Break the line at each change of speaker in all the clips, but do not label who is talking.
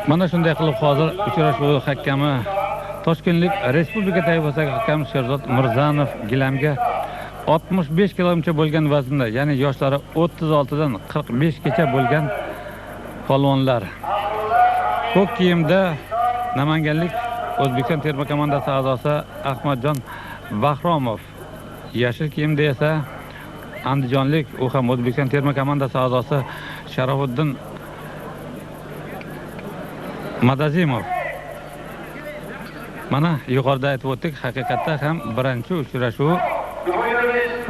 Mana shunday qilib hozir uchrashuv hakami Toshkentlik Respublika toifasidagi hakam Sherzod Mirzanov gilamga 65 kilogacha bo'lgan vaznda, ya'ni yoshlari 36 dan 45 gacha bo'lgan polvonlar. Ko'k kiyimda Namanganlik O'zbekiston terma komandasi a'zosi Ahmadjon Bahromov, yashil kiyimda esa Andijonlik, u ham O'zbekiston terma komandasi a'zosi Sharofiddin Madazimov. Mana yuqorida aytib o'tdik, haqiqatda ham birinchi uchrashuv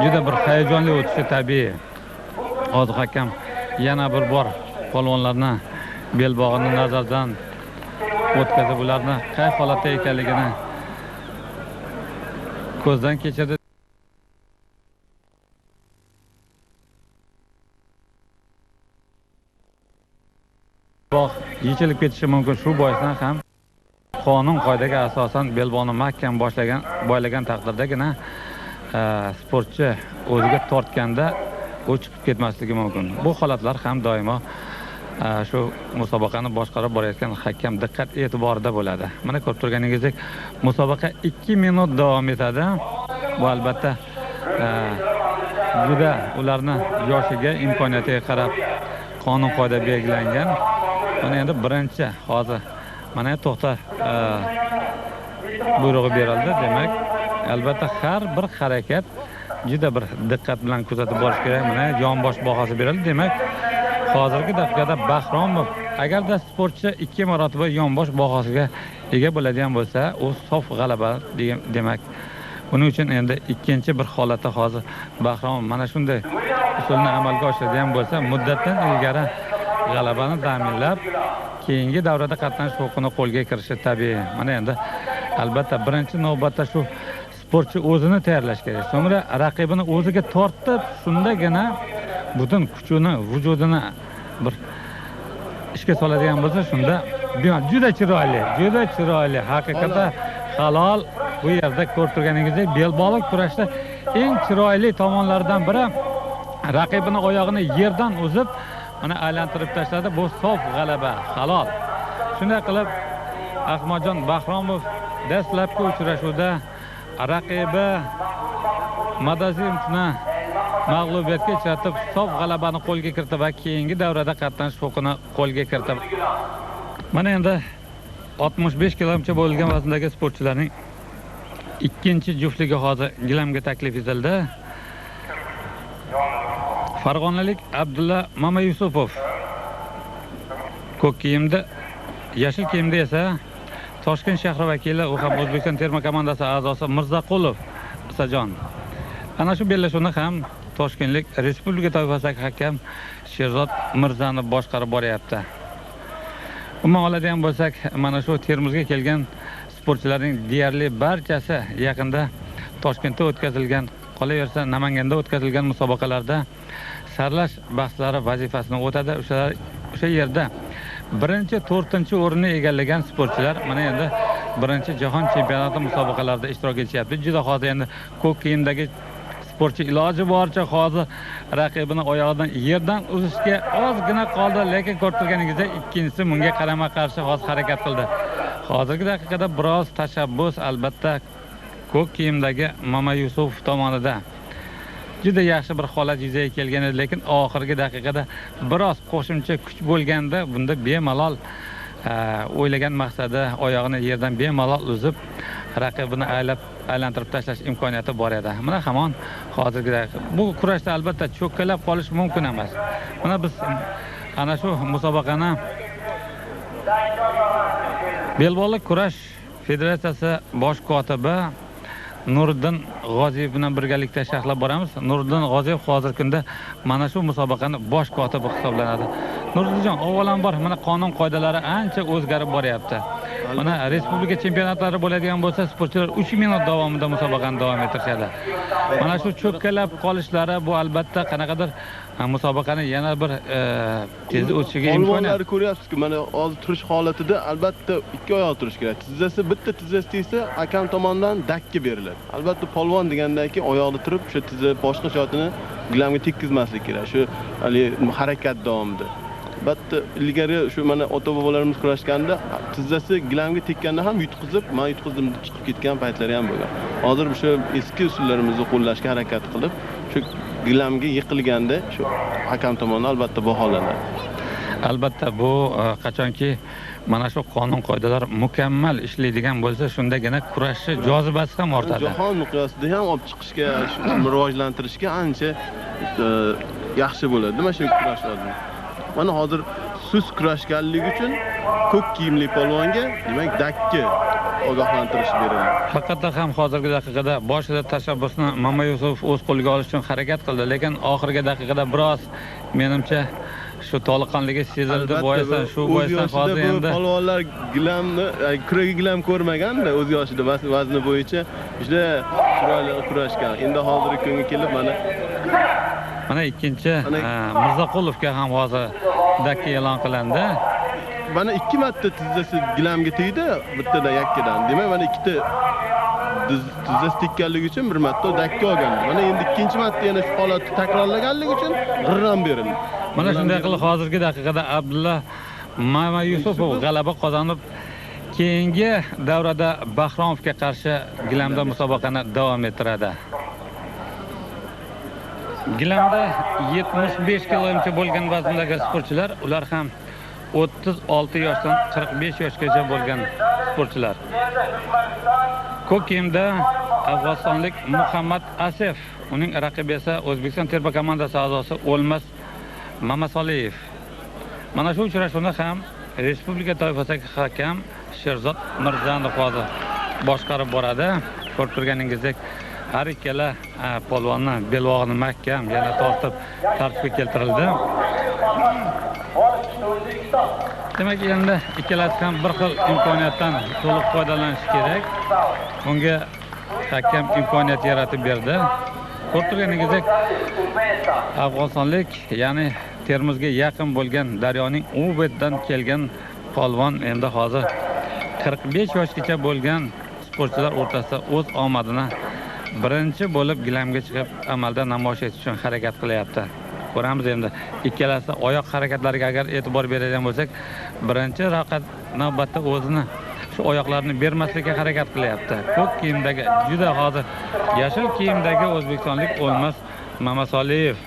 juda bir hayajonli o'tishi tabiiy. Hozir hakam yana bir bor polvonlarni belbog'ini nazardan o'tkazib, ularni qay holatda ekanligini ko'zdan kechirdi. Belbog' yechilib ketishi mumkin. Shu boisdan ham qonun qoidaga asosan belbog'ni mahkam boylagan taqdirdagina sportchi o'ziga tortganda u chiqib ketmasligi mumkin. Bu holatlar ham doimo shu musobaqani boshqarib borayotgan hakam diqqat e'tiborida bo'ladi. Mana ko'rib turganingizdek, musobaqa 2 minut davom etadi. Bu albatta juda ularni yoshiga, imkoniyatiga qarab qonun qoida belgilangan. Mana endi birinchi hozir mana to'xta buyrug'i berildi. Demak, albatta har bir harakat juda bir diqqat bilan kuzatib borish kerak. Mana yonbosh bahosi berildi. Demak, hozirgi daqiqada Bahromov agarda sportchi 2 marotaba yonbosh bahosiga ega bo'ladigan bo'lsa, u sof g'alaba demak. Buning uchun endi ikkinchi bir holatda hozir Bahromov mana shunday usulni amalga oshiradigan bo'lsa, muddatdan ilgari g'alabani ta'minlab, keyingi davrada qatnashish huquqini qo'lga kirishi tabiiy. Mana endi albatta birinchi navbatda shu sportchi o'zini tayyorlash kerak. So'ngra raqibini o'ziga tortib, shundagina butun kuchini, vujudini bir ishga soladigan bo'lsa, shunda juda chiroyli, juda chiroyli, haqiqatda halol. Bu yerda ko'rib turganingizdek, belbog'liq kurashda eng chiroyli tomonlaridan biri raqibini oyog'ini yerdan uzib, mana aylantirib tashladi. Bu sof g'alaba, halol. Shunday qilib Ahmadjon Bahromov dastlabki uchrashuvda raqibi Madazimovni mag'lubiyatga uchratib, sof g'alabani qo'lga kiritdi va keyingi davrada qatnashish huquqini qo'lga kiritdi. Mana endi 65 kilogacha bo'lgan vazndagi sportchilarning ikkinchi juftligi hozir gilamga taklif etildi. Farg'onalik Abdulla Mamayusupov ko'k kiyimda, yashil kiyimda esa Toshkent shahri vakili, u ham O'zbekiston terma komandasi a'zosi Mirzaqulov Isajon. Ana shu bellashuvni ham Toshkentlik Respublika toifasidagi hakam Sherzod Mirzanov boshqarib boryapti. Umuman oladigan bo'lsak, mana shu Termizga kelgan sportchilarning deyarli barchasi yaqinda Toshkentda o'tkazilgan, qolaversa Namanganda o'tkazilgan musobaqalarda saralash bahslari vazifasini o'tadi. O'sha yerda birinchi, to'rtinchi o'rinni egallagan sportchilar mana endi birinchi jahon chempionati musobaqalarida ishtirok etishyapti. Juda hozir endi ko'k kiyimdagi sportchi iloji boricha hozir raqibini oyog'idan yerdan uzishga ozgina qoldi, lekin ko'rib turganingizdek ikkinchisi bunga qarama-qarshi hozir harakat qildi. Hozirgi daqiqada biroz tashabbus albatta ko'k kiyimdagi Mamayusupov tomonida. Juda yaxshi bir holat yuzaga kelgan edi, lekin oxirgi daqiqada biroz qo'shimcha kuch bo'lganda bunda bemalol o'ylagan maqsadi oyog'ini yerdan bemalol uzib, raqibini aylantirib tashlash imkoniyati bor edi. Mana hamon hozirgi daqiqa bu kurashda albatta cho'kkalab qolish mumkin emas. Mana biz ana shu musobaqani Belbog'liq kurash federatsiyasi bosh kotibi Nuriddin G'oziyev bilan birgalikda sharhlab boramiz. Nuriddin G'oziyev hozirgi kunda mana shu musobaqani bosh kotibi hisoblanadi. Nuriddinjon, avvalambor mana qonun qoidalari ancha o'zgarib boryapti. Mana respublika chempionatlari bo'ladigan bo'lsa, sportchilar 3 minut davomida musobaqani davom ettirishadi. Mana shu cho'kkalab qolishlari bu albatta qanaqadir musobaqani yana bir tez o'tishiga imkoniyat.
Polvonlarni ko'ryapsiz-ku, mana hozir turish holatida albatta ikki oyoq turish kerak. Tizzasi bitta tizzasi tegsa, hakam tomonidan dakki beriladi. Albatta polvon degandan keyin oyoqda turib, o'sha tizza boshqa shotini gilamga tekkizmaslik kerak. Shu hali harakat davomida. Albatta ilgari shu mana ota-bobolarimiz kurashganda tizzasi gilamga tekkanda ham yutqizib, men yutqizdim deb chiqib ketgan paytlari ham bo'lgan. Hozir o'sha eski usullarimizni qo'llashga harakat qilib, shu gilamga yiqilganda shu hakam tomonidan albatta baholanadi.
Albatta bu qachonki mana shu qonun qoidalar mukammal ishlaydigan bo'lsa, shundagina kurashchi jozibasi ham ortadi.
Jahon miqyosida ham olib chiqishga, rivojlantirishga ancha yaxshi bo'ladi. Mana shu kurash hozir. Mana hozir sust kurashganligi uchun ko'k kiyimli polvonga demak dakki ogohlantirish berildi.
Haqiqatda ham hozirgi daqiqada boshida tashabbusni Mamayusuf o'z qo'liga olish uchun harakat qildi, lekin oxirgi daqiqada biroz menimcha shu toliqqanligi sezildi. Boyasdan shu boyasdan hozir endi
polvonlar gilamni, kuragi gilam ko'rmaganda o'z yoshida vazni bo'yicha juda chiroyli kurashgan. Endi hozirgi kunga kelib mana
ikkinchi Mirzaqulovga ham hozir dakki e'lon qilindi.
Mana ikki marta tizzasi gilamga tegdi, bittadan yakkadan. Demak, mana ikkita tizzasi tekkanligi uchun bir marta dakki olgan. Mana endi ikkinchi marta yana shu holatni takrorlaganligi uchun g'irrom berildi.
Mana shunday qilib hozirgi daqiqada Abdulla Mamayusupov g'alaba qozonib, keyingi davrada Bahromovga qarshi gilamda musobaqani davom ettiradi. Gilamda 75 kilogacha bo'lgan vazndagi sportchilar, ular ham 36 yoshdan 45 yoshgacha bo'lgan sportchilar. Ko'k kiyimda afg'onistonlik Muhammad Asef, uning raqibi esa O'zbekiston terma komandasi a'zosi O'lmas Mamasoliyev. Mana shu uchrashuvni ham respublika toifasidagi hakam Sherzod Mirzanov hozir boshqarib boradi. Ko'rib turganingizdek, har ikkala polvonni belbog'ini mahkam yana tortib tartibga keltirildi. Demak, endi ikkalasi ham bir xil imkoniyatdan to'liq foydalanishi kerak. Bunga hakam imkoniyat yaratib berdi. Ko'rib turganingizdek, afg'onistonlik, ya'ni Termizga yaqin bo'lgan daryoning u betidan kelgan polvon endi hozir 45 yoshgacha bo'lgan sportchilar o'rtasida o'z omadini birinchi bo'lib gilamga chiqib amalda namoyish etish uchun harakat qilyapti. Ko'ramiz endi ikkalasi oyoq harakatlariga agar e'tibor beradigan bo'lsak, birinchi raqib navbatda o'zini shu oyoqlarini bermaslikka harakat qilyapti. Ko'k kiyimdagi juda hozir yashil kiyimdagi o'zbekistonlik O'lmas Mamasoliyev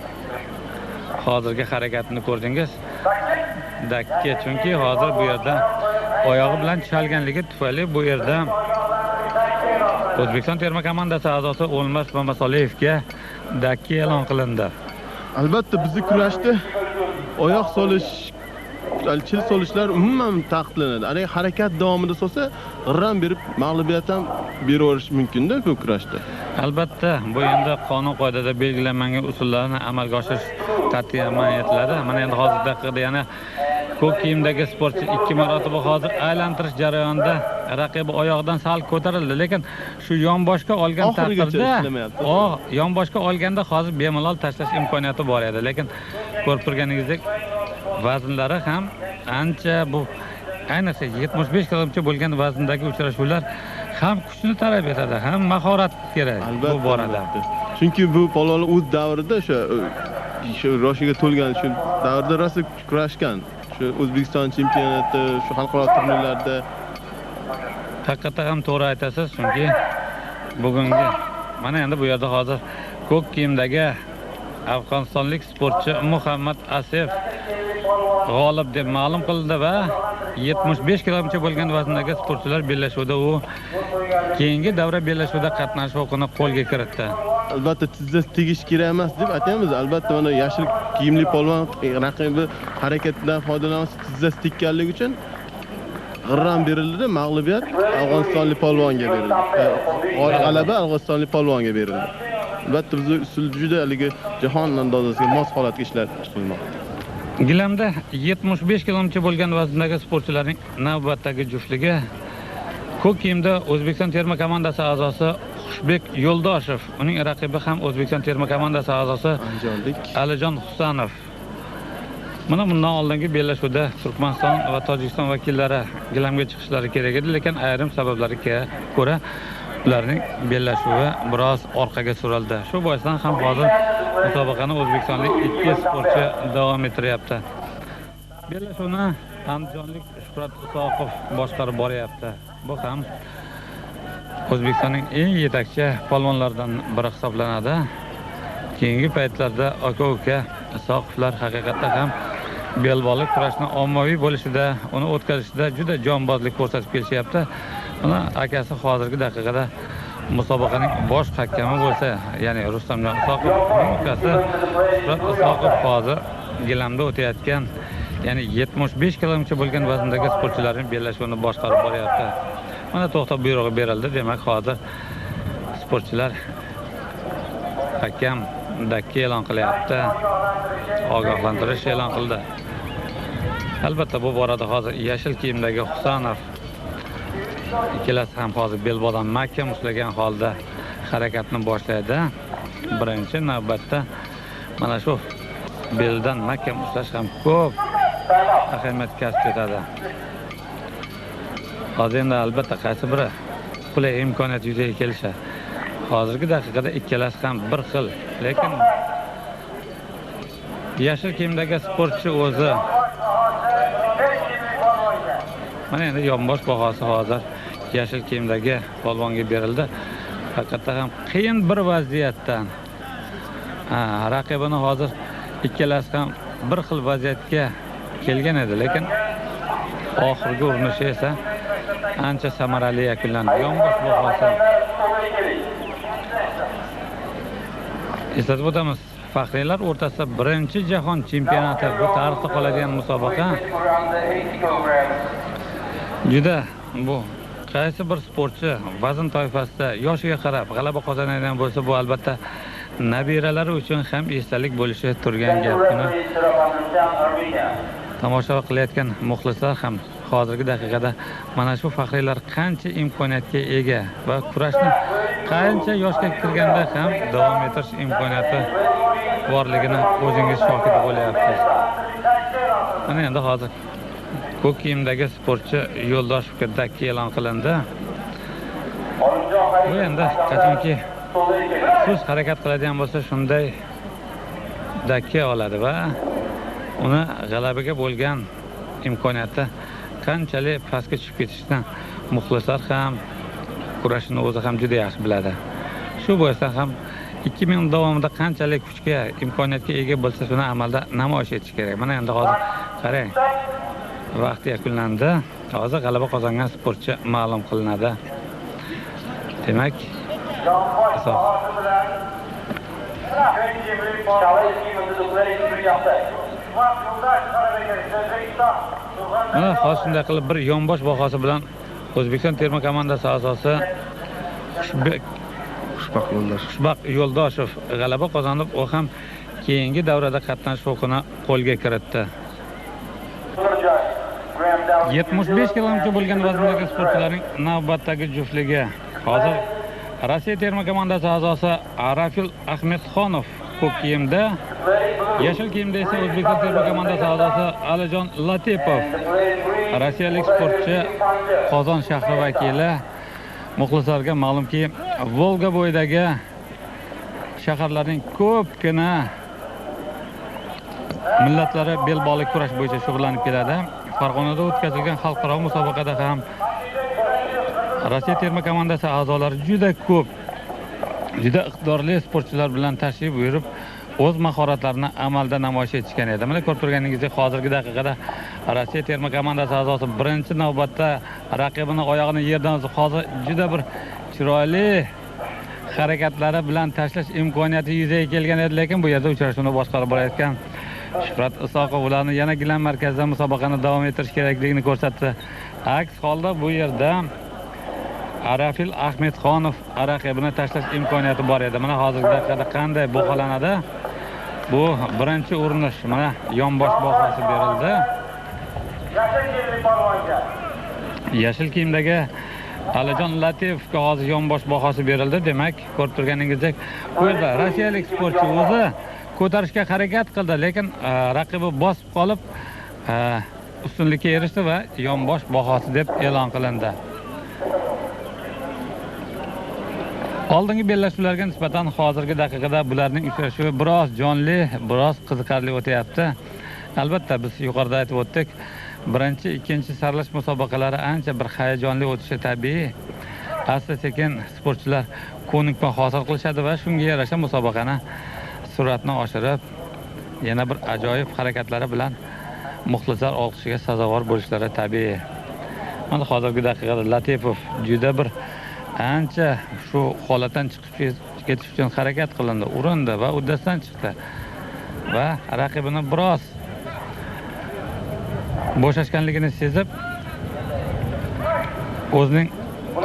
hozirgi harakatini ko'rdingiz. Dakki, chunki hozir bu yerda oyog'i bilan chalganligi tufayli bu yerda O'zbekiston terma komandasi a'zosi O'lmas Mamasoliyevga dakki e'lon qilindi.
Albatta bizni kurashda oyoq solish, chil solishlar umuman taqiqlanadi. Ana harakat davomida solsa, g'irrom berib mag'lubiyat ham beraverish mumkin-da bu kurashda.
Albatta, bu endi qonun qoidada belgilangan usullarni amalga oshirish qat'iy man etiladi. Mana endi hozir daqiqada yana ko'k kiyimdagi sportchi ikki marotaba hozir aylantirish jarayonida raqibi oyog'idan sal ko'tarildi, lekin shu yonboshga olgan taqdirda, yonboshga olganda hozir bemalol tashlash imkoniyati bor edi, lekin ko'rib turganingizdek vaznlari ham ancha, bu ayniqsa 75 kilogacha bo'lgan vazndagi uchrashuvlar ham kuchni talab etadi, ham mahorat kerak bu borada.
Chunki bu polvonlar o'z davrida o'sha yoshiga to'lgan shu davrda rosa kurashgan. Shu O'zbekiston chempionati, shu xalqaro turnirlarda.
Haqiqatda ham to'g'ri aytasiz, chunki bugungi mana endi bu yerda hozir ko'k kiyimdagi afg'onistonlik sportchi Muhammad Asef g'olib deb ma'lum qilindi va 75 kilogacha bo'lgan vazndagi sportchilar bellashuvida u keyingi davra bellashuvida qatnashish huquqini qo'lga kiritdi.
Albatta tizzasi tegish kerak emas deb aytamiz. Albatta mana yashil kiyimli polvon raqibi harakatdan foydalanib tizzasi tekkanligi uchun g'irrom berildi, mag'lubiyat afg'onistonlik polvonga berildi. G'alaba afg'onistonlik polvonga berildi. Albatta bizni usul juda haligi jahon andozasiga mos holatga ishlab chiqilmoqda.
Gilamda 75 kilogacha bo'lgan vazndagi sportchilarning navbatdagi juftligi ko'k kiyimda O'zbekiston terma komandasi a'zosi Xushbek Yo'ldoshev, uning raqibi ham O'zbekiston terma komandasi a'zosi Alijon Husanov. Mana bundan oldingi bellashuvda Turkmaniston va Tojikiston vakillari gilamga chiqishlari kerak edi, lekin ayrim sabablarga ko'ra ularning bellashuvi biroz orqaga surildi. Shu boisdan ham hozir musobaqani o'zbekistonlik ikki sportchi davom ettiryapti. Bellashuvni andijonlik Shuhrat Isoqov boshqarib boryapti. Bu ham O'zbekistonning eng yetakchi polvonlaridan biri hisoblanadi. Keyingi paytlarda aka-uka Isoqovlar haqiqatda ham belbog'lik kurashni ommaviy bo'lishida, uni o'tkazishida juda jonbozlik ko'rsatib kelishyapti. Mana akasi hozirgi daqiqada musobaqaning bosh hakami bo'lsa, ya'ni Rustamjon Isoqov, uning ukasi Shuhrat Isoqov hozir gilamda o'tayotgan, ya'ni 75 kgcha bo'lgan vazndagi sportchilarning bellashuvini boshqarib boryapti. Mana to'xtab buyrug'i berildi. Demak, hozir sportchilar hakam dakka e'lon qilyapti. Ogohlantirish e'lon qildi. Albatta bu borada hozir yashil kiyimdagi Husanov ikkalasi ham hozir belbog'dan mahkam ushlagan holda harakatni boshlaydi. Birinchi navbatda mana shu beldan mahkam ushlash ham ko'p ahamiyat kasb etadi. Hozir endi albatta qaysi biri qulay imkoniyat yuzaga kelishi. Hozirgi daqiqada ikkalasi ham bir xil, lekin yashil kiyimdagi sportchi o'zi mana endi yonbosh bahosi hozir yashil kiyimdagi polvonga berildi. Haqiqatda ham qiyin bir vaziyatdan raqibini hozir ikkalasi ham bir xil vaziyatga kelgan edi, lekin oxirgi urinishi esa ancha samarali yakunlandi. Yonbosh bahosi. Eslatib o'tamiz, faxriylar o'rtasida birinchi jahon chempionati, bu tarixda qoladigan musobaqa. Juda bu qaysi bir sportchi vazn toifasida yoshiga qarab g'alaba qozonadigan bo'lsa, bu albatta nabiralari uchun ham esdalik bo'lishi turgan gap. Buni tomosha qilayotgan muxlislar ham hozirgi daqiqada mana shu faxriylar qancha imkoniyatga ega va kurashni qancha yoshga kirganda ham davom ettirish imkoniyati borligini o'zingiz shohidi bo'lyapsiz. Mana endi hozir ko'k kiyimdagi sportchi Yo'ldoshevga dakka e'lon qilindi. Bu endi qachonki sust harakat qiladigan bo'lsa, shunday dakka oladi va uni g'alabaga bo'lgan imkoniyati qanchalik pastga tushib ketishini muxlislar ham, kurashini o'zi ham juda yaxshi biladi. Shu boisdan ham 2 minut davomida qanchalik kuchga, imkoniyatga ega bo'lsa, shuni amalda namoyish etish kerak. Mana endi hozir qarang, vaqt yakunlandi. Hozir g'alaba qozongan sportchi ma'lum qilinadi. Demak, mana hozir shunday qilib bir yonbosh bahosi bilan O'zbekiston terma komandasi a'zosi Xushbaxt Yo'ldoshev g'alaba qozonib, u ham keyingi davrada qatnashish huquqini qo'lga kiritdi. 75 kgcha bo'lgan vazndagi sportchilarning navbatdagi juftligi. Hozir Rossiya terma komandasi a'zosi Rafil Ahmedxonov ko'k kiyimda, yashil kiyimda esa O'zbekiston terma komandasi a'zosi Alijon Latipov. Rossiyalik sportchi Qozon shahri vakili. Muxlislarga ma'lumki, Volga bo'yidagi shaharlarning ko'pgina millatlari belbog'lik kurash bo'yicha shug'ullanib keladi. Farg'onada o'tkazilgan xalqaro musobaqada ham Rossiya terma komandasi a'zolari juda ko'p, juda iqtidorli sportchilar bilan tashrif buyurib, o'z mahoratlarini amalda namoyish etishgan edi. Mana ko'rib turganingizdek, hozirgi daqiqada Rossiya terma komandasi a'zosi birinchi navbatda raqibini oyog'ini yerdan uzib, hozir juda bir chiroyli harakatlari bilan tashlash imkoniyati yuzaga kelgan edi, lekin bu yerda uchrashuvni boshqarib borayotgan Shuhrat Isoqov ularni yana gilam markazida musobaqani davom ettirish kerakligini ko'rsatdi. Aks holda bu yerda Rafil Ahmedxonov raqibini tashlash imkoniyati bor edi. Mana hozirgi daqiqada qanday baholanadi? Bu birinchi urinish. Mana yonbosh bahosi berildi. Yashil kiyimdagi Alijon Latipovga hozir yonbosh bahosi berildi. Demak, ko'rib turganingizdek, bu yerda rossiyalik sportchi o'zi ko'tarishga harakat qildi, lekin raqibi bosib qolib ustunlikka erishdi va yonbosh bahosi deb e'lon qilindi. Oldingi bellashuvlarga nisbatan hozirgi daqiqada bularning uchrashuvi biroz jonli, biroz qiziqarli o'tyapti. Albatta biz yuqorida aytib o'tdik, birinchi, ikkinchi saralash musobaqalari ancha bir hayajonli o'tishi tabiiy. Asta-sekin sportchilar ko'nikma hosil qilishadi va shunga yarasha musobaqani sur'atni oshirib, yana bir ajoyib harakatlari bilan muxlislar olqishiga sazovor bo'lishlari tabiiy. Mana hozirgi daqiqada Latifov juda bir ancha shu holatdan chiqib ketish uchun harakat qilindi, urindi va uddasidan chiqdi va raqibini biroz bo'shashganligini sezib, o'zining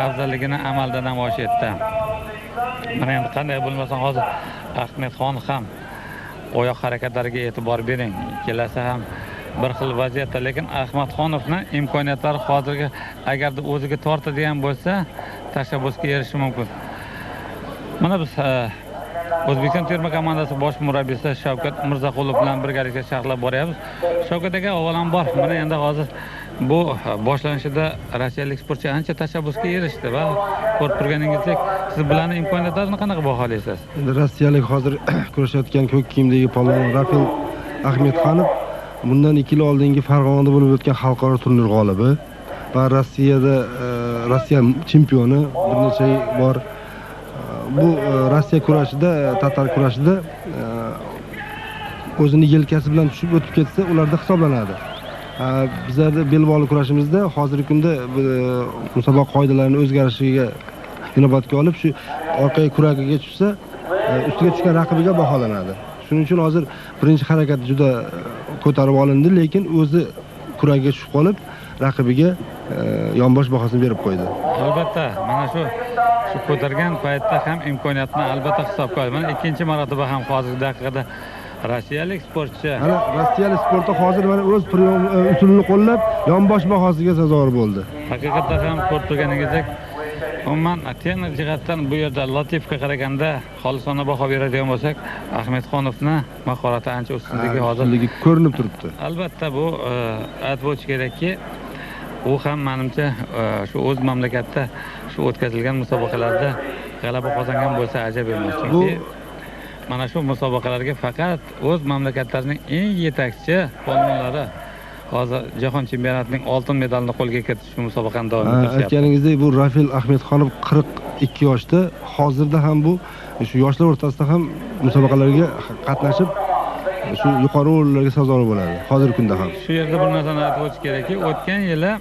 afzalligini amalda namoyish etdi. Mana endi qanday bo'lmasin hozir Ahmedxon ham oyoq harakatlariga e'tibor bering. Ikkalasi ham bir xil vaziyatda, lekin Ahmadxonovning imkoniyatlari hozirgi agarda o'ziga tortadigan bo'lsa, tashabbusga erishishi mumkin. Mana biz O'zbekiston terma komandasi bosh murabbiysi Shavkat Mirzaqulov bilan birgalikda sharhlab boryapmiz. Shavkat aka, avvalambor mana endi hozir bu boshlanishida rossiyalik sportchi ancha tashabbusga erishdi va ko'rib turganingizdek, siz bularning imkoniyatlarini qanaqa baholaysiz?
Endi rossiyalik hozir kurashayotgan ko'k kiyimdagi polvon Rafil Ahmedxonov bundan 2 yil oldingi Farg'onada bo'lib o'tgan xalqaro turnir g'olibi va Rossiyada Rossiya chempioni bir necha bor. Bu Rossiya kurashida, tatar kurashida o'zini yelkasi bilan tushib o'tib ketsa, ularda hisoblanadi. Bizlarda belbog'li kurashimizda hozirgi kunda musobaqa qoidalarining o'zgarishiga inobatga olib, shu orqaga kuragiga tushsa, ustiga tushgan raqibiga baholanadi. Shuning uchun hozir birinchi harakat juda ko'tarib olindi, lekin o'zi kuragiga tushib qolib, raqibiga yonbosh bahosini berib qo'ydi.
Albatta, mana shu ko'targan paytda ham imkoniyatni albatta hisobga oldi. Mana ikkinchi marotaba ham hozirgi daqiqada rossiyalik sportchi.
Mana rossiyalik sportchi hozir mana o'z usulini qo'llab, yonbosh bahosiga sazovor bo'ldi.
Haqiqatda ham ko'rib turganingizdek, umuman texnik jihatdan bu yerda Latifga qaraganda xolisona baho beradigan bo'lsak, Ahmedxonovni mahorati ancha ustunligi hozir
ko'rinib turibdi.
Albatta bu aytib o'tish kerakki, u ham menimcha shu o'z mamlakatda shu o'tkazilgan musobaqalarda g'alaba qozongan bo'lsa ajab emas. Chunki mana shu musobaqalarga faqat o'z mamlakatlarining eng yetakchi polvonlari hozir jahon chempionatining oltin medalini qo'lga kiritish shu musobaqani davom ettirishyapti.
Aytganingizdek, bu Rafil Ahmedxonov 42 yoshda, hozirda ham bu shu yoshlar o'rtasida ham musobaqalarga qatnashib, shu yuqori o'rinlarga sazovor bo'ladi hozirgi kunda ham.
Shu yerda bir narsani aytib o'tish kerakki, o'tgan yili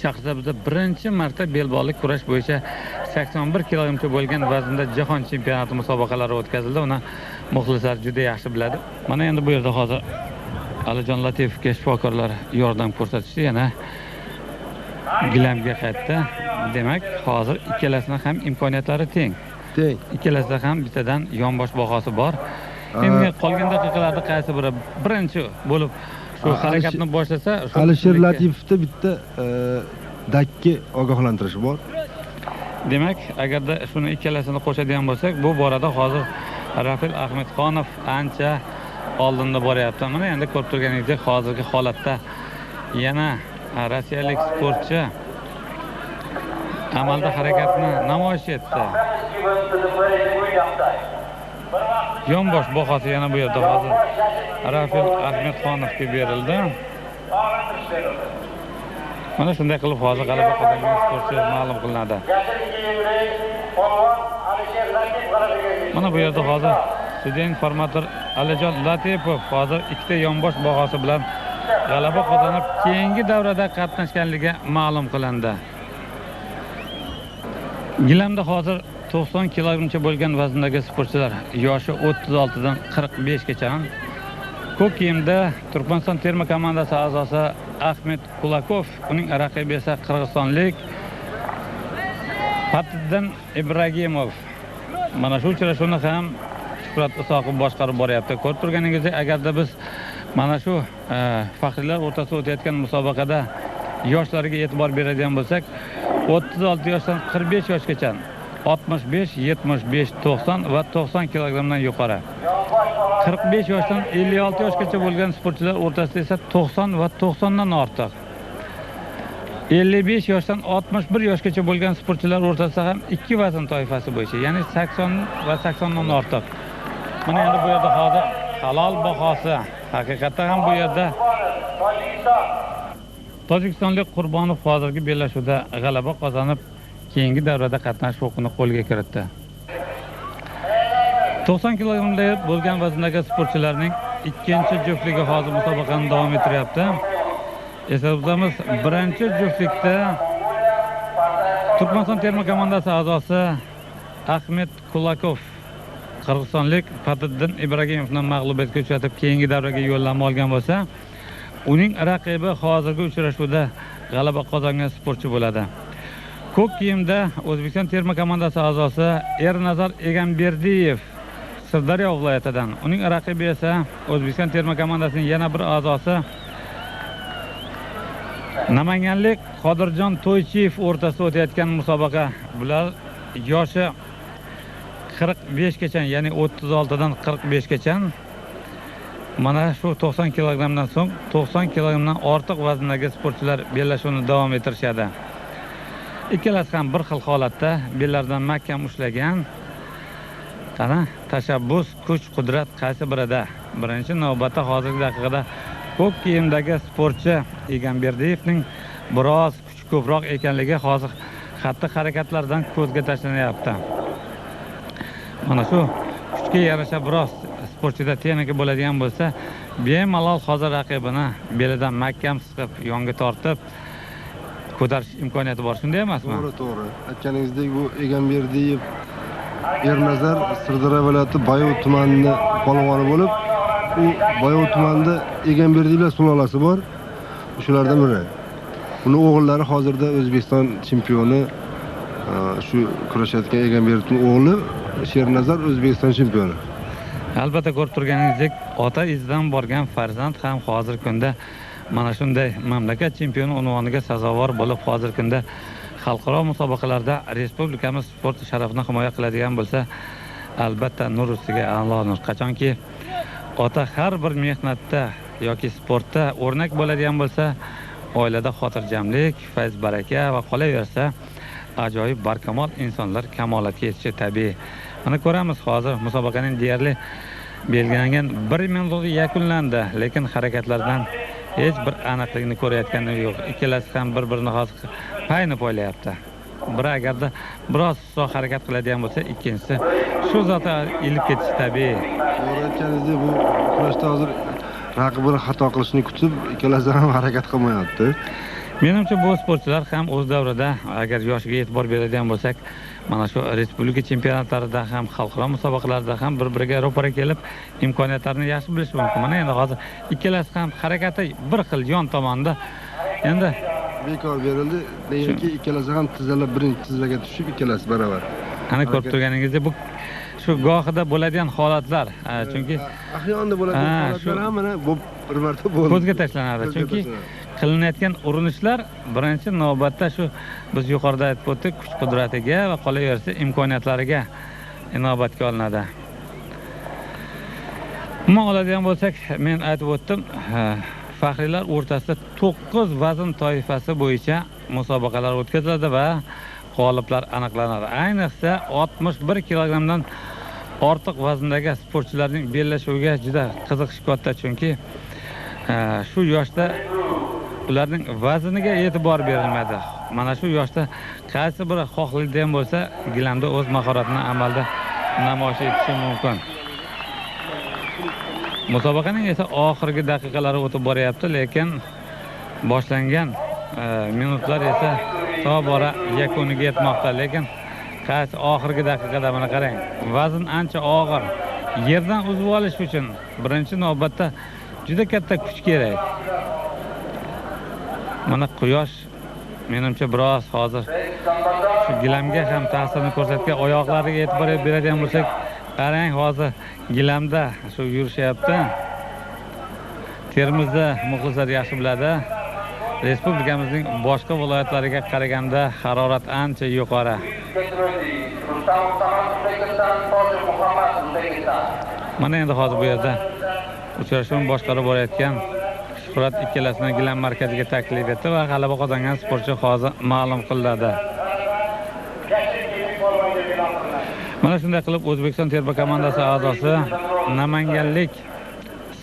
Shahrisabzda birinchi marta belbog'li kurash bo'yicha 81 kilogramcha bo'lgan vaznda jahon chempionati musobaqalari o'tkazildi. Uni muxlislar juda yaxshi biladi. Mana endi bu yerda hozir Alijon Latipovga shifokorlar yordam ko'rsatishdi, yana gilamga qaytdi. Demak, hozir ikkalasini ham imkoniyatlari teng.
Teng.
Ikkalasida ham bittadan yonbosh bahosi bor. Endi qolgan daqiqalarda qaysi biri birinchi bo'lib shu harakatni boshlasa,
Alisher Latipovda bitta dakki ogohlantirishi bor.
Demak, agarda shuni ikkalasini qo'shadigan bo'lsak, bu borada hozir Rafil Ahmedxonov ancha oldinda boryapti. Mana endi ko'rib turganingizdek, hozirgi holatda yana rossiyalik sportchi amalda harakatni namoyish etdi. Yonbosh bahosi yana bu yerda hozir Rafil Ahmedxonovga berildi. Mana shunday qilib hozir g'alaba qozongan sportchi ma'lum qilinadi. Mana bu yerda hozir sudya informator Alijon Latipov hozir ikkita yonbosh bahosi bilan g'alaba qozonib, keyingi davrada qatnashganligi ma'lum qilindi. Gilamda hozir 90 kilogramcha bo'lgan vazndagi sportchilar yoshi 36 dan 45 gacha. Ko'k kiyimda Turkmaniston terma komandasi a'zosi Ahmed Kulakov, uning raqibi esa qirg'izistonlik Fatiddin Ibragimov. Mana shu uchrashuvni ham Shuhrat Isoqov boshqarib boryapti. Ko'rib turganingizdek, agarda biz mana shu faxriylar o'rtasida o'tayotgan musobaqada yoshlarga e'tibor beradigan bo'lsak, 36 yoshdan 45 yoshgacha 65, 75, 90 va 90 kilogramdan yuqori. 45 yoshdan 56 yoshgacha bo'lgan sportchilar o'rtasida esa 90 va 90 dan ortiq. 55 yoshdan 61 yoshgacha bo'lgan sportchilar o'rtasida ham ikki vazn toifasi bo'yicha, ya'ni 80 va 80 dan ortiq. Mana endi bu yerda hozir halol bahosi Haqiqatda ham bu yerda tojikistonlik Qurbonov hozirgi bellashuvda g'alaba qozonib, keyingi davrada qatnashish huquqini qo'lga kiritdi. 90 kilogrammda bo'lgan vaznidagi sportchilarning ikkinchi juftligi hozir musobaqani davom ettiryapti. Eslatamiz, birinchi juftlikda Turkmaniston terma komandasi a'zosi Ahmed Kulakov qirg'izistonlik Fatiddin Ibragimovni mag'lubiyatga uchratib keyingi davraga yo'llanma olgan bo'lsa, uning raqibi hozirgi uchrashuvda g'alaba qozongan sportchi bo'ladi. Ko'k kiyimda O'zbekiston terma komandasi a'zosi Ernazar Egamberdiyev Sirdaryo viloyatidan. Uning raqibi esa O'zbekiston terma komandasining yana bir a'zosi namanganlik Qodirjon To'ychiyev o'rtasida o'tayotgan musobaqa. Bular yoshi 45 gacha, ya'ni 36 dan 45 gacha. Mana shu 90 kilogrammdan so'ng 90 kilogrammdan ortiq vaznidagi sportchilar bellashuvni davom ettirishadi. Ikkalasi ham bir xil holatda bellaridan mahkam ushlagan. Qani tashabbus, kuch, qudrat qaysi birida? Birinchi navbatda hozirgi daqiqada ko'k kiyimdagi sportchi Egamberdiyevning biroz kuchi ko'proq ekanligi hozir xatti harakatlardan ko'zga tashlanyapti. Mana shu kuchga yarasha biroz sportchida texnika bo'ladigan bo'lsa, bemalol hozir raqibini belidan mahkam siqib, yonga tortib ko'tarish imkoniyati bor, shunday emasmi?
To'g'ri, to'g'ri. Aytganingizdek, bu Egamberdiyev Ernazar Sirdaryo viloyati Bayov tumanini polvoni bo'lib, u Bayov tumanida Egamberdiyevlar sulolasi bor. Shulardan biri. Uni o'g'illari hozirda O'zbekiston chempioni, shu kurashayotgan Egamberdiyevning o'g'li Shernazar O'zbekiston chempioni.
Albatta ko'rib turganingizdek, ota izidan borgan farzand ham hozirgi kunda mana shunday mamlakat chempioni unvoniga sazovor bo'lib, hozirgi kunda xalqaro musobaqalarda respublikamiz sport sharafini himoya qiladigan bo'lsa, albatta nur ustiga a'lo nur. Qachonki ota har bir mehnatda yoki sportda o'rnak bo'ladigan bo'lsa, oilada xotirjamlik, fayz baraka va qolaversa ajoyib barkamol insonlar kamolatga yetishi tabiiy. Mana ko'ramiz, hozir musobaqaning deyarli belgilangan 1 minuti yakunlandi, lekin harakatlardan hech bir aniqlikni ko'rayotgani yo'q. Ikkalasi ham bir-birini hozir payni poylayapti. Biri agarda biroz sustroq harakat qiladigan bo'lsa, ikkinchisi shu zotda ilib ketishi tabiiy.
To'g'ri aytganingizdek, bu kurashda hozir raqibini xato qilishini kutib, ikkalasi ham harakat qilmayapti.
Menimcha bu sportchilar ham o'z davrida, agar yoshiga e'tibor beradigan bo'lsak, mana shu respublika chempionatlarida ham, xalqaro musobaqalarda ham bir-biriga ro'para kelib, imkoniyatlarini yaxshi bilish mumkin. Mana endi hozir ikkalasi ham harakati bir xil yon tomonda. Endi
bekor berildi, negaki ikkalasi ham tizzalab birinchi tizzaga tushib, ikkalasi barobar.
Ana ko'rib turganingizdek, bu shu gohida bo'ladigan holatlar, chunki
ahyonda bo'ladigan holatlar ham mana bu bir marta bo'ldi.
Ko'zga tashlanadi, chunki qilinayotgan urinishlar birinchi navbatda shu biz yuqorida aytib o'tdik, kuch qudratiga va qolaversa imkoniyatlariga inobatga olinadi. Umuman oladigan bo'lsak, men aytib o'tdim, faxriylar o'rtasida 9 vazn toifasi bo'yicha musobaqalar o'tkaziladi va g'oliblar aniqlanadi. Ayniqsa 61 kilogrammdan ortiq vazndagi sportchilarning bellashuviga juda qiziqish katta, chunki shu yoshda ularning vazniga e'tibor berilmaydi. Mana shu yoshda qaysi biri xohlaydigan bo'lsa, gilamda o'z mahoratini amalda namoyish etishi mumkin. Musobaqaning esa oxirgi daqiqalari o'tib boryapti, lekin boshlangan minutlar esa tobora yakuniga yetmoqda. Lekin qaysi oxirgi daqiqada mana qarang, vazn ancha og'ir. Yerdan uzib olish uchun birinchi navbatda juda katta kuch kerak. Mana quyosh menimcha biroz hozir shu gilamga ham ta'sirini ko'rsatgan, oyoqlariga e'tibor beradigan bo'lsak, qarang hozir gilamda shu yurishyapti. Termizda muxlislar yaxshi biladi, respublikamizning boshqa viloyatlariga qaraganda harorat ancha yuqori. Mana endi hozir bu yerda uchrashuvni boshqarib borayotgan Shuhrat ikkalasini gilam markaziga taklif etdi va g'alaba qozongan sportchi hozir ma'lum qilinadi. Mana shunday qilib O'zbekiston terma komandasi a'zosi namanganlik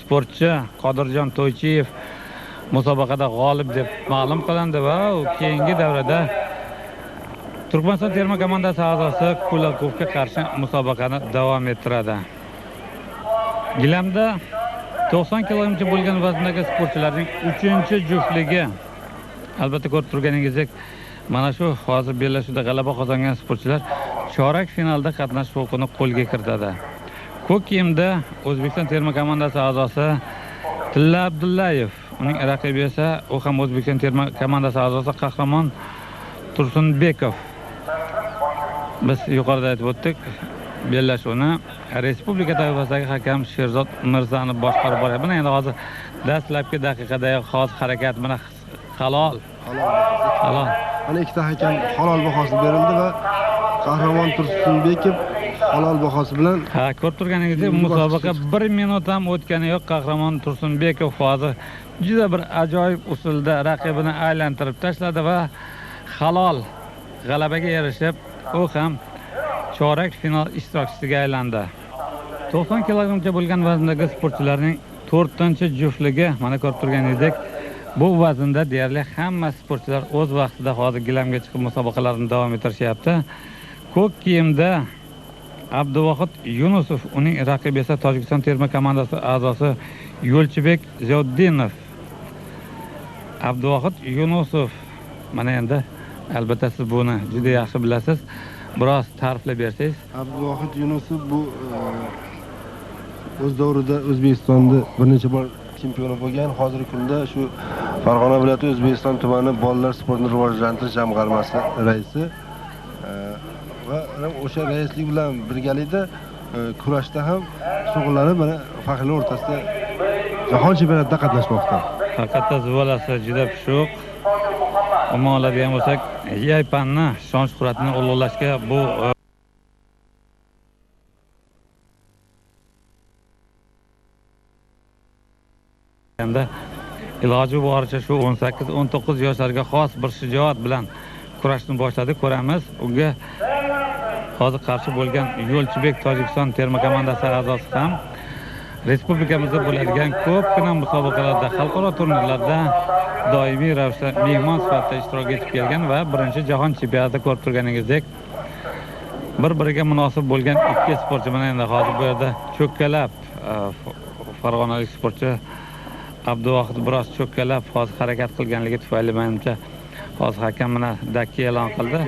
sportchi Qodirjon To'ychiyev musobaqada g'olib deb ma'lum qilindi va u keyingi davrada Turkmaniston terma komandasi a'zosi Kulakovga qarshi musobaqani davom ettiradi. Gilamda 90 kilogramcha bo'lgan vazndagi sportchilarning 3-juftligi. Albatta ko'rib turganingizdek, mana shu hozir bellashuvda g'alaba qozongan sportchilar chorak finalda qatnashish huquqini qo'lga kiritadi. Ko'k kiyimda O'zbekiston terma komandasi a'zosi Tilla Abdullayev, uning raqibi esa u ham O'zbekiston terma komandasi a'zosi Qahramon Tursunbekov. Biz yuqorida aytib o'tdik, bellashuvni respublika toifasidagi hakam Sherzod Mirzani boshqarib boryapti. Mana endi hozir dastlabki daqiqadayoq hozir harakat mana halol. Halol.
Mana ikkita hakam halol bahosi berildi va Qahramon Tursunbekov halol bahosi bilan.
Ha, ko'rib turganingizdek musobaqa 1 minut ham o'tgani yo'q. Qahramon Tursunbekov hozir juda bir ajoyib usulda raqibini aylantirib tashladi va halol g'alabaga erishib, u ham chorak final ishtirokchisiga aylandi. 90 kilogramcha bo'lgan vazndagi sportchilarning 4-juftligi, mana ko'rib turganingizdek, bu vaznda deyarli hamma sportchilar o'z vaqtida hozir gilamga chiqib musobaqalarni davom ettirishyapti. Ko'k kiyimda Abduvohid Yunusov, uning raqibi esa Tojikiston terma komandasi a'zosi Yo'lchibek Ziyoddinov. Abduvohid Yunusov, mana endi albatta siz buni juda yaxshi bilasiz. Biroz ta'riflab bersangiz.
Abduvohid Yunusov bu o'z davrida O'zbekistonda bir necha bor chempioni bo'lgan. Hozirgi kunda shu Farg'ona viloyati O'zbekiston tumani bolalar sportini rivojlantirish jamg'armasi raisi va o'sha raislik bilan birgalikda kurashda ham shug'ullanib, mana faxriylar o'rtasida jahon chempionatida qatnashmoqda.
Haqiqatda zuvalasi juda pishiq. Umuman oladigan bo'lsak, Yaypanni shon shuhratini ulug'lashga bu endi iloji boricha shu 18-19 yoshlarga xos bir shijoat bilan kurashni boshladi. Ko'ramiz, unga hozir qarshi bo'lgan Yo'lchibek Tojikiston terma komandasi a'zosi ham respublikamizda bo'ladigan ko'pgina musobaqalarda, xalqaro turnirlarda doimiy ravishda mehmon sifatida ishtirok etib kelgan va birinchi jahon chempionatida ko'rib turganingizdek bir-biriga munosib bo'lgan ikki sportchi. Mana endi hozir bu yerda cho'kkalab farg'onalik sportchi Abduvohid biroz cho'kkalab hozir harakat qilganligi tufayli menimcha hozir hakam mana dakki e'lon qildi.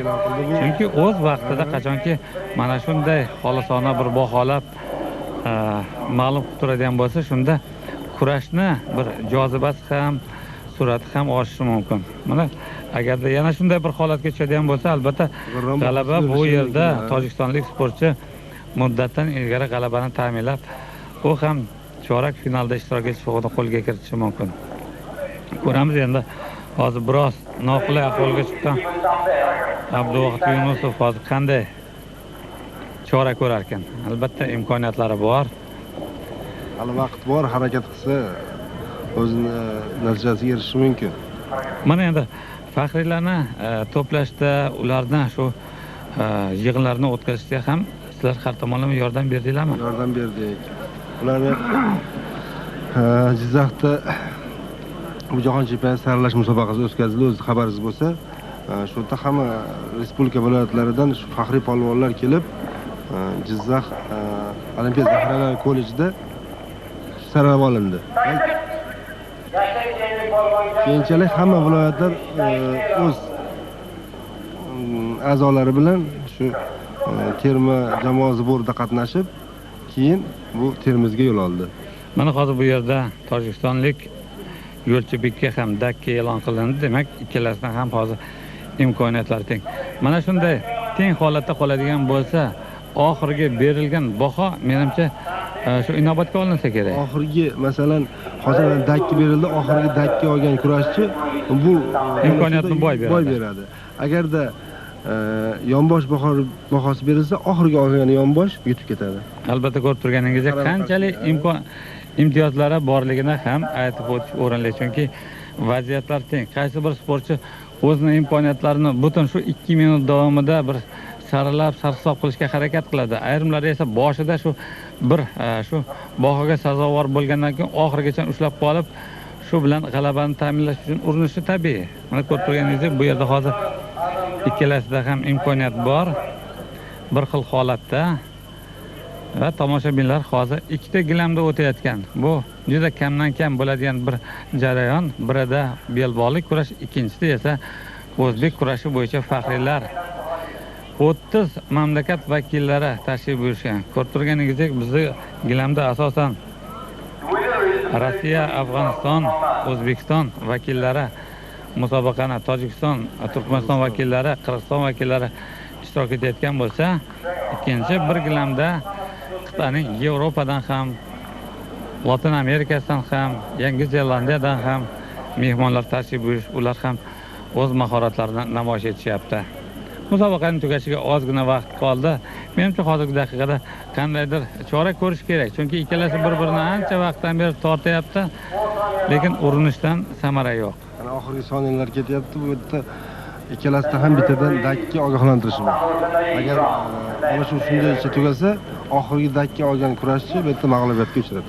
Chunki o'z vaqtida qachonki mana shunday xolisona bir baholab ma'lum qilib turadigan bo'lsa, shunda kurashni bir jozibasi ham, sur'ati ham oshishi mumkin. Mana agarda yana shunday bir holatga tushadigan bo'lsa, albatta g'alaba bu yerda tojikistonlik sportchi muddatdan ilgari g'alabani ta'minlab, u ham chorak finalda ishtirok etish huquqini qo'lga kiritishi mumkin. Ko'ramiz endi hozir biroz noqulay ahvolga chiqqan Abduvohid Yunusov hozir qanday chora ko'rar ekan. Albatta imkoniyatlari bor.
Hali vaqt bor, harakat qilsa o'zini natijasiga erishishi mumkin.
Mana endi faxriylarni to'plashda, ularni shu yig'inlarni o'tkazishda ham sizlar har tomonlama yordam berdinglarmi?
Yordam berdik. Ularni Jizzaxda bu jahon chempionati saralash musobaqasi o'tkazildi, o'z xabaringiz bo'lsa, shu yerda hamma respublika viloyatlaridan shu faxriy polvonlar kelib Jizzax Olimpiya zaxiralari kollejida saralab olindi. Keyinchalik hamma viloyatlar o'z a'zolari bilan shu terma jamoa zborida qatnashib, keyin bu Termizga yo'l oldi.
Mana hozir bu yerda tojikistonlik Yo'lchibekka ham dakka e'lon qilindi. Demak, ikkalasidan ham hozir imkoniyatlari teng. Mana shunday teng holatda qoladigan bo'lsa, oxirgi berilgan baho menimcha shu inobatga olinsa kerak.
Oxirgi, masalan, hozir dakka berildi, oxirgi dakka olgan kurashchi bu
imkoniyatni boy beradi.
Agarda yonbosh bahosi berilsa, oxirgi olgan yonbosh yutib ketadi.
Albatta ko'rib turganingizdek qanchalik imtiyozlari borligini ham aytib o'tish o'rinli, chunki vaziyatlar teng. Qaysi bir sportchi o'zini imkoniyatlarini butun shu 2 minut davomida bir saralab sarhisob qilishga harakat qiladi. Ayrimlari esa boshida shu bir shu bahoga sazovor bo'lgandan keyin oxirigacha ushlab qolib, shu bilan g'alabani ta'minlash uchun urinishi tabiiy. Mana ko'rib turganingizdek, bu yerda hozir ikkalasida ham imkoniyat bor bir xil holatda va tomoshabinlar hozir ikkita gilamda o'tayotgan. Bu juda kamdan kam bo'ladigan bir jarayon. Birida belbog'li kurash, ikkinchisida esa o'zbek kurashi bo'yicha faxriylar 30 mamlakat vakillari tashrif buyurishgan. Ko'rib turganingizdek, bizni gilamda asosan Rossiya, Afg'oniston, O'zbekiston vakillari musobaqani, Tojikiston, Turkmaniston vakillari, Qirg'iziston vakillari ishtirok etayotgan bo'lsa, ikkinchi bir gilamda qit'aning Yevropadan ham, Lotin Amerikasidan ham, Yangi Zelandiyadan ham mehmonlar tashrif buyurish, ular ham o'z mahoratlarini namoyish etishyapti. Musobaqaning tugashiga ozgina vaqt qoldi. Menimcha hozirgi daqiqada qandaydir chora ko'rish kerak, chunki ikkalasi bir-birini ancha vaqtdan beri tortyapti, lekin urinishdan samara yo'q.
Mana oxirgi soniyalar ketyapti. Bu yerda ikkalasida ham bittadan dakka ogohlantirishi bor. Agar olishuv shundaycha tugasa, oxirgi dakka olgan kurashchi bu yerda mag'lubiyatga uchradi.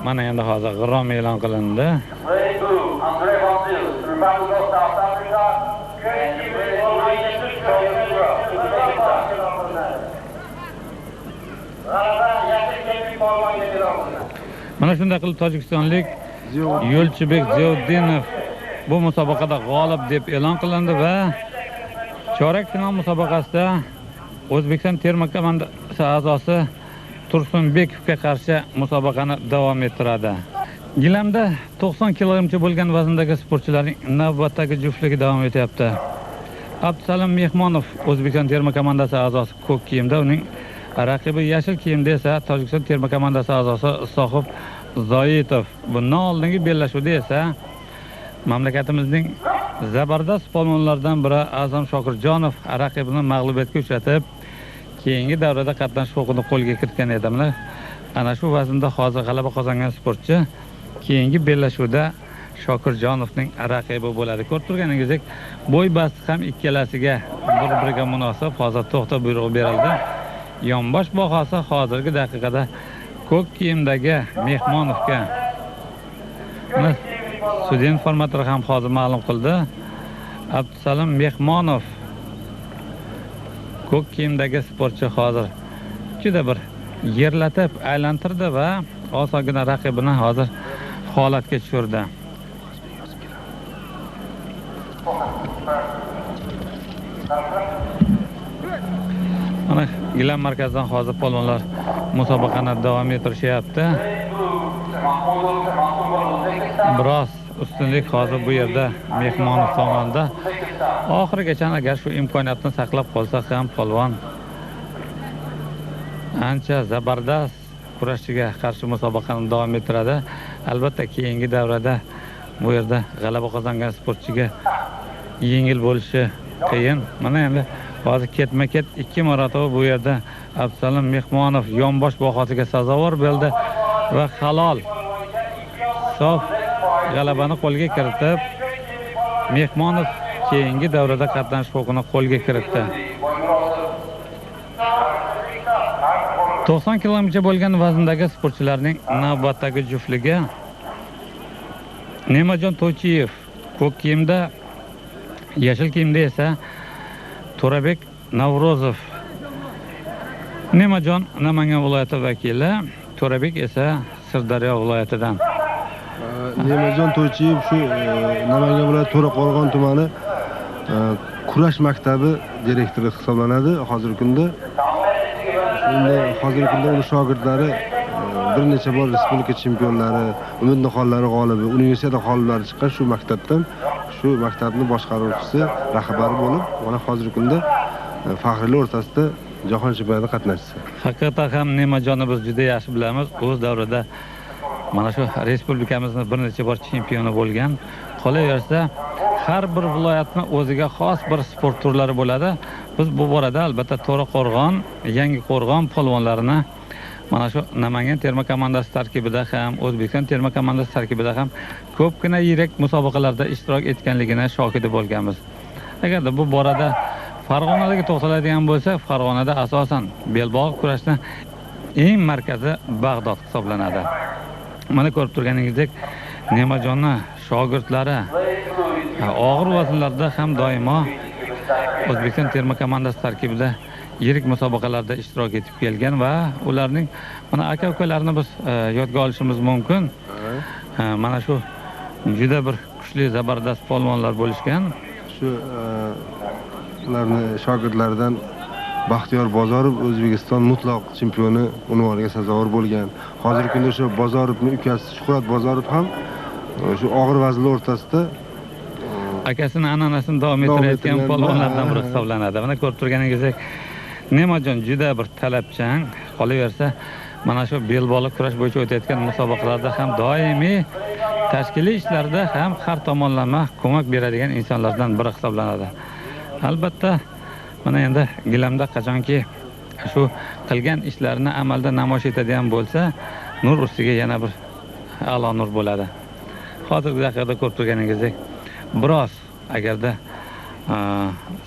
Mana endi hozir g'irrom e'lon qilindi. Mana shunday qilib tojikistonlik Yo'lchibek Ziyoddinov bu musobaqada g'olib deb e'lon qilindi va chorak final musobaqasida O'zbekiston terma komandasi a'zosi Tursunbekovga qarshi musobaqani davom ettiradi. Gilamda 90 kilogramcha bo'lgan vazndagi sportchilarning navbatdagi juftligi davom etyapti. Abdusalim Mehmonov O'zbekiston terma komandasi a'zosi ko'k kiyimda, uning raqibi yashil kiyimda esa Tojikiston terma komandasi a'zosi Sohib Zoitov. Bundan oldingi bellashuvda esa mamlakatimizning zabardast polvonlaridan biri Azam Shokirjonov raqibini mag'lubiyatga uchratib, keyingi davrada qatnashish huquqini qo'lga kiritgan edi. Mana ana shu vaznda hozir g'alaba qozongan sportchi keyingi bellashuvda Shokirjonovning raqibi bo'ladi. Ko'rib turganingizdek, bo'y basti ham ikkalasiga bir-biriga munosib. Hozir to'xta buyrug'i berildi. Yonbosh bahosi hozirgi daqiqada ko'k kiyimdagi Mehmonovga. Mana sudya informatori ham hozir ma'lum qildi. Abdusalim Mehmonov ko'k kiyimdagi sportchi hozir juda bir yerlatib aylantirdi va osongina raqibini hozir holatga tushirdi. Mana gilam markazidan hozir polvonlar musobaqani davom ettirishyapti. Biroz ustunlik hozir bu yerda Mehmonov tomonida. Oxirigacha agar shu imkoniyatni saqlab qolsa ham polvon ancha zabardast kurashchiga qarshi musobaqani davom ettiradi. Albatta keyingi davrada bu yerda g'alaba qozongan sportchiga yengil bo'lishi qiyin. Mana endi hozir ketma-ket 2 marotaba bu yerda Abdusalim Mehmonov yonbosh bahosiga sazovor bo'ldi va halol sof g'alabani qo'lga kiritib, Mehmonov keyingi davrada qatnashish huquqini qo'lga kiritdi. 90 kilogramgacha bo'lgan vazndagi sportchilarning navbatdagi juftligi Nemajon To'ychiyev ko'k kiyimda, yashil kiyimda esa To'rabek Navrozov. Nemajon Namangan viloyati vakili, To'rabek esa Sirdaryo viloyatidan.
Nemajon To'ychiyev shu Namangan viloyati To'raqo'rg'on tumani kurash maktabi direktori hisoblanadi hozirgi kunda. Endi hozirgi kunda uning shogirdlari bir necha bor respublika chempionlari, umid nihollari g'olibi, universitet g'oliblari chiqqan shu maktabdan, shu maktabni boshqaruvchisi, rahbari bo'lib, mana hozirgi kunda faxriylar o'rtasida jahon chempionatida qatnashdi.
Haqiqatan ham Nemajonni biz juda yaxshi bilamiz. O'z davrida mana shu respublikamizni bir necha bor chempioni bo'lgan. Qolaversa, har bir viloyatning o'ziga xos bir sport turlari bo'ladi. Biz bu borada albatta To'raqo'rg'on, Yangiqo'rg'on polvonlarini mana shu Namangan terma komandasi tarkibida ham, O'zbekiston terma komandasi tarkibida ham ko'pgina yirik musobaqalarda ishtirok etganligini shohidi bo'lganmiz. Agarda bu borada Farg'onaga to'xtaladigan bo'lsak, Farg'onada asosan belbog' kurashni eng markazi Bag'dod hisoblanadi. Mana ko'rib turganingizdek, Ne'matjonni shogirdlari og'ir vaznlarda ham doimo O'zbekiston terma komandasi tarkibida yirik musobaqalarda ishtirok etib kelgan va ularning mana aka-ukalarini biz yodga olishimiz mumkin. Mana shu juda bir kuchli zabardast polvonlar bo'lishgan.
Shu ularni shogirdlaridan Baxtiyor Bozorov O'zbekiston mutlaq chempioni unvoniga sazovor bo'lgan. Hozirgi kunda o'sha Bozorovning ukasi Shuhrat Bozorov ham shu og'ir vaznlar o'rtasida
akasini an'anasini davom ettirayotgan polvonlardan biri hisoblanadi. Mana ko'rib turganingizdek, Ne'matjon juda bir talabchan, qolaversa mana shu belbog'liq kurash bo'yicha o'tayotgan musobaqalarda ham doimiy tashkiliy ishlarda ham har tomonlama ko'mak beradigan insonlardan biri hisoblanadi. Albatta, mana endi gilamda qachonki shu qilgan ishlarini amalda namoyish etadigan bo'lsa, nur ustiga yana bir a'lo nur bo'ladi. Hozirgi daqiqada ko'rib turganingizdek, biroz agarda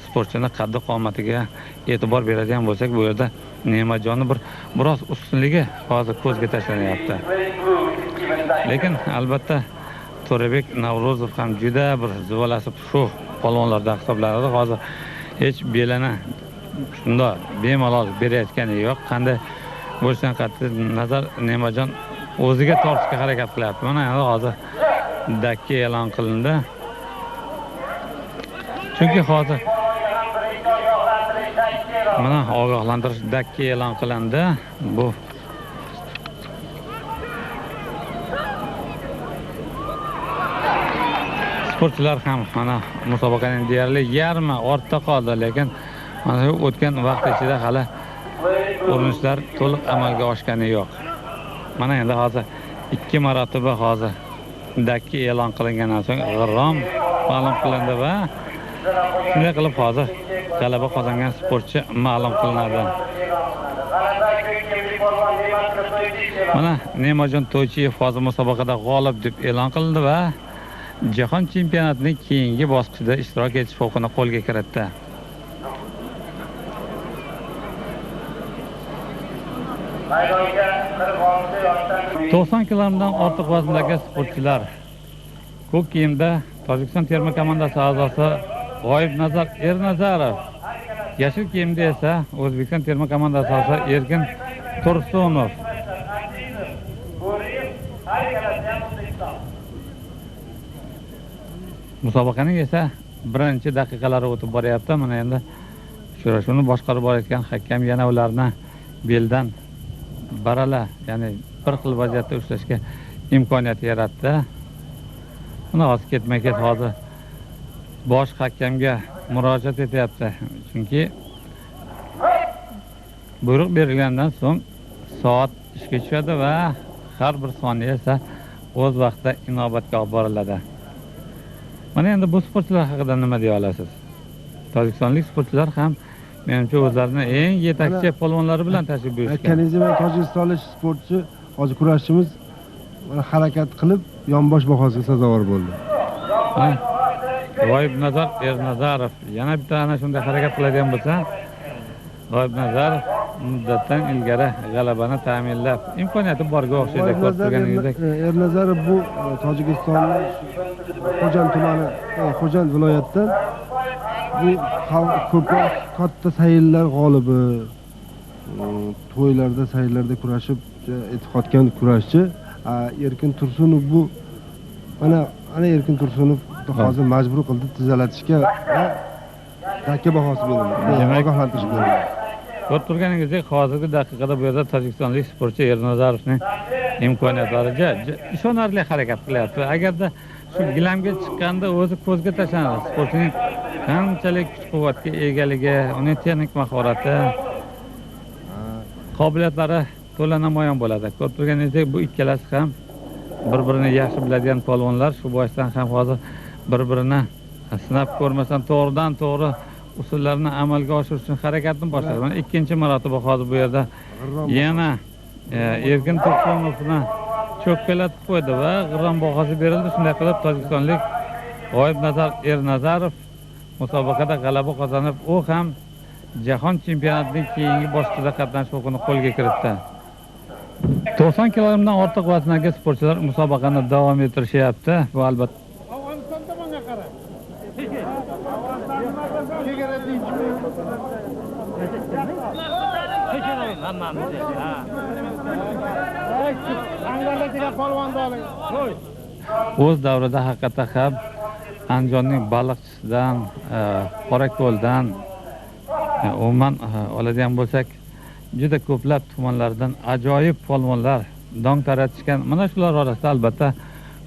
sportchini qaddi qomatiga e'tibor beradigan bo'lsak, bu yerda Ne'matjonni biroz ustunligi hozir ko'zga tashlanyapti. Lekin albatta To'rabek Navro'zov ham juda bir zivalasi shu polvonlardan hisoblanadi. Hozir hech belini shundoq bemalol berayotgani yo'q. Qanday bo'lishidan qat'iy nazar Ne'matjon o'ziga tortishga harakat qilyapti. Mana endi hozir dakka e'lon qilindi. Chunki hozir mana ogohlantirish dakka e'lon qilindi. Bu sportchilar ham mana musobaqaning deyarli yarmi ortda qoldi, lekin mana shu o'tgan vaqt ichida hali urinishlar to'liq amalga oshgani yo'q. Mana endi hozir 2 marotaba hozir dakka e'lon qilingandan so'ng g'irrom ma'lum qilindi va shunday qilib hozir g'alaba qozongan sportchi ma'lum qilinadi. Mana Ne'matjon To'ychiyev hozir musobaqada g'olib deb e'lon qilindi va jahon chempionatining keyingi bosqichida ishtirok etish huquqini qo'lga kiritdi.
Maydonga 46 yoshdan
90 kilodan ortiq vazndagi sportchilar ko'k kiyimda Tojikiston terma komandasi a'zosi G'oyibnazar Ernazarov, yashil kiyimda esa O'zbekiston terma komandasi a'zosi Erkin Tursunov. Musobaqaning esa birinchi daqiqalari o'tib boryapti. Mana endi uchrashuvni boshqarib borayotgan hakam yana ularni beldan barala, ya'ni bir xil vaziyatda ushlashga imkoniyat yaratdi. Mana hozir ketma-ket hozir bosh hakamga murojaat etyapti. Chunki buyruq berilgandan so'ng soat ishga tushadi va har bir soniya esa o'z vaqtida inobatga olib boriladi. Mana endi bu sportchilar haqida nima deya olasiz? Tojikistonlik sportchilar ham menimcha o'zlarini eng yetakchi polvonlari bilan tashrif buyurishgan.
Aytganingizdek, mana tojikistonlik sportchi hozir kurashchimiz mana harakat qilib yonbosh bahosiga sazovor bo'ldi.
G'oyibnazar Ernazarov yana bitta ana shunday harakat qiladigan bo'lsa, G'oyibnazarov muddatdan ilgari g'alabani ta'minlab imkoniyati borga o'xshaydi. Ko'rib turganingizdek,
Ernazarov bu Tojikistonning Xo'jand tumani, Xo'jand viloyatidan bu ko'proq katta sayillar g'olibi, to'ylarda, sayillarda kurashib e'tiqodgan kurashchi. Erkin Tursunov bu mana Erkin Tursunov hozir majbur qildi tizalatishga va dakka bahosi berildi, ogohlantirish berildi.
Ko'rib turganingizdek, hozirgi daqiqada bu yerda tojikistonlik sportchi Ernazarovning imkoniyatlari ishonarli harakat qilyapti. Agarda shu gilamga chiqqanda o'zi ko'zga tashlanadi. Sportchining qanchalik kuch-quvvatga egaligi, uning texnik mahorati, qobiliyatlari to'la namoyon bo'ladi. Ko'rib turganingizdek, bu ikkalasi ham bir-birini yaxshi biladigan polvonlar. Shu boisdan ham hozir bir-birini sinab ko'rmasdan to'g'ridan to'g'ri usullarni amalga oshirish uchun harakatni boshladi. Mana ikkinchi marotaba hozir bu yerda yana Erkin Tursunovni cho'kkalatib qo'ydi va g'irrom bahosi berildi. Shunday qilib tojikistonlik G'oyibnazar Ernazarov musobaqada g'alaba qozonib, u ham jahon chempionatining keyingi bosqichida qatnashish huquqini qo'lga kiritdi. 90 kilogrammdan ortiq vazndagi sportchilar musobaqani davom ettirishyapti. Bu albatta
Afg'oniston tomonga qara.
O'z davrida haqiqatda ham Andijonning baliqchisidan, Qorako'ldan, umuman oladigan bo'lsak, juda ko'plab tumanlardan ajoyib polvonlar dong taratishgan. Mana shular orasida albatta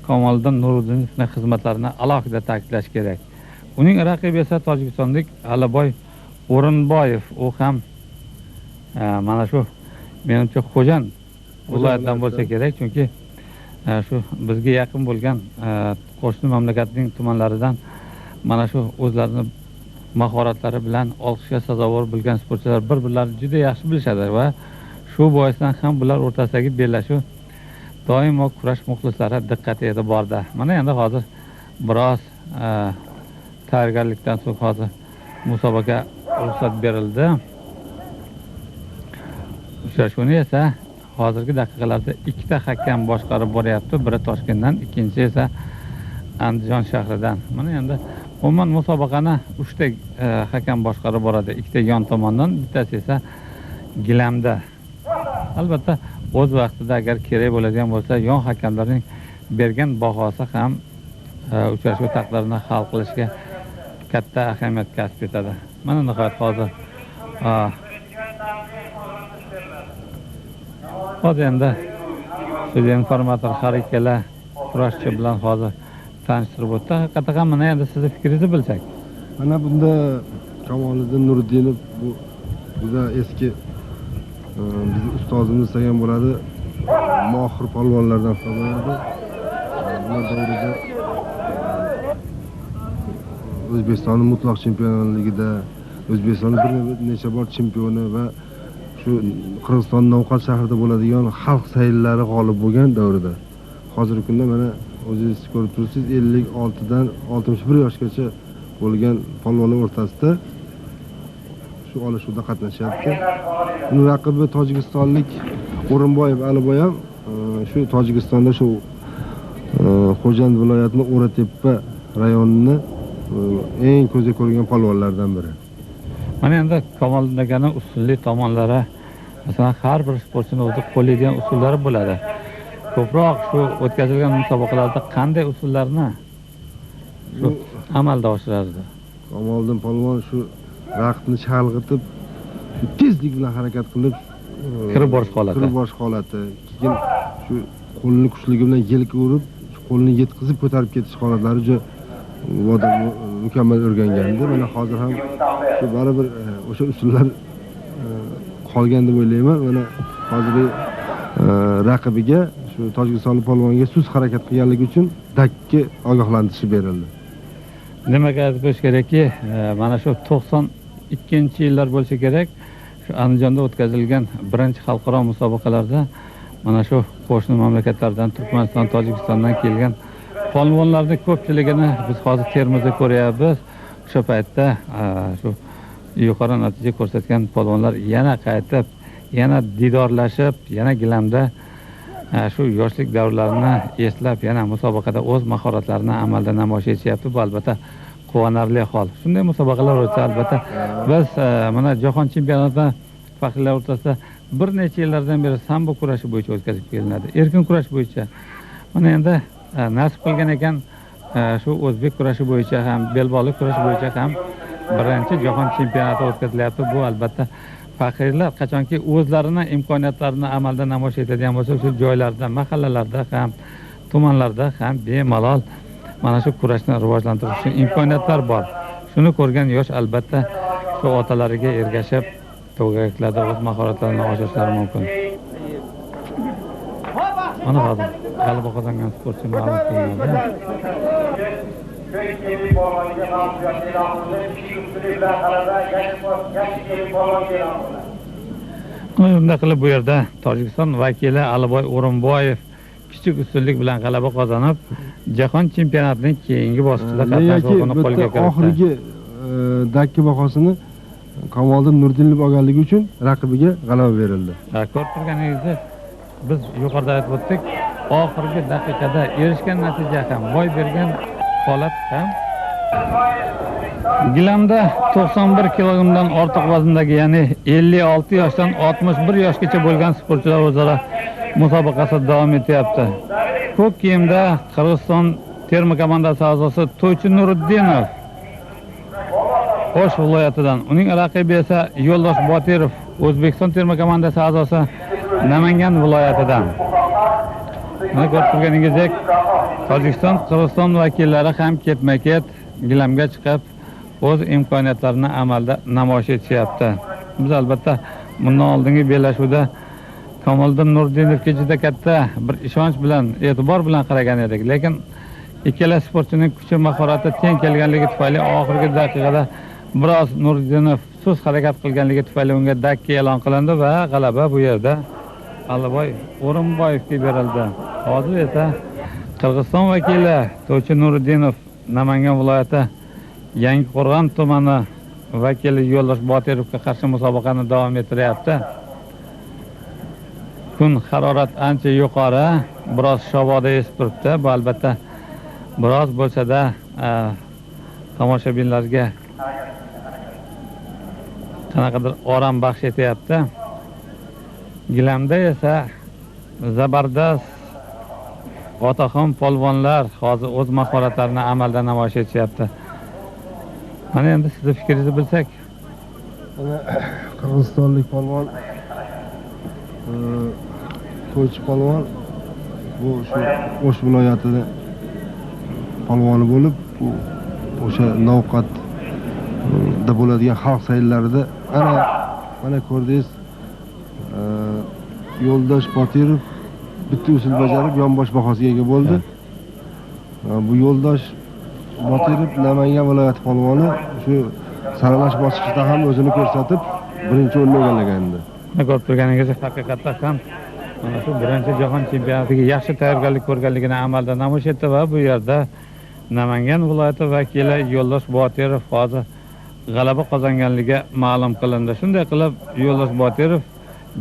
Kamoliddin Nuriddinovning xizmatlarini alohida ta'kidlash kerak. Uning raqibi esa tojikistonlik Aliboy O'rinboyev. U ham mana shu menimcha Xo'jand viloyatidan bo'lsa kerak, chunki shu bizga yaqin bo'lgan qo'shni mamlakatning tumanlaridan mana shu o'zlarini mahoratlari bilan olqishga sazovor bo'lgan sportchilar bir-birlarini juda yaxshi bilishadi va shu boisdan ham bular o'rtasidagi bellashuv doimo kurash muxlislari diqqati e'tiborda. Mana endi hozir biroz tayyorgarlikdan so'ng hozir musobaqa ruxsat berildi. Uchrashuvni esa hozirgi daqiqalarda ikkita hakam boshqarib boryapti. Biri Toshkentdan, ikkinchisi esa Andijon shahridan. Mana endi umuman musobaqani 3 ta hakam boshqarib boradi. Ikkita yon tomondan, bittasi esa gilamda. Albatta o'z vaqtida agar kerak bo'ladigan bo'lsa, yon hakamlarning bergan bahosi ham uchrashuv taqdirini hal qilishga katta ahamiyat kasb etadi. Mana nihoyat hozir hozir endi sudya informator har ikkala kurashchi bilan hozir tanishtirib o'tdi. Haqiqatan ham mana endi sizni fikringizni bilsak.
Mana bunda Kamoliddin Nuriddinov bu juda eski bizni ustozimiz desak ham bo'ladi, mohir polvonlardan hisoblanadi. Bular davrida O'zbekistonning mutlaq chempionligida, O'zbekistonning bir necha bor chempioni va shu Qirg'iziston Novqat shahrida bo'ladigan xalq sayllari g'olib bo'lgan davrida. Hozirgi kunda mana o'zingiz ko'rib turibsiz, 56 dan 61 yoshgacha bo'lgan polvonlar o'rtasida shu olishuvda qatnashyapti. Uning raqibi tojikistonlik O'rinboyev Aliboy ham shu Tojikistonda shu Xo'jand viloyatining O'ratepa rayonini eng ko'zga ko'ringan polvonlardan biri.
Mana endi Kamoliddin akaning usulli tomonlari, masalan, har bir sportchini o'zi qo'llaydigan usullari bo'ladi. Ko'proq shu o'tkazilgan musobaqalarda qanday usullarni shu amalda oshirardi?
Kamoliddin polvon shu raqibni chalg'itib, tezlik bilan harakat qilib
kirib borish holati.
Kirib borish holati, keyin shu qo'lini kuchligi bilan yelka urib, qo'lini yetkazib ko'tarib ketish holatlari juda mukammal o'rgangandi. Mana hozir ham shu baribir o'sha usullar qolgan deb o'ylayman. Mana hozir raqibiga, shu tojikistonlik polvonga sust harakat qilganligi uchun dakki ogohlantirishi berildi.
Nimaga aytib qo'yish kerakki, mana shu 92-yillar bo'lsa kerak, shu Andijonda o'tkazilgan birinchi xalqaro musobaqalarda mana shu qo'shni mamlakatlardan, Turkmaniston, Tojikistondan kelgan polvonlarning ko'pchiligini biz hozir Termizda ko'ryapmiz. O'sha paytda shu yuqori natija ko'rsatgan polvonlar yana qaytib, yana didorlashib, yana gilamda shu yoshlik davrlarini eslab, yana musobaqada o'z mahoratlarini amalda namoyish etishyapti. Bu albatta quvonarli hol. Shunday musobaqalar o'tsa albatta biz mana jahon chempionatida faxriylar o'rtasida bir necha yillardan beri sambo kurashi bo'yicha o'tkazib kelinadi. Erkin kurash bo'yicha. Mana endi nasib qilgan ekan shu o'zbek kurashi bo'yicha ham, belbog'li kurash bo'yicha ham birinchi jahon chempionati o'tkazilyapti. Bu albatta faxriylar qachonki o'zlarini imkoniyatlarini amalda namoyish etadigan bo'lsa, shu joylarda, mahallalarda ham, tumanlarda ham bemalol mana shu kurashni rivojlantirish uchun imkoniyatlar bor. Shuni ko'rgan yosh albatta shu otalariga ergashib to'g'raklarda o'z mahoratlarini oshirishlari mumkin. Mana hozir g'alaba qozongan sportchi ma'lum qilinadi. Unda qilib bu yerda Tojikiston vakili Aliboy O'rinboyev kichik ustunlik bilan g'alaba qozonib, jahon chempionatining keyingi bosqichida qatnashish huquqini qo'lga kiritdi.
Oxirgi dakki bahosini Kamoliddin Nurdinov olganligi uchun raqibiga g'alaba berildi.
Ko'rib turganingizdek, biz yuqorida aytib o'tdik, oxirgi daqiqada erishgan natija ham, boy bergan holat ham. Gilamda 91 kilogramdan ortiq vazndagi, ya'ni 56 yoshdan 61 yoshgacha bo'lgan sportchilar o'zaro musobaqasi davom etyapti. Ko'k kiyimda Qirg'iziston terma komandasi a'zosi To'ychi Nuriddinov O'sh viloyatidan, uning raqibi esa Yo'ldosh Botirov, O'zbekiston terma komandasi a'zosi Namangan viloyatidan. Mana ko'rib turganingizdek, Tojikiston, Qirg'iziston vakillari ham ketma-ket gilamga chiqib o'z imkoniyatlarini amalda namoyish etishyapti. Biz albatta bundan oldingi bellashuvda Kamoliddin Nurdinovga juda katta bir ishonch bilan, e'tibor bilan qaragan edik, lekin ikkala sportchining kuchi, mahorati teng kelganligi tufayli oxirgi daqiqada biroz Nuriddinov sust harakat qilganligi tufayli unga dakki e'lon qilindi va g'alaba bu yerda Aliboy O'rinboyevga berildi. Hozir esa Qirg'iziston vakili To'ychi Nuriddinov Namangan viloyati Yangiqo'rg'on tumani vakili Yo'ldosh Botirovga qarshi musobaqani davom ettiryapti. Kun harorat ancha yuqori, biroz shovoda esib turibdi. Bu albatta biroz bo'lsa-da tomoshabinlarga qanaqadir orom baxsh etyapti. Gilamda esa zabardast otaxon polvonlar hozir o'z mahoratlarini amalda namoyish etyapti. Mana endi sizni fikringizni bilsak.
Mana Qirg'izistonlik polvon To'ychi polvon bu shu O'sh viloyatida polvoni bo'lib, bu o'sha Novqatda bo'ladigan xalq sayillarida ana ko'rdingiz, Yo'ldosh Botirov bitta usul bajarib yonbosh bahosiga ega bo'ldi. Bu Yo'ldosh Botirov Namangan viloyati polvoni shu saralash bosqichida ham o'zini ko'rsatib birinchi o'rinni egallagandi.
Ko'rib turganingizdek, haqiqatda ham mana shu birinchi jahon chempionatiga yaxshi tayyorgarlik ko'rganligini amalda namoyish etdi va bu yerda Namangan viloyati vakili Yo'ldosh Botirov hozir g'alaba qozonganligi ma'lum qilindi. Shunday qilib Yo'ldosh Botirov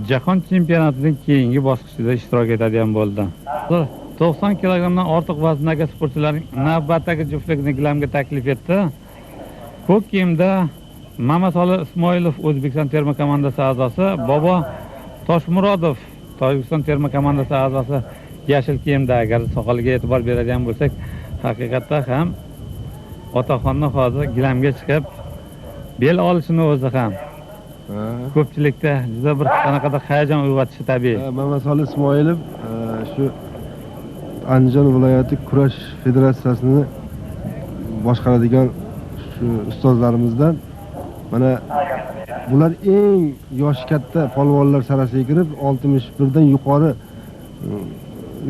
jahon chempionatining keyingi bosqichida ishtirok etadigan bo'ldi. 90 kilogramdan ortiq vazndagi sportchilarning navbatdagi juftligini gilamga taklif etdi. Ko'k kiyimda Mamasoli Ismoilov O'zbekiston terma komandasi a'zosi, Bobo Toshmurodov Tojikiston terma komandasi a'zosi yashil kiyimda. Agar soqoliga e'tibor beradigan bo'lsak, haqiqatda ham otaxonni hozir gilamga chiqib bel olishini o'zi ham ko'pchilikda juda bir qanaqadir hayajon uyg'otishi tabiiy.
Mamasoli Ismoilov shu Andijon viloyati kurash federatsiyasini boshqaradigan shu ustozlarimizdan. Mana bular eng yoshi katta polvonlar sarasiga kirib, 61 dan yuqori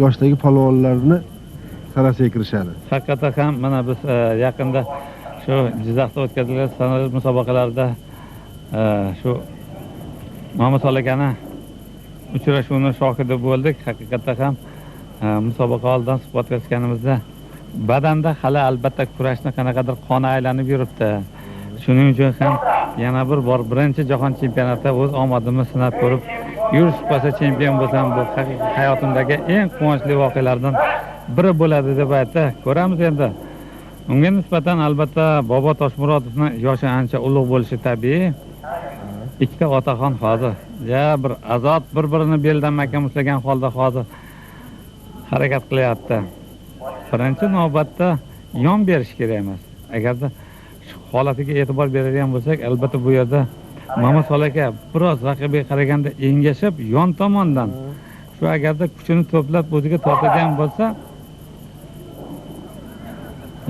yoshdagi polvonlarni sarasiga kirishadi.
Haqiqatan ham mana biz yaqinda shu Jizzaxda o'tkazilgan san'at musobaqalarida shu Mamasoli akani uchrashuvini shohidi bo'ldik. Haqiqatda ham musobaqa oldidan suhbatlashganimizda badanda hali albatta kurashni qanaqadir qoni aylanib yuribdi. Shuning uchun ham yana bir bor birinchi jahon chempionatida o'z omadimni sinab ko'rib, yurishib qolsa chempion bo'lsam, bu haqiqiy hayotimdagi eng quvonchli voqealardan biri bo'ladi deb aytdi. Ko'ramiz endi. Unga nisbatan albatta Bobo Toshmurodovning yoshi ancha ulug' bo'lishi tabiiy. Ikkita otaxon hozir ja bir azob bir-birini beldan mahkam ushlagan holda hozir harakat qilyapti. Birinchi navbatda yon berish kerak emas. Agarda shu holatiga e'tibor beradigan bo'lsak, albatta bu yerda Mamasoli aka biroz raqibiga qaraganda engashib yon tomondan shu agarda kuchini to'plab o'ziga tortadigan bo'lsa,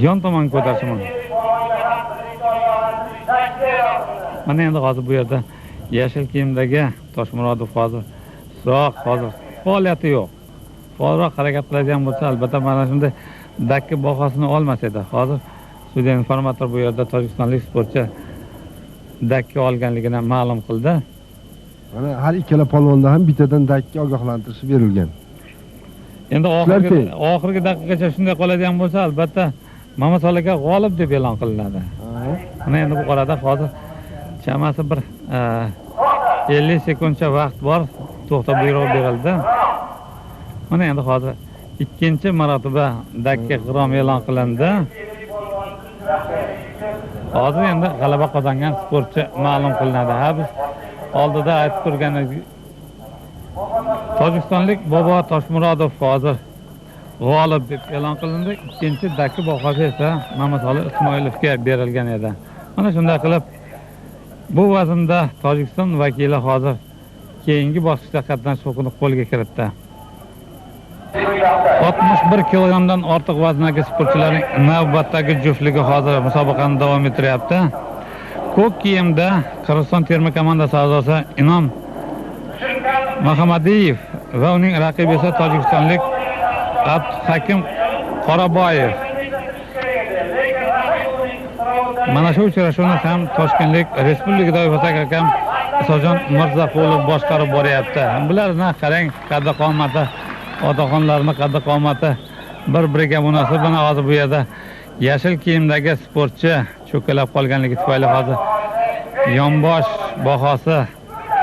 yon tomon ko'tarishi mumkin. Mana endi hozir bu yerda yashil kiyimdagi Toshmurodov hozir soq, hozir faoliyati yo'q. Faolroq harakat qiladigan bo'lsa, albatta mana shunday dakki bahosini olmas edi. Hozir sudya informator bu yerda tojikistonlik sportchi dakki olganligini ma'lum qildi.
Mana har ikkala polvonda ham bittadan dakki ogohlantirishi berilgan.
Endi oxirgi daqiqagacha shunday qoladigan bo'lsa, albatta Mamasoli aka g'olib deb e'lon qilinadi. Mana endi bu orada hozir chamasi bir 50 sekundcha vaqt bor, to'xta buyrug'i berildi. Mana endi hozir ikkinchi marotaba dakka g'irrom e'lon qilindi. Hozir endi g'alaba qozongan sportchi ma'lum qilinadi. Ha, biz oldida aytib turganimiz Tojikistonlik Bobo Toshmurodov hozir g'olib deb e'lon qilindi. Ikkinchi dakka bahosi esa Mamasoli Ismoilovga berilgan edi. Mana shunday qilib bu vaznda Tojikiston vakili hozir keyingi bosqichda qatnashish huquqini qo'lga kiritdi. 61 kilogrammdan ortiq vazndagi sportchilarning navbatdagi juftligi hozir musobaqani davom ettiryapti. Ko'k kiyimda Qirg'iziston terma komandasi a'zosi Inom Muhammadiyev va uning raqibi esa tojikistonlik Abduhakim Qoraboyev. Mana shu uchrashuvni ham Toshkentlik Respublika toifasidagi hakam Isojon Mirzaqulov boshqarib boryapti. Bularni qarang, qaddi qomati, otaxonlarning qaddi qomati bir-biriga munosib. Mana hozir bu yerda yashil kiyimdagi sportchi cho'kkalab qolganligi tufayli hozir yonbosh bahosi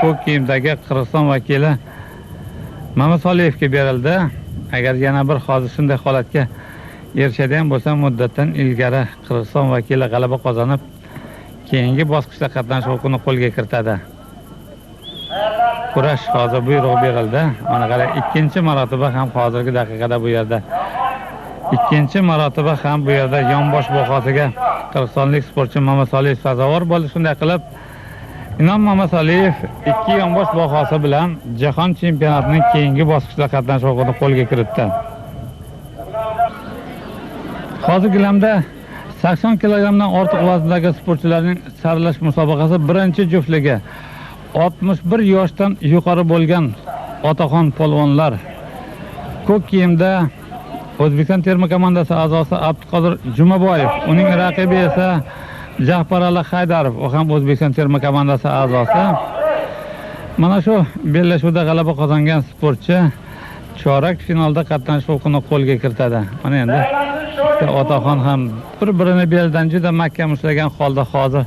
ko'k kiyimdagi Qirg'iziston vakili Mamasoliyevga berildi. Agar yana bir hozir shunday holatga erishadigan bo'lsa, muddatdan ilgari Qirg'iziston vakili g'alaba qozonib, keyingi bosqichda qatnashish huquqini qo'lga kiritadi. Kurash hozir buyruq berildi. Mana qarang, ikkinchi marotaba ham hozirgi daqiqada bu yerda ikkinchi marotaba ham bu yerda yonbosh bahosiga qirg'izistonlik sportchi Mamasoliyev sazovor bo'ldi. Shunday qilib Inom Mamasoliyev ikki yonbosh bahosi bilan jahon chempionatining keyingi bosqichda qatnashish huquqini qo'lga kiritdi. Hozir gilamda 80 kilogrammdan ortiq vazndagi sportchilarning saralash musobaqasi birinchi juftligi 61 yoshdan yuqori bo'lgan otaxon polvonlar. Ko'k kiyimda O'zbekiston terma komandasi a'zosi Abduqodir Jumaboyev, uning raqibi esa Jahparali Haydarov, u ham O'zbekiston terma komandasi a'zosi. Mana shu bellashuvda g'alaba qozongan sportchi chorak finalda qatnashish huquqini qo'lga kiritadi. Mana endi otaxon ham bir-birini beldan juda mahkam ushlagan holda hozir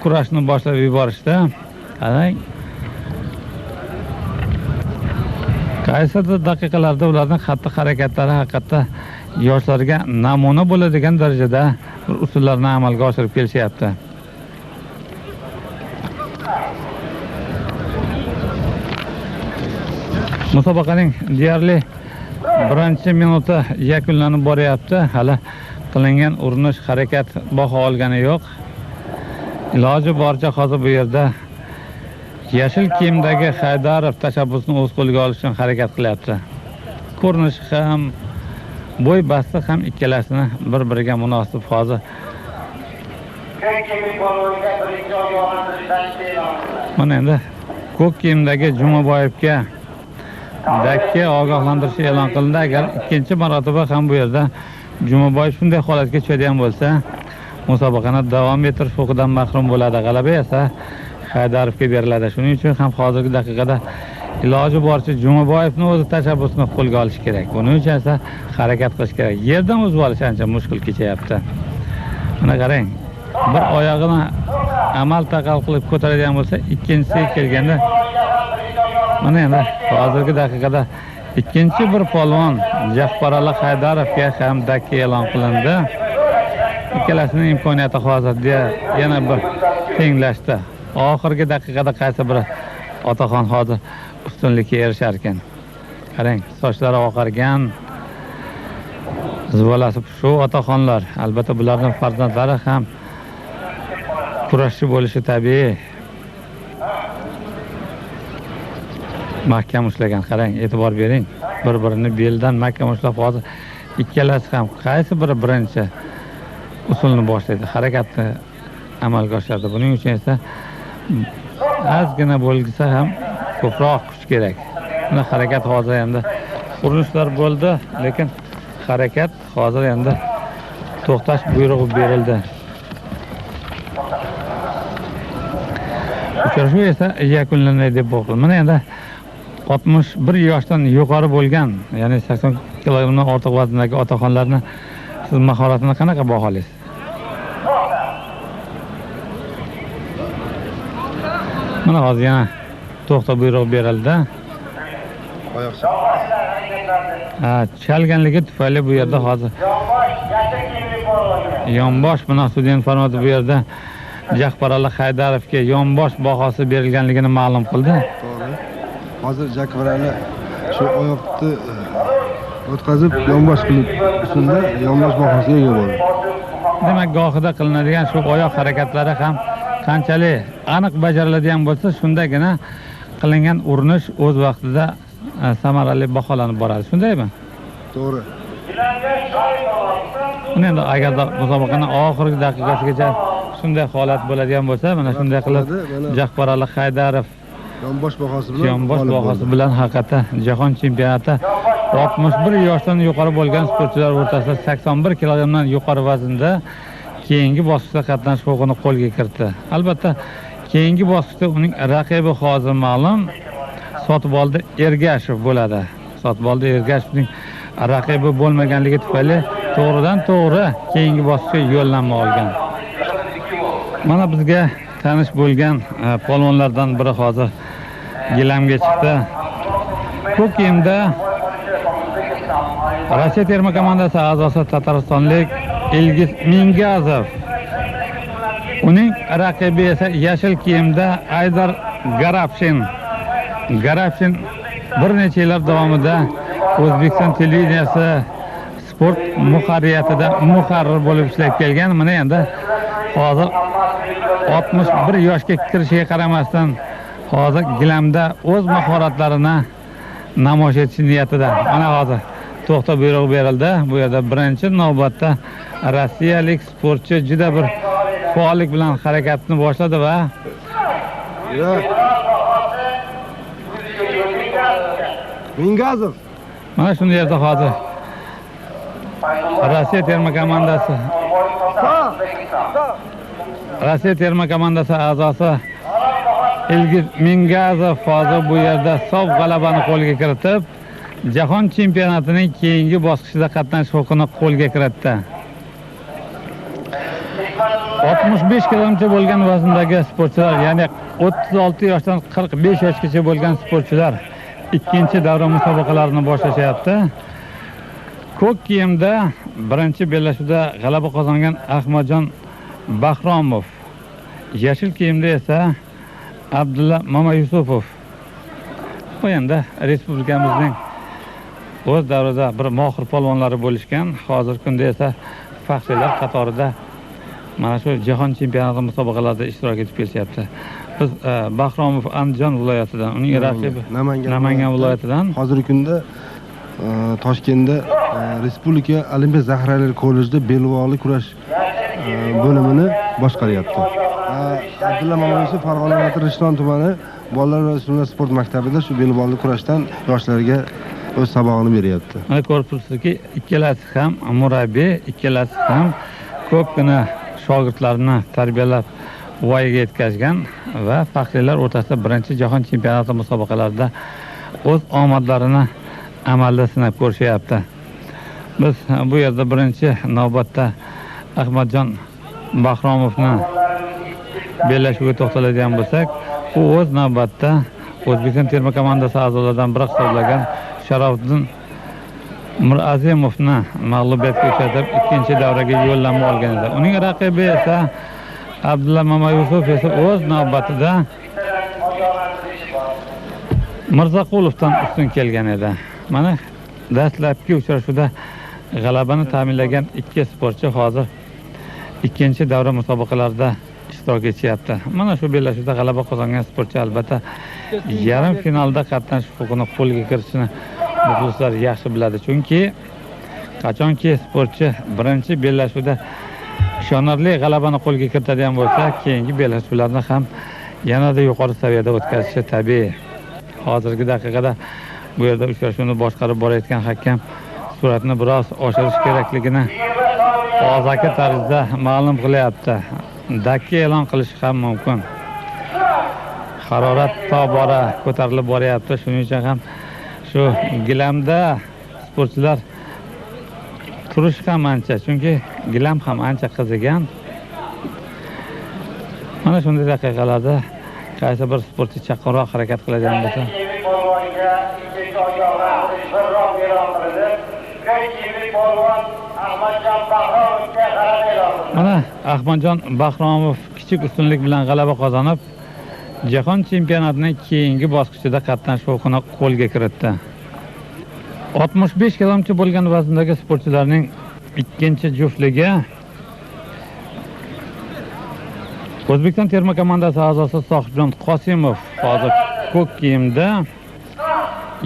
kurashni boshlab yuborishdi. Qarang, qaysidir daqiqalarda ularning xatti-harakatlari haqiqatda yoshlarga namuna bo'ladigan darajada bir usullarni amalga oshirib kelishyapti. Musobaqaning deyarli birinchi minuti yakunlanib boryapti. Hali qilingan urinish harakat baho olgani yo'q. Iloji boricha hozir bu yerda yashil kiyimdagi Haydarov tashabbusni o'z qo'liga olish uchun harakat qilyapti. Ko'rinishi ham, bo'y basti ham ikkalasini bir-biriga munosib hozir. Mana endi ko'k kiyimdagi Jumaboyevga dakka ogohlantirishi e'lon qilindi. Agar ikkinchi marotaba ham bu yerda Jumaboyev shunday holatga tushadigan bo'lsa, musobaqani davom ettirish huquqidan mahrum bo'ladi. G'alaba esa Haydarovga beriladi. Shuning uchun ham hozirgi daqiqada iloji boricha Jumaboyevni o'zi tashabbusini qo'lga olish kerak. Buning uchun esa harakat qilish kerak. Yerdan uzib olish ancha mushkul kechyapti. Mana qarang, bir oyog'ini amal taqal qilib ko'taradigan bo'lsa, ikkinchisiga kelganda mana endi hozirgi daqiqada ikkinchi bir polvon Jahparali Haydarovga ham dakka e'lon qilindi. Ikkalasining imkoniyati hozir yana bir tenglashdi. Oxirgi daqiqada qaysi biri otaxon hozir ustunlikka erishar ekan. Qarang, sochlari oqargan, zivolasi shu otaxonlar. Albatta bularning farzandlari ham kurashchi bo'lishi tabiiy. Mahkam ushlagan, qarang, e'tibor bering. Bir-birini beldan mahkam ushlab hozir ikkalasi ham qaysi biri birinchi usulni boshlaydi, harakatni amalga oshiradi. Buning uchun esa ozgina bo'lsa ham ko'proq kuch kerak. Buni harakat hozir endi urinishlar bo'ldi, lekin harakat hozir endi to'xtash buyrug'i berildi. Uchrashuv esa yakunlanadi deb bo'ldi. Mana endi 61 yoshdan yuqori bo'lgan, ya'ni 80 kilogrammdan ortiq vazndagi otaxonlarni Siz mahoratini qanaqa baholaysiz? Mana hozir yana to'xta buyrug'i berildi. Chalganligi tufayli bu yerda hozir yonbosh mana sudya informasi bu yerda Jahbarali Haydarovga yonbosh bahosi berilganligini ma'lum qildi.
To'g'ri. Hozir Jahbarali shu oyoqni o'tkazib yonbosh qilib usulda yonbosh bahosiga ega bo'ldi.
Demak, gohida qilinadigan shu oyoq harakatlari ham qanchalik aniq bajariladigan bo'lsa, shundagina qilingan urinish o'z vaqtida samarali baholanib boradi. Shundaymi?
To'g'ri.
Uni endi agarda musobaqaning oxirgi daqiqasigacha shunday holat bo'ladigan bo'lsa, mana shunday qilib Jahbarali Haydarov
yonbosh bahosi
bilan haqiqatda jahon chempionati 61 yoshdan yuqori bo'lgan sportchilar o'rtasida 81 kilogrammdan yuqori vaznda keyingi bosqichda qatnashish huquqini qo'lga kiritdi. Albatta, keyingi bosqichda uning raqibi hozir ma'lum, Sotvoldi Ergashev bo'ladi. Sotvoldi Ergashevning raqibi bo'lmaganligi tufayli to'g'ridan to'g'ri keyingi bosqichga yo'llanma olgan. Mana bizga tanish bo'lgan polvonlardan biri hozir gilamga chiqdi. Ko'k kiyimda Rossiya terma komandasi a'zosi tataristonlik Ilgiz Mingazov. Uning raqibi esa yashil kiyimda Aydar Garabshin. Garabshin bir necha yillar davomida O'zbekiston televideniyasi sport muharririyatida muharrir bo'lib ishlab kelgan. Mana endi hozir 61 yoshga kirishiga qaramasdan hozir gilamda o'z mahoratlarini namoyish etish niyatida. Mana hozir to'xta buyrug'i berildi. Bu yerda birinchi navbatda rossiyalik sportchi juda bir faollik bilan harakatni boshladi va
Mingazov
mana shunday yerda hozir Rossiya terma komandasi a'zosi Ilgiz Mingazov hozir bu yerda sof g'alabani qo'lga kiritib, jahon chempionatining keyingi bosqichida qatnashish huquqini qo'lga kiritdi. 65 kilogramcha bo'lgan vazndagi sportchilar, ya'ni 36 yoshdan 45 yoshgacha bo'lgan sportchilar ikkinchi davra musobaqalarini boshlashyapti. Ko'k kiyimda birinchi bellashuvda g'alaba qozongan Ahmadjon Bahromov, yashil kiyimda esa Abdulla Mamayusupov. Bu endi respublikamizning o'z davrida bir mohir polvonlari bo'lishgan, hozirgi kunda esa faxriylar qatorida mana shu jahon chempionati musobaqalarida ishtirok etib kelishyapti. Biz Bahromov Andijon viloyatidan, uning raqibi Namangan viloyatidan.
Hozirgi kunda Toshkentda Respublika Olimpiya zaxiralari kollejida belbog'li kurash bo'limini boshqaryapti. Abdulla Mamayusupov Farg'ona viloyati Rishton tumani bolalar va o'smirlar sport maktabida shu belbog'li kurashdan yoshlarga o'z sabog'ini beryapti.
Mana ko'rib turibsizki, ikkalasi ham murabbiy, ikkalasi ham ko'pgina shogirdlarni tarbiyalab voyaga yetkazgan va faxriylar o'rtasida birinchi jahon chempionati musobaqalarida o'z omadlarini amalda sinab ko'rishyapti. Biz bu yerda birinchi navbatda Ahmadjon Bahromovni bellashuvga to'xtaladigan bo'lsak, u o'z navbatda O'zbekiston terma komandasi a'zolaridan biri hisoblangan Sharofiddin Mirazimovni mag'lubiyatga uchratib ikkinchi davraga yo'llanma olgan edi. Uning raqibi esa Abdulla Mamayusupov esa o'z navbatida Mirzaqulovdan ustun kelgan edi. Mana dastlabki uchrashuvda g'alabani ta'minlagan ikki sportchi hozir ikkinchi davra musobaqalarida ishtirok etishyapti. Mana shu bellashuvda g'alaba qozongan sportchi albatta yarim finalda qatnashish huquqini qo'lga kiritishini muxlislar yaxshi biladi. Chunki qachonki sportchi birinchi bellashuvda ishonarli g'alabani qo'lga kiritadigan bo'lsa, keyingi bellashuvlarni ham yanada yuqori saviyada o'tkazishi tabiiy. Hozirgi daqiqada bu yerda uchrashuvni boshqarib borayotgan hakam suratni biroz oshirish kerakligini og'zaki tarzda ma'lum qilyapti. Dakki e'lon qilish ham mumkin. Harorat tobora ko'tarilib boryapti. Shuning uchun ham shu gilamda sportchilar Turish ham ancha, chunki gilam ham ancha qizigan. Mana shunday daqiqalarda qaysi bir sportchi chaqqonroq harakat qiladigan bo'lsa, mana Ahmadjon Bahromov kichik ustunlik bilan g'alaba qozonib, jahon chempionatining keyingi bosqichida qatnashish huquqini qo'lga kiritdi. 65 kilogramcha bo'lgan vazndagi sportchilarning ikkinchi juftligi O'zbekiston terma komandasi a'zosi Sohibjon Qosimov hozir ko'k kiyimda,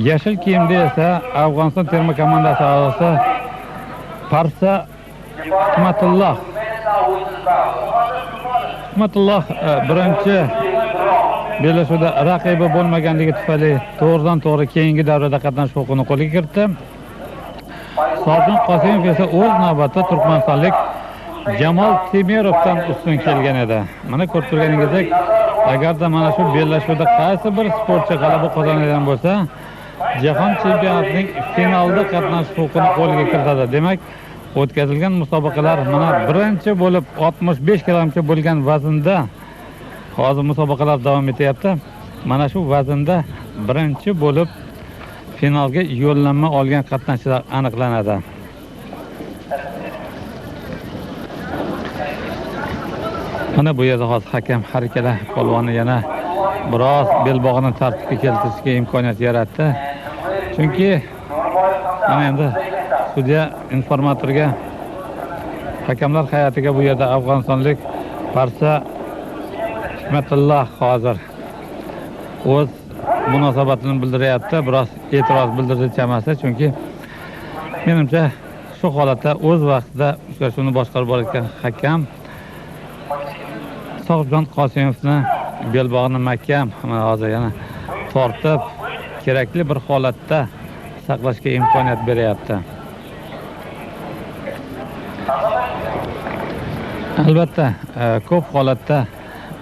yashil kiyimda esa Afg'oniston terma komandasi a'zosi Parsa Hikmatulloh. Hikmatulloh birinchi bellashuvda raqibi bo'lmaganligi tufayli to'g'ridan to'g'ri keyingi davrada qatnashish huquqini qo'lga kiritdi. Sohibjon Qosimov esa o'z navbatida turkmanistonlik Jamol Temirovdan ustun kelgan edi. Mana ko'rib turganingizdek, agarda mana shu bellashuvda qaysi bir sportchi g'alaba qozonadigan bo'lsa, jahon chempionatining finalida qatnashish huquqini qo'lga kiritadi. Demak, o'tkazilgan musobaqalar mana birinchi bo'lib 65 kilogramcha bo'lgan vaznda hozir musobaqalar davom etyapti. Mana shu vaznda birinchi bo'lib finalga yo'llanma olgan qatnashchilar aniqlanadi. Mana bu yerda hozir hakam har ikkala polvonni yana biroz belbog'ini tartibga keltirishga imkoniyat yaratdi. Chunki mana endi sudya informatorga, hakamlar hay'atiga bu yerda afg'onistonlik Parsa Hikmatulloh hozir o'z munosabatini bildiryapti, biroz e'tiroz bildirdi chamasi, chunki menimcha shu holatda o'z vaqtida uchrashuvni boshqarib borayotgan hakam Sohibjon Qosimovni belbog'ini mahkam mana hozir yana tortib kerakli bir holatda saqlashga imkoniyat beryapti. Albatta, ko'p holatda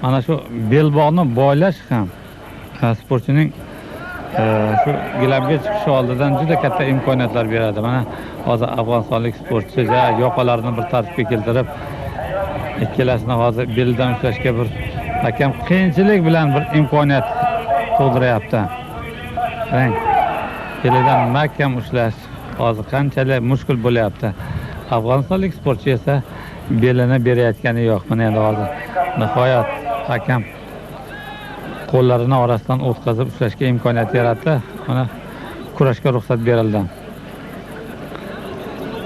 mana shu belbog'ni boylash ham sportchining shu gilamga chiqishi oldidan juda katta imkoniyatlar beradi. Mana hozir afg'onistonlik sportchi yoqalarini bir tartibga keltirib, ikkalasini hozir beldan ushlashga bir hakam qiyinchilik bilan bir imkoniyat tug'diryapti. Qarang, belidan mahkam ushlash hozir qanchalik mushkul bo'lyapti. Afg'onistonlik sportchi esa belini berayotgani yo'q. Mana endi hozir nihoyat hakam qo'llarini orasidan o'tkazib ushlashga imkoniyat yaratdi. Mana kurashga ruxsat berildi.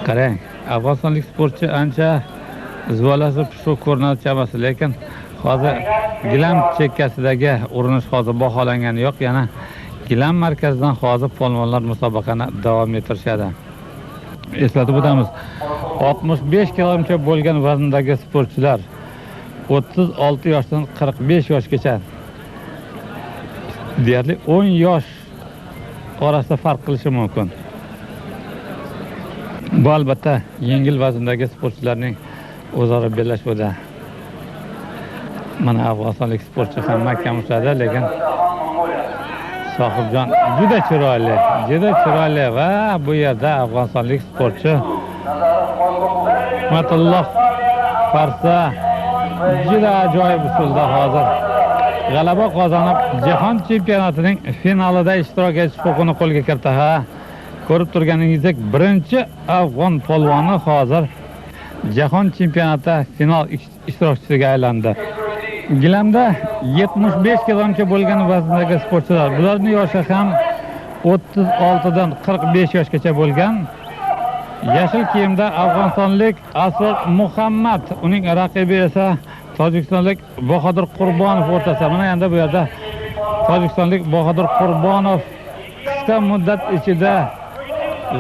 Qarang, afg'onistonlik sportchi ancha zuvalasi shu ko'rinadi chamasi, lekin hozir gilam chekkasidagi urinish hozir baholangani yo'q. Yana gilam markazidan hozir polvonlar musobaqani davom ettirishadi. Eslatib o'tamiz, 65 kilogramcha bo'lgan vazndagi sportchilar 36 yoshdan 45 yoshgacha deyarli 10 yosh orasida farq qilishi mumkin. Bu albatta yengil vazndagi sportchilarning o'zaro bellashuvida. Mana afg'onistonlik sportchi ham mahkam ushladi, lekin Sohibjon juda chiroyli, juda chiroyli va bu yerda afg'onistonlik sportchi Hikmatulloh Parsa juda ajoyib usulda hozir g'alaba qozonib, jahon chempionatining finalida ishtirok etish huquqini qo'lga kiritdi. Ha, ko'rib turganingizdek, birinchi afg'on polvoni hozir jahon chempionatida final ishtirokchisiga aylandi. Gilamda 75 kilogramcha bo'lgan vazndagi sportchilar, bularning yoshi ham 36 dan 45 yoshgacha bo'lgan. Yashil kiyimda afg'onistonlik Asror Muhammad, uning raqibi esa tojikistonlik Bahodir Qurbonov o'rtasida. Mana endi bu yerda tojikistonlik Bahodir Qurbonov qisqa muddat ichida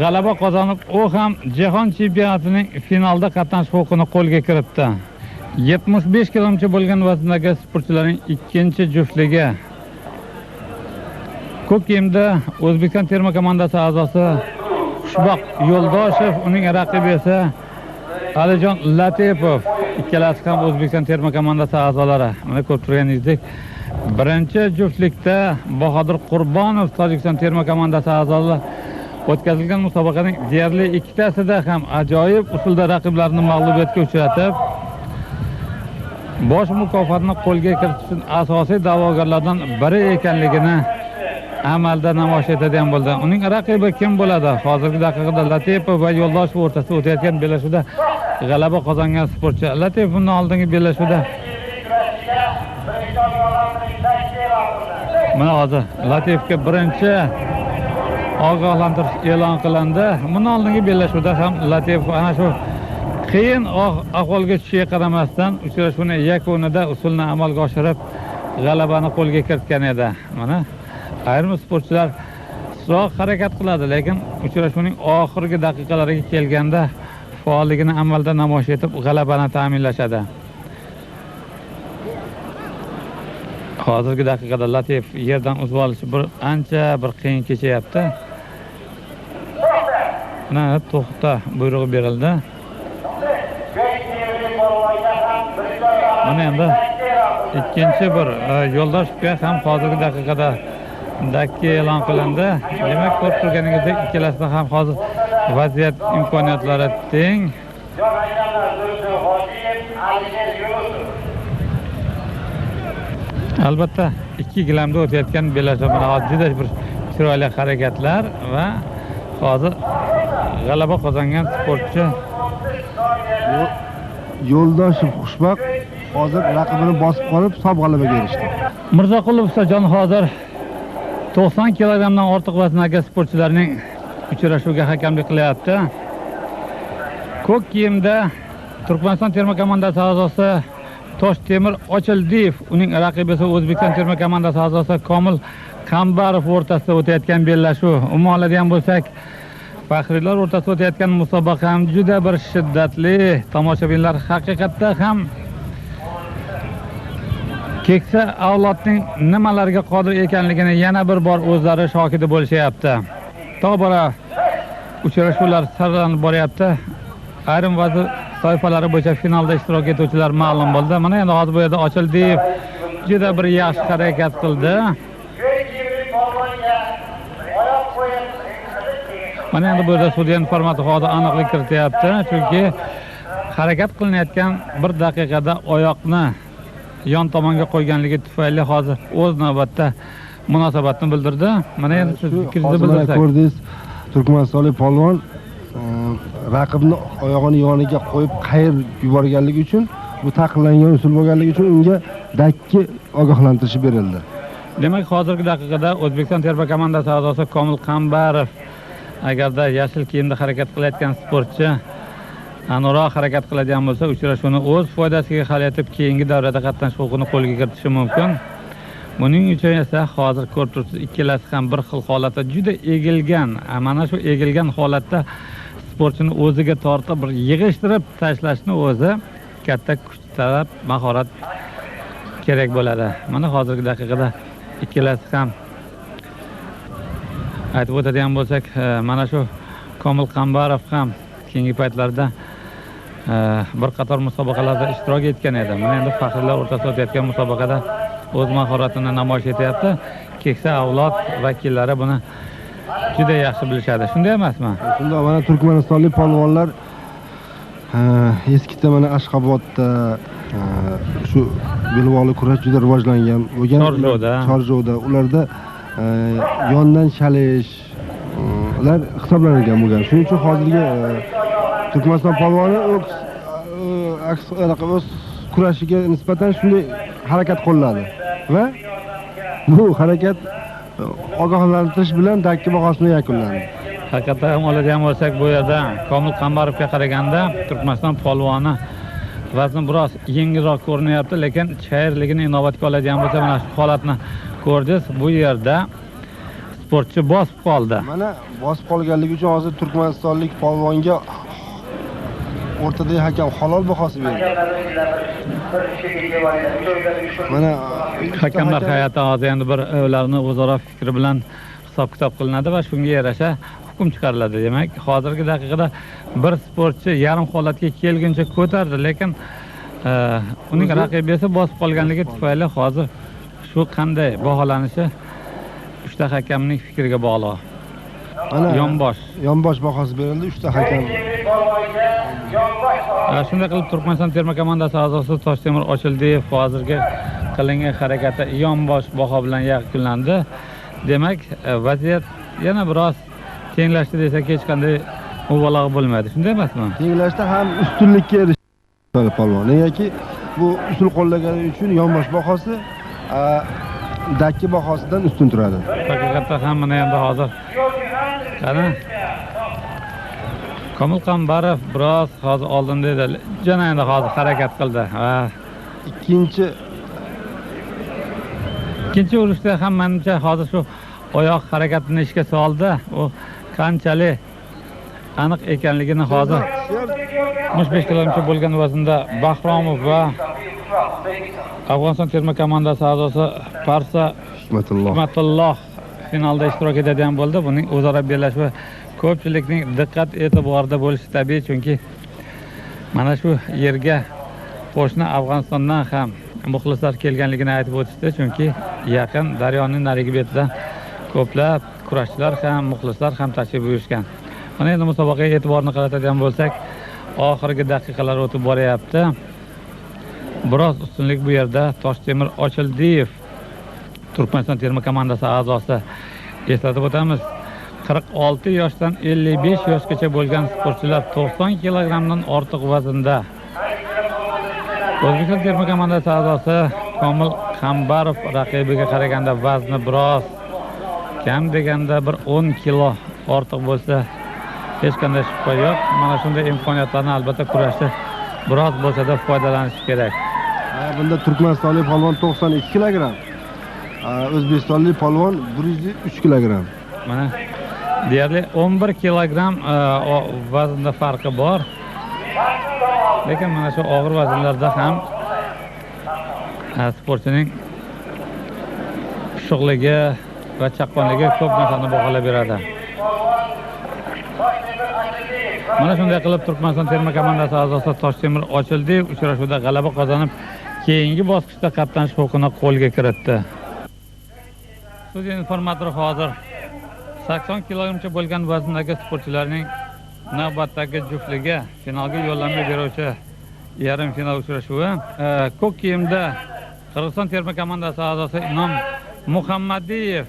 g'alaba qozonib, u ham jahon chempionatining finalida qatnashish huquqini qo'lga kiritdi. 75 kilogramcha bo'lgan vazndagi sportchilarning ikkinchi juftligi. Ko'k kiyimda O'zbekiston terma komandasi a'zosi Xushboq Yo'ldoshev, uning raqibi esa Alijon Latipov. Ikkalasi ham O'zbekiston terma komandasi a'zolari. Mana ko'rib turganingizdek, birinchi juftlikda Bahodir Qurbonov Tojikiston terma komandasi a'zolari O'tkazilgan musobaqaning deyarli ikkitasida ham ajoyib usulda raqiblarini mag'lubiyatga uchratib, bosh mukofotni qo'lga kiritish uchun asosiy da'vogarlardan biri ekanligini amalda namoyish etadigan bo'ldi. Uning raqibi kim bo'ladi? Hozirgi daqiqada Latipov va Yo'ldoshev o'rtasida o'tayotgan bellashuvda g'alaba qozongan sportchi Latipov bundan oldingi bellashuvda mana hozir Latipovga birinchi ogohlantirish e'lon qilindi. Bundan oldingi bellashuvda ham Latipov ana shu qiyin ahvolga tushishiga qaramasdan uchrashuvni yakunida usulni amalga oshirib g'alabani qo'lga kiritgan edi. Mana ayrim sportchilar so'roq harakat qiladi, lekin uchrashuvning oxirgi daqiqalariga kelganda faolligini amalda namoyish etib g'alabani ta'minlashadi. Hozirgi daqiqada Latipov yerdan uzib olishi bir ancha bir qiyin kechyapti. Mana to'xta buyrug'i berildi. Mana endi ikkinchi bir Yo'ldoshevga ham hozirgi daqiqada dakki e'lon qilindi. Demak, ko'rib turganingizdek ikkalasida ham hozir vaziyat imkoniyatlari teng. Albatta, ikki gilamda o'tayotgan bellashuv mana hozir juda bir chiroyli harakatlar va hozir g'alaba qozongan sportchi
Yo'ldoshev Xushbaxt hozir raqibini bosib qolib, sof g'alabaga erishdi.
Mirzaqulov Ustajon hozir 90 kilogrammdan ortiq vazndagi sportchilarning uchrashuviga hakamlik qilyapti. Ko'k kiyimda Turkmaniston terma komandasi a'zosi Toshtemir Ochildiyev, uning raqibi esa O'zbekiston terma komandasi a'zosi Komil Qambarov o'rtasida o'tayotgan bellashuv. Umuman oladigan bo'lsak, faxriylar o'rtasida o'tayotgan musobaqa ham juda bir shiddatli. Tomoshabinlar haqiqatda ham keksa avlodning nimalarga qodir ekanligini yana bir bor o'zlari shohidi bo'lishyapti. Tobora uchrashuvlar saralanib boryapti. Ayrim vazn toifalari bo'yicha finalda ishtirok etuvchilar ma'lum bo'ldi. Mana endi hozir bu yerda Ochildiyev juda bir yaxshi harakat qildi. Mana endi bu yerda sudya informati hozir aniqlik kirityapti, chunki harakat qilinayotgan bir daqiqada oyoqni yon tomonga qo'yganligi tufayli hozir o'z navbatda munosabatni bildirdi. Mana endi siz fikringizni bildirsak.
Ko'rdingiz, turkmanistonlik polvon raqibni oyog'ini yoniga qo'yib qayirib yuborganligi uchun, bu taqiqlangan usul bo'lganligi uchun unga dakki ogohlantirishi berildi.
Demak, hozirgi daqiqada O'zbekiston terma komandasi a'zosi Komil Qambarov agarda yashil kiyimda harakat qilayotgan sportchi aniqroq harakat qiladigan bo'lsa, uchrashuvni o'z foydasiga hal etib, keyingi davrada qatnashish huquqini qo'lga kiritishi mumkin. Buning uchun esa hozir ko'rib turibsiz, ikkalasi ham bir xil holatda juda egilgan. Mana shu egilgan holatda sportchini o'ziga tortib bir yig'ishtirib tashlashni o'zi katta kuch talab, mahorat kerak bo'ladi. Mana hozirgi daqiqada ikkalasi ham aytib o'tadigan bo'lsak, mana shu Komil Qambarov ham keyingi paytlarda bir qator musobaqalarda ishtirok etgan edi. Mana endi faxriylar o'rtasida o'tayotgan musobaqada o'z mahoratini namoyish etyapti. Keksa avlod vakillari buni juda yaxshi bilishadi. Shunday emasmi?
Shunday. Mana turkmanistonlik polvonlar eskida mana Ashxobodda shu belbog'li kurash juda rivojlangan bo'lgan. Chorjovda ularda yondan chalish ular hisoblangan bo'lgan. Shuning uchun hozirgi Turkmaniston polvoni o'z kurashiga nisbatan shunday harakat qo'lladi va bu harakat ogohlantirish bilan dakki bahosini yakunlandi.
Haqiqatda ham oladigan bo'lsak, bu yerda Komil Qambarovga qaraganda Turkmaniston polvoni vazni biroz yengilroq ko'rinyapti, lekin chayirligini inobatga oladigan bo'lsa, mana shu holatni ko'rdingiz. Bu yerda sportchi bosib qoldi.
Mana bosib qolganligi uchun hozir turkmanistonlik polvonga o'rtadagi hakam halol bahosi berdi. Mana
hakamlar hay'ati hozir endi bir ularni o'zaro fikri bilan hisob-kitob qilinadi va shunga yarasha hukm chiqariladi. Demak, hozirgi daqiqada bir sportchi yarim holatga kelguncha ko'tardi, lekin uning raqibi esa bosib qolganligi tufayli hozir shu qanday baholanishi uchta hakamning fikriga bog'liq.
Mana
yonbosh.
Yonbosh bahosi berildi, 3 ta hakam.
Shunday qilib Turkmaniston terma komandasi a'zosi Toshtemir Ochildiyev hozirgi qilingan harakati yonbosh baho bilan yakunlandi. Demak, vaziyat yana biroz tenglashdi desak hech qanday mubolag'a bo'lmaydi. Shunday emasmi?
Tenglashda ham ustunlikka erishdi polvon. Negaki bu usul qo'llagani uchun yonbosh bahosi dakki bahosidan ustun turadi.
Haqiqatda ham mana endi hozir qani Komil Qambarov biroz hozir oldinda edi. Jana endi hozir harakat qildi. Ikkinchi urishda ham menimcha hozir shu oyoq harakatini ishga soldi. U qanchalik aniq ekanligini hozir 65 kilometre bo'lgan vaznda Bahromov va Afg'oniston terma komandasi a'zosi Parsa Hikmatulloh finalda ishtirok etadigan bo'ldi. Buning o'zaro bellashuvi ko'pchilikning diqqat e'tiborida bo'lishi tabiiy, chunki mana shu yerga qo'shni Afg'onistondan ham muxlislar kelganligini aytib o'tishdi, chunki yaqin daryoning narigi betidan ko'plab kurashchilar ham, muxlislar ham tashrif buyurishgan. Mana endi musobaqaga e'tiborni qaratadigan bo'lsak, oxirgi daqiqalar o'tib boryapti. Biroz ustunlik bu yerda Toshtemir Ochildiyev, Turkmaniston terma komandasi a'zosi. Eslatib o'tamiz, 46 yoshdan 55 yoshgacha bo'lgan sportchilar 90 kilogrammdan ortiq vaznda. O'zbekiston terma komandasi a'zosi Komil Qambarov raqibiga qaraganda vazni biroz kam, deganda bir 10 kilo ortiq bo'lsa hech qanday shubha yo'q. Mana shunday imkoniyatlarni albatta kurashda biroz bo'lsa-da foydalanish kerak.
Bunda turkmanistonlik polvon 92 kilogramm, o'zbekistonlik polvon 103 kilogramm.
Mana deyarli 11 kilogramm vaznda farqi bor. Lekin mana shu og'ir vaznlarda ham sportchining pishiqligi va chaqqonligi ko'p narsani baholab beradi. Mana shunday qilib Turkmaniston terma komandasi a'zosi Toshtemir Ochildiyev uchrashuvda g'alaba qozonib, keyingi bosqichda qatnashish huquqini qo'lga kiritdi. Studiya informatori hozir 80 kilogramcha bo'lgan vazndagi sportchilarning navbatdagi juftligi finalga yo'llanma beruvchi yarim final uchrashuvi. Ko'k kiyimda Qirg'iziston terma komandasi a'zosi Inom Muhammadiyev,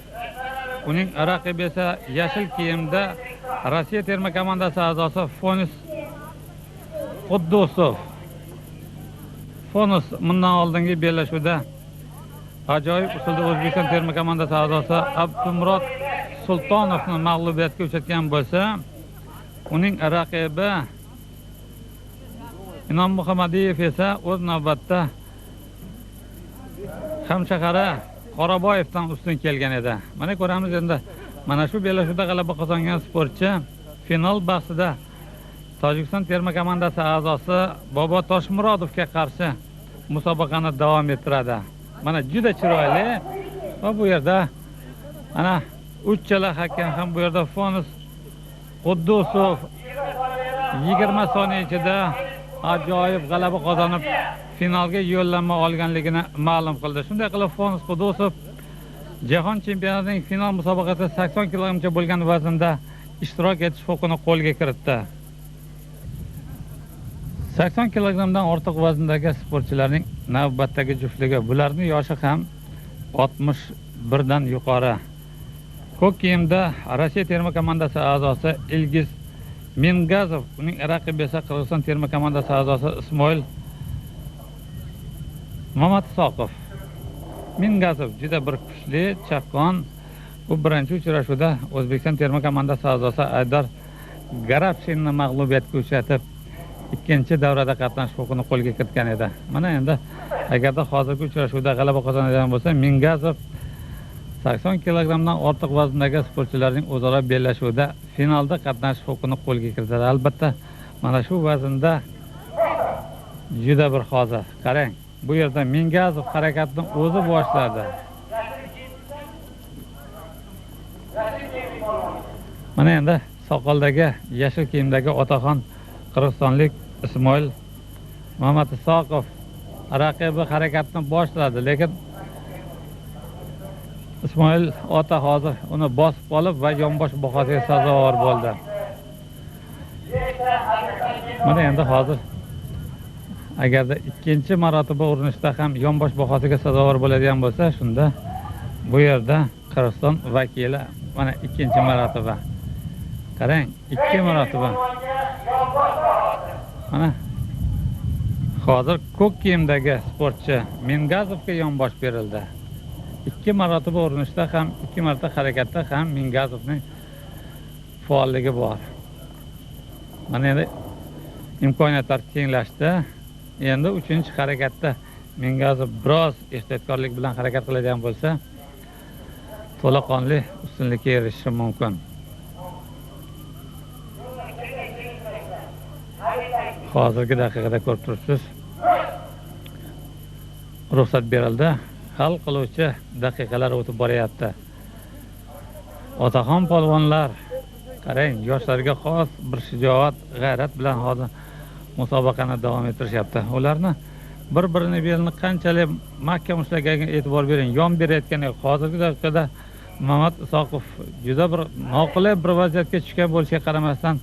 uning raqibi esa yashil kiyimda Rossiya terma komandasi a'zosi Fonis Quddusov. Fonis bundan oldingi bellashuvda ajoyib usulda O'zbekiston terma komandasi a'zosi Abdumurod Sultonovni mag'lubiyatga uchratgan bo'lsa, uning raqibi Inom Muhammadiyev esa o'z navbatda hamshahari Qoraboyevdan ustun kelgan edi. Mana ko'ramiz endi mana shu bellashuvda g'alaba qozongan sportchi final bahsida Tojikiston terma komandasi a'zosi Bobo Toshmurodovga qarshi musobaqani davom ettiradi. Mana juda chiroyli va bu yerda mana uchala hakam ham bu yerda Fonis Quddusov 20 soniya ichida ajoyib g'alaba qozonib finalga yo'llanma olganligini ma'lum qildi. Shunday qilib Fonis Quddusov jahon chempionatining final musobaqasida 80 kilogramcha bo'lgan vaznda ishtirok etish huquqini qo'lga kiritdi. 80 kilogramdan ortiq vazndagi sportchilarning navbatdagi juftligi, bularning yoshi ham 61 dan yuqori. Ko'k kiyimda Rossiya terma komandasi a'zosi Ilgiz Mingazov, uning raqibi esa Qirg'iziston terma komandasi a'zosi Ismoil Mamatisoqov. Mingazov juda bir kuchli, chaqqon. U birinchi uchrashuvda O'zbekiston terma komandasi a'zosi Aydar Garabshinni mag'lubiyatga uchratib, ikkinchi davrada qatnashish huquqini qo'lga kiritgan edi. Mana endi agarda hozirgi uchrashuvda g'alaba qozonadigan bo'lsa, Mingazov 80 kilogramdan ortiq vazndagi sportchilarning o'zaro bellashuvida finalda qatnashish huquqini qo'lga kiritadi. Albatta, mana shu vaznda juda bir hozir. Qarang, bu yerda Mingazov harakatni o'zi boshladi. Mana endi soqoldagi, yashil kiyimdagi otaxon qirg'izistonlik Ismoil Mamatisoqov raqibi harakatni boshladi, lekin Ismoil ota hozir uni bosib olib va yonbosh bahosiga sazovor bo'ldi. Mana endi hozir agarda ikkinchi marotaba urinishda ham yonbosh bahosiga sazovor bo'ladigan bo'lsa, shunda bu yerda Qirg'iziston vakili mana ikkinchi marotaba. Qarang, ikki marotaba. Mana hozir ko'k kiyimdagi sportchi Mingazovga yonbosh berildi. Ikki marotaba urinishda ham, ikki marta harakatda ham Mingazovning faolligi bor. Mana endi imkoniyatlar tenglashdi. Endi uchinchi harakatda Mingazov biroz ehtiyotkorlik bilan harakat qiladigan bo'lsa, to'laqonli ustunlikka erishishi mumkin. Hozirgi daqiqada ko'rib turibsiz, ruxsat berildi. Hal qiluvchi daqiqalar o'tib boryapti. Otaxon polvonlar, qarang, yoshlarga xos bir shijoat, g'ayrat bilan hozir musobaqani davom ettirishyapti. Ularni bir-birini belini qanchalik mahkam ushlaganiga e'tibor bering. Yon berayotgani yo'q. Hozirgi daqiqada Mamat Isoqov juda bir noqulay bir vaziyatga tushgan bo'lishiga qaramasdan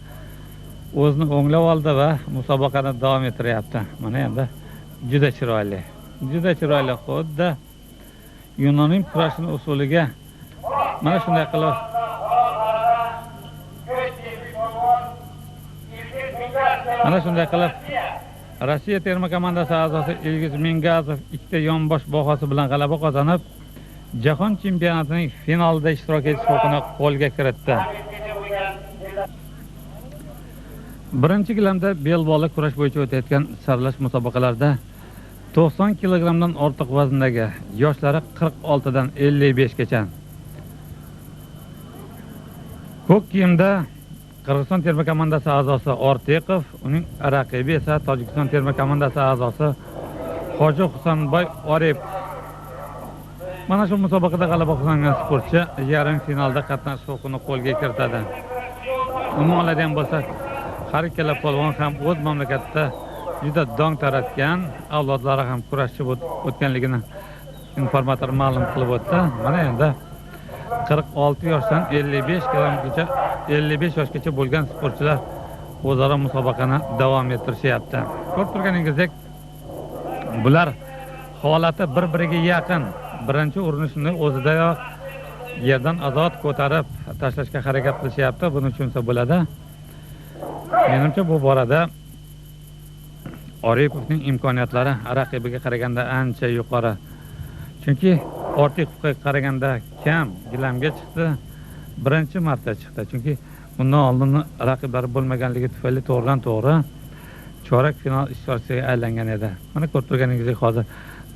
o'zini o'nglab oldi va musobaqani davom ettiryapti. Mana endi juda chiroyli, juda chiroyli, xuddi Yunonning kurashining usuliga mana shunday qilib Rossiya terma komandasi a'zosi Ilgiz Mingazov ikkita yonbosh bahosi bilan g'alaba qozonib, jahon chempionatining finalida ishtirok etish huquqini qo'lga kiritdi. Birinchi gilamda belbog'li kurash bo'yicha o'tayotgan saralash musobaqalarida 90 kilogramdan ortiq vazndagi yoshlari 46 dan 55 gacha. Ko'k kiyimda Qirg'iziston terma komandasi a'zosi Ortiqov, uning raqibi esa Tojikiston terma komandasi a'zosi Hoji Husanboy Oripov. Mana shu musobaqada g'alaba qozongan sportchi yarim finalda qatnashish huquqini qo'lga kiritadi. Umuman oladigan bo'lsak, har ikkala polvon ham o'z mamlakatida juda dong taratgan, avlodlari ham kurashchi o'tganligini informator ma'lum qilib o'tdi. Mana endi 46 yoshdan 55 kilogramgacha 55 yoshgacha bo'lgan sportchilar o'zaro musobaqani davom ettirishyapti. Ko'rib turganingizdek, bular holati bir-biriga yaqin. Birinchi urinishni o'zidayoq yerdan ozod ko'tarib tashlashga harakat qilishyapti. Buni tushunsa bo'ladi. Menimcha bu borada Oripovning imkoniyatlari raqibiga qaraganda ancha yuqori. Chunki Ortiqovga qaraganda kam gilamga chiqdi, birinchi marta chiqdi. Chunki bundan oldin raqiblari bo'lmaganligi tufayli to'g'ridan to'g'ri chorak final ishtirokchisiga aylangan edi. Mana ko'rib turganingizdek hozir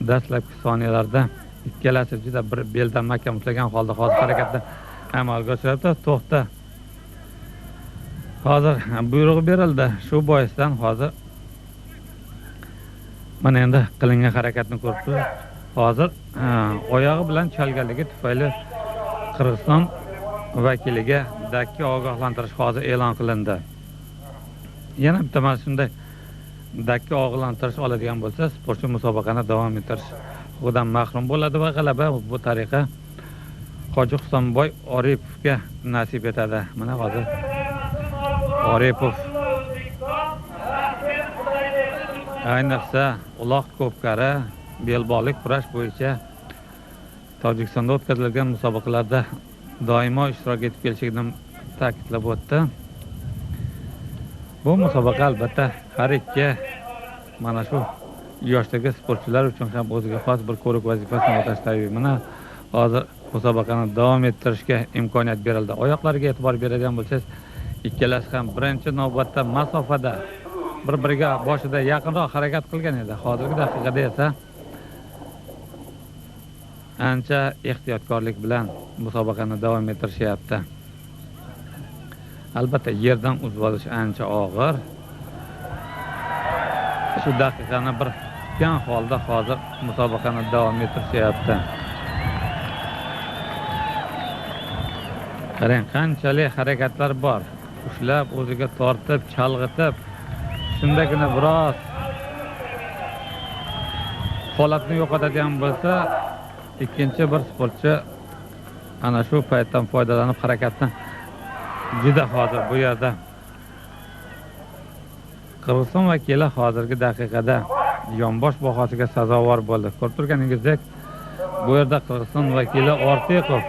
dastlabki soniyalarda ikkalasi juda bir beldan mahkam ushlagan holda hozir harakatni amalga oshiryapti. To'xta. Hozir buyrug'i berildi. Shu boisdan hozir mana endi qilingan harakatni ko'rib turibsiz. Hozir oyog'i bilan chalganligi tufayli Qirg'iziston vakiliga dakki ogohlantirish hozir e'lon qilindi. Yana bitta mana shunday dakki ogohlantirish oladigan bo'lsa, sportchi musobaqani davom ettirish huquqidan mahrum bo'ladi va g'alaba bu tariqa Hoji Husanboy Oripovga nasib etadi. Mana hozir Oripov ayniqsa uloq ko'pkari belbog'lik kurash bo'yicha Tojikistonda o'tkazilgan musobaqalarda doimo ishtirok etib kelishini ta'kidlab o'tdi. Bu musobaqa albatta har ikki mana shu yoshdagi sportchilar uchun ham o'ziga xos bir ko'rik vazifasini o'tash tabiiy. Mana hozir musobaqani davom ettirishga imkoniyat berildi. Oyoqlarga e'tibor beradigan bo'lsangiz, ikkalasi ham birinchi navbatda masofada bir-biriga boshida yaqinroq harakat qilgan edi. Hozirgi daqiqada esa ancha ehtiyotkorlik bilan musobaqani davom ettirishyapti. Albatta yerdan uzib olish ancha og'ir. Shu daqiqani bir kutgan holda hozir musobaqani davom ettirishyapti. Qarang, qanchalik harakatlar bor. Ushlab, o'ziga tortib, chalg'itib, shundagina biroz holatni yo'qotadigan bo'lsa, ikkinchi bir sportchi Ana shu paytdan foydalanib harakatni juda hozir bu yerda Qirg'iziston vakili hozirgi daqiqada yonbosh bahosiga sazovor bo'ldi. Ko'rib turganingizdek, bu yerda Qirg'iziston vakili Ortiqov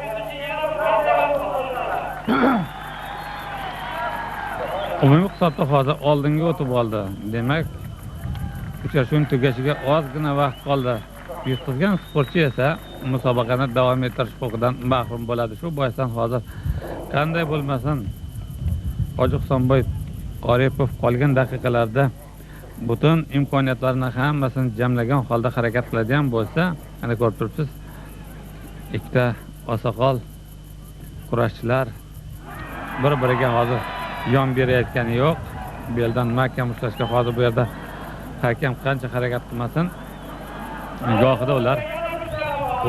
umumiy hisobda hozir oldinga o'tib oldi. Demak, uchrashuvning tugashiga ozgina vaqt qoldi. Yutqizgan sportchi esa musobaqani davom ettirish huquqidan mahrum bo'ladi. Shu boisdan hozir qanday bo'lmasin Hoji Husanboy Oripov qolgan daqiqalarda butun imkoniyatlarini hammasini jamlagan holda harakat qiladigan bo'lsa, ana ko'rib turibsiz, ikkita oqsoqol kurashchilar bir-biriga hozir yon berayotgani yo'q. Beldan mahkam ushlashga hozir bu yerda hakam qancha harakat qilmasin, gohida ular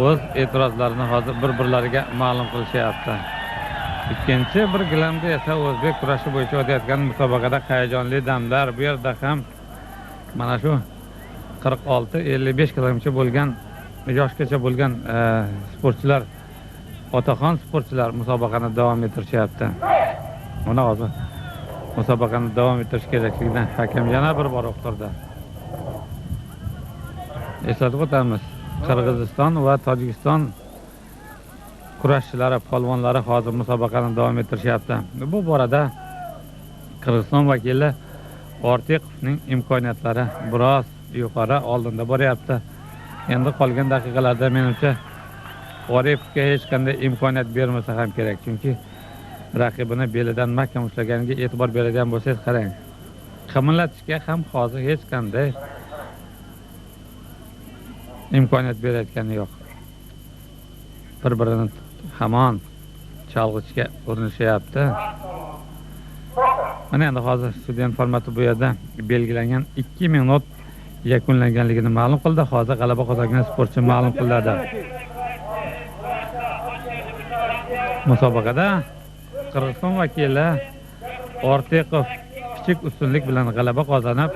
o'z e'tirozlarini hozir bir-birlariga ma'lum qilishyapti. Ikkinchi bir gilamda esa o'zbek kurashi bo'yicha o'tayotgan musobaqada hayajonli damlar. Bu yerda ham mana shu 46-55 kilogramcha bo'lgan yoshgacha bo'lgan sportchilar, otaxon sportchilar musobaqani davom ettirishyapti. Mana hozir musobaqani davom ettirish kerakligini hakam yana bir bor uqtirdi. Eslatib o'tamiz, Qirg'iziston va Tojikiston kurashchilari, polvonlari hozir musobaqani davom ettirishyapti. Bu borada Qirg'iziston vakili Ortiqovning imkoniyatlari biroz yuqori, oldinda boryapti. Endi qolgan daqiqalarda menimcha Oripovga hech qanday imkoniyat bermasa ham kerak, chunki raqibini belidan mahkam ushlaganiga e'tibor beradigan bo'lsangiz, qarang, qimillatishga ham hozir hech qanday imkoniyat berayotgani yo'q. Bir-birini hamon chalg'itishga urinishyapti. Mana endi hozir student formati bu yerda belgilangan 2 minut yakunlanganligini ma'lum qildi. Hozir g'alaba qozongan sportchi ma'lum qilinadi. Musobaqada Qirg'iziston vakili Ortiqov kichik ustunlik bilan g'alaba qozonib,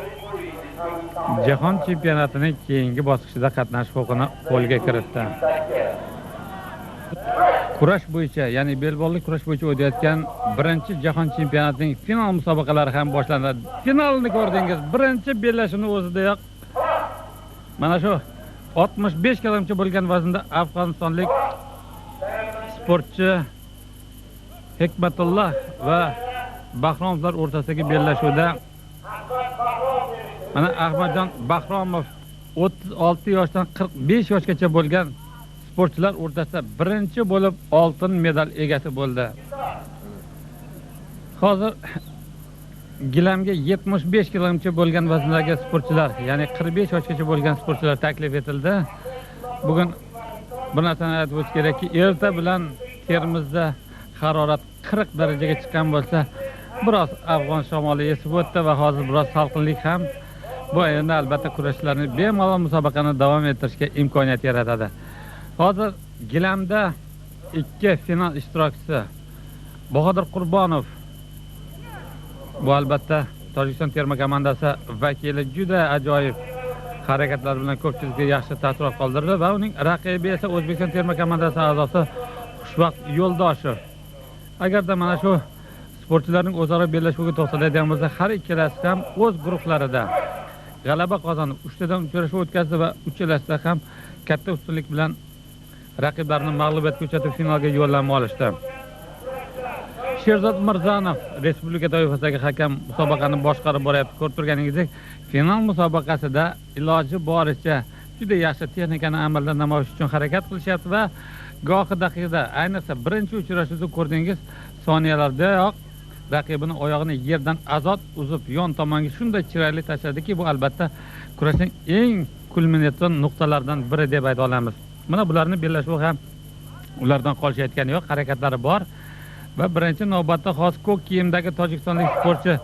jahon chempionatining keyingi bosqichida qatnashish huquqini qo'lga kiritdi. Kurash bo'yicha, ya'ni belbog'li kurash bo'yicha o'tayotgan birinchi jahon chempionatining final musobaqalari ham boshlandi. Finalni ko'rdingiz, birinchi bellashuvning o'zidayoq mana shu 65 kilogramcha bo'lgan vaznda afg'onistonlik sportchi Hikmatulloh va Bahromovlar o'rtasidagi bellashuvda mana Ahmadjon Bahromov 36 yoshdan 45 yoshgacha bo'lgan sportchilar o'rtasida birinchi bo'lib oltin medal egasi bo'ldi. Hozir gilamga 75 kilogramcha bo'lgan vazndagi sportchilar, ya'ni 45 yoshgacha bo'lgan sportchilar taklif etildi. Bugun bir narsani aytib o'tish kerakki, erta bilan Termizda harorat 40 darajaga chiqqan bo'lsa, biroz afg'on shamoli esib o'tdi va hozir biroz salqinlik ham bu endi albatta kurashchilarni bemalol musobaqani davom ettirishga imkoniyat yaratadi. Hozir gilamda ikki final ishtirokchisi Bahodir Qurbonov, bu albatta Tojikiston terma komandasi vakili, juda ajoyib harakatlar bilan ko'pchilikka yaxshi taassurot qoldirdi va uning raqibi esa O'zbekiston terma komandasi a'zosi Xushvaqt Yo'ldoshev. Agarda mana shu sportchilarning o'zaro bellashuviga to'xtaladigan bo'lsa, har ikkalasi ham o'z guruhlarida g'alaba qozonib, uchtadan uchrashuv o'tkazdi va uchalasida ham katta ustunlik bilan raqiblarini mag'lubiyatga uchratib finalga yo'llanma olishdi. Sherzod Mirzanov respublika toifasidagi hakam musobaqani boshqarib boryapti. Ko'rib turganingizdek, final musobaqasida iloji boricha juda yaxshi texnikani amalda namoyish uchun harakat qilishyapti va gohi daqiqada, ayniqsa birinchi uchrashuvda ko'rdingiz, soniyalardayoq raqibini oyog'ini yerdan azod uzib yon tomonga shunday chiroyli tashladiki, bu albatta kurashning eng kulminatsion nuqtalaridan biri deb ayta olamiz. Mana bularning bellashuvi ham ulardan qolishayotgani yo'q, harakatlari bor va birinchi navbatda hozir ko'k kiyimdagi tojikistonlik sportchi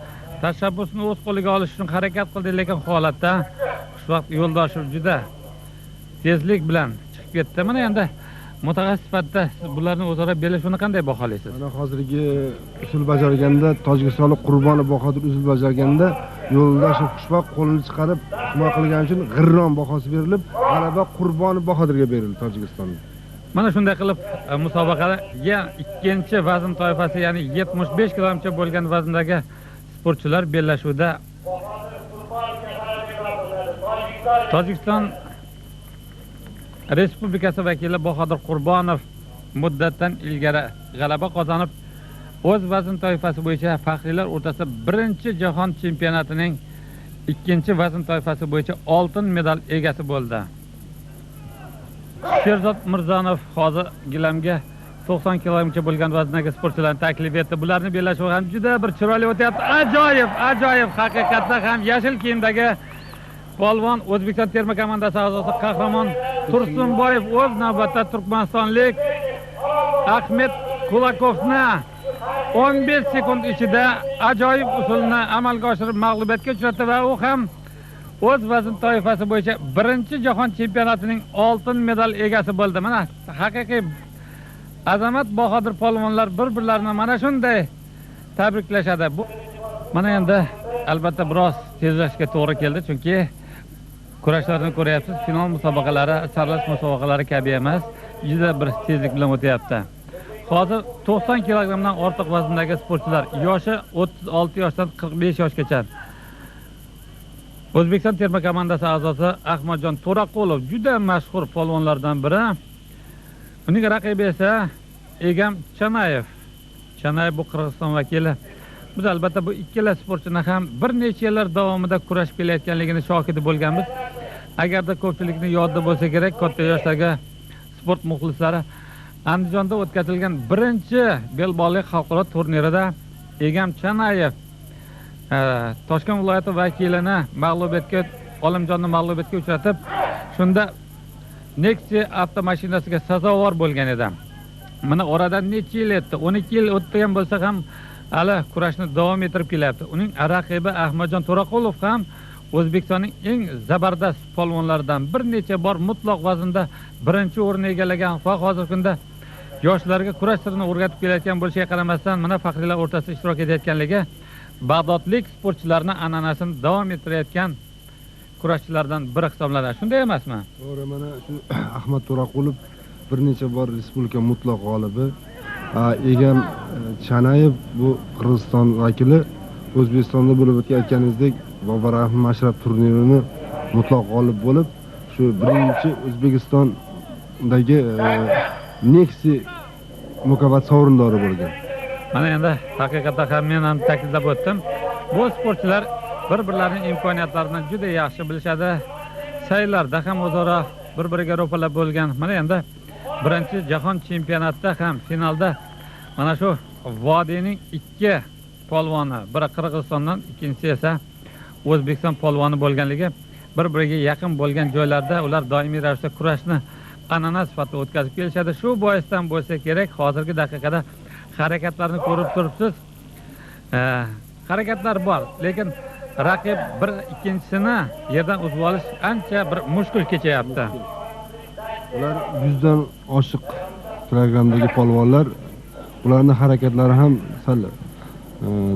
tashabbusni o'z qo'liga olish uchun harakat qildi, lekin holatda Xushvaqt Yo'ldoshev juda tezlik bilan chiqib ketdi. Mana endi mutaxassis sifatida siz bularni o'zaro bellashuvini qanday baholaysiz?
Mana hozirgi usul bajarganda tojikistonlik Qurbonov Bahodir usul bajarganda Yo'ldoshev Xushvaqt qo'lini chiqarib himoya qilgani uchun g'irrom bahosi berilib, g'alaba Qurbonov Bahodirga berildi Tojikistonda.
Mana shunday qilib musobaqada ikkinchi vazn toifasi, ya'ni 75 kilogramcha bo'lgan vazndagi sportchilar bellashuvda Tojikiston Respublikasi vakili Bahodir Qurbonov muddatdan ilgari g'alaba qozonib, o'z vazn toifasi bo'yicha faxriylar o'rtasida birinchi jahon chempionatining ikkinchi vazn toifasi bo'yicha oltin medal egasi bo'ldi. Sherzod Mirzonov hozir gilamga 90 kilogramcha bo'lgan vazndagi sportchilarni taklif etdi. Bularning bellashuvi ham juda bir chiroyli o'tyapti. Ajoyib, ajoyib, haqiqatda ham yashil kiyimdagi polvon O'zbekiston terma komandasi a'zosi Qahramon Tursunboyev o'z navbatda turkmanistonlik Ahmed Kulakovni 15 sekund ichida ajoyib usulni amalga oshirib mag'lubiyatga uchratdi va u ham o'z vazn toifasi bo'yicha birinchi jahon chempionatining oltin medal egasi bo'ldi. Mana haqiqiy azamat bahodir polvonlar bir-birlarini mana shunday tabriklashadi. Bu mana endi albatta biroz tezlashga to'g'ri keldi, chunki kurashlarni ko'ryapsiz, final musobaqalari, saralash musobaqalari kabi emas, juda bir tezlik bilan o'tyapti. Hozir 90 kilogramdan ortiq vazndagi sportchilar, yoshi 36 yoshdan 45 yoshgacha. O'zbekiston terma komandasi a'zosi Ahmadjon To'raqulov juda mashhur polvonlardan biri. Uning raqibi esa Egam Chanayev. Chanayev bu Qirg'iziston vakili. Biz albatta bu ikkala sportchini ham bir necha yillar davomida kurashib kelayotganligini shohidi bo'lganmiz. Agarda ko'pchilikni yodida bo'lsa kerak, katta yoshdagi sport muxlislari Andijonda o'tkazilgan birinchi belbog'li xalqaro turnirida Egam Chanayev Toshkent viloyati vakilini mag'lubiyatga, Olimjonni mag'lubiyatga uchratib, shunda Nexia avtomashinasiga sazovor bo'lgan edi. Mana oradan necha yil o'tdi? 12 yil o'tgan bo'lsa ham hali kurashni davom ettirib kelyapti. Uning raqibi Ahmadjon To'raqulov ham O'zbekistonning eng zabardast polvonlaridan, bir necha bor mutlaq vaznda birinchi o'rinni egallagan va hozirgi kunda yoshlarga kurash sirini o'rgatib kelayotgan bo'lishiga qaramasdan, mana faxriylar o'rtasida ishtirok etayotganligi Bag'dodlik sportchilarning an'anasini davom ettirayotgan kurashchilardan biri hisoblanadi. Shunday emasmi?
To'g'ri, mana shu Ahmad To'raqulov bir necha bor respublika mutlaq g'olibi. Egam Chanayev bu Qirg'iziston vakili. O'zbekistonda bo'lib o'tgan Bobo Rahim Mashrab turnirini mutlaq g'olib bo'lib, shu birinchi O'zbekistondagi Nexia mukofot sovrindori bo'lgan.
Mana endi haqiqatda ham men ham ta'kidlab o'tdim. Bu sportchilar bir-birlarining imkoniyatlarini juda yaxshi bilishadi. Saylarda ham o'zaro bir-biriga ro'palab bo'lgan. Mana endi birinchi jahon chempionatida ham finalda mana shu vodiyning ikki polvoni, biri Qirg'izistondan, ikkinchisi esa O'zbekiston polvoni bo'lganligi, bir-biriga yaqin bo'lgan joylarda ular doimiy ravishda kurashni an'ana sifatida o'tkazib kelishadi. Shu boisdan bo'lsa kerak, hozirgi daqiqada harakatlarni ko'rib turibsiz. Harakatlar bor, lekin raqib bir ikkinchisini yerdan uzib olish ancha bir mushkul kechyapti.
Ular 100 dan oshiq kilogramdagi polvonlar, ularning harakatlari ham sal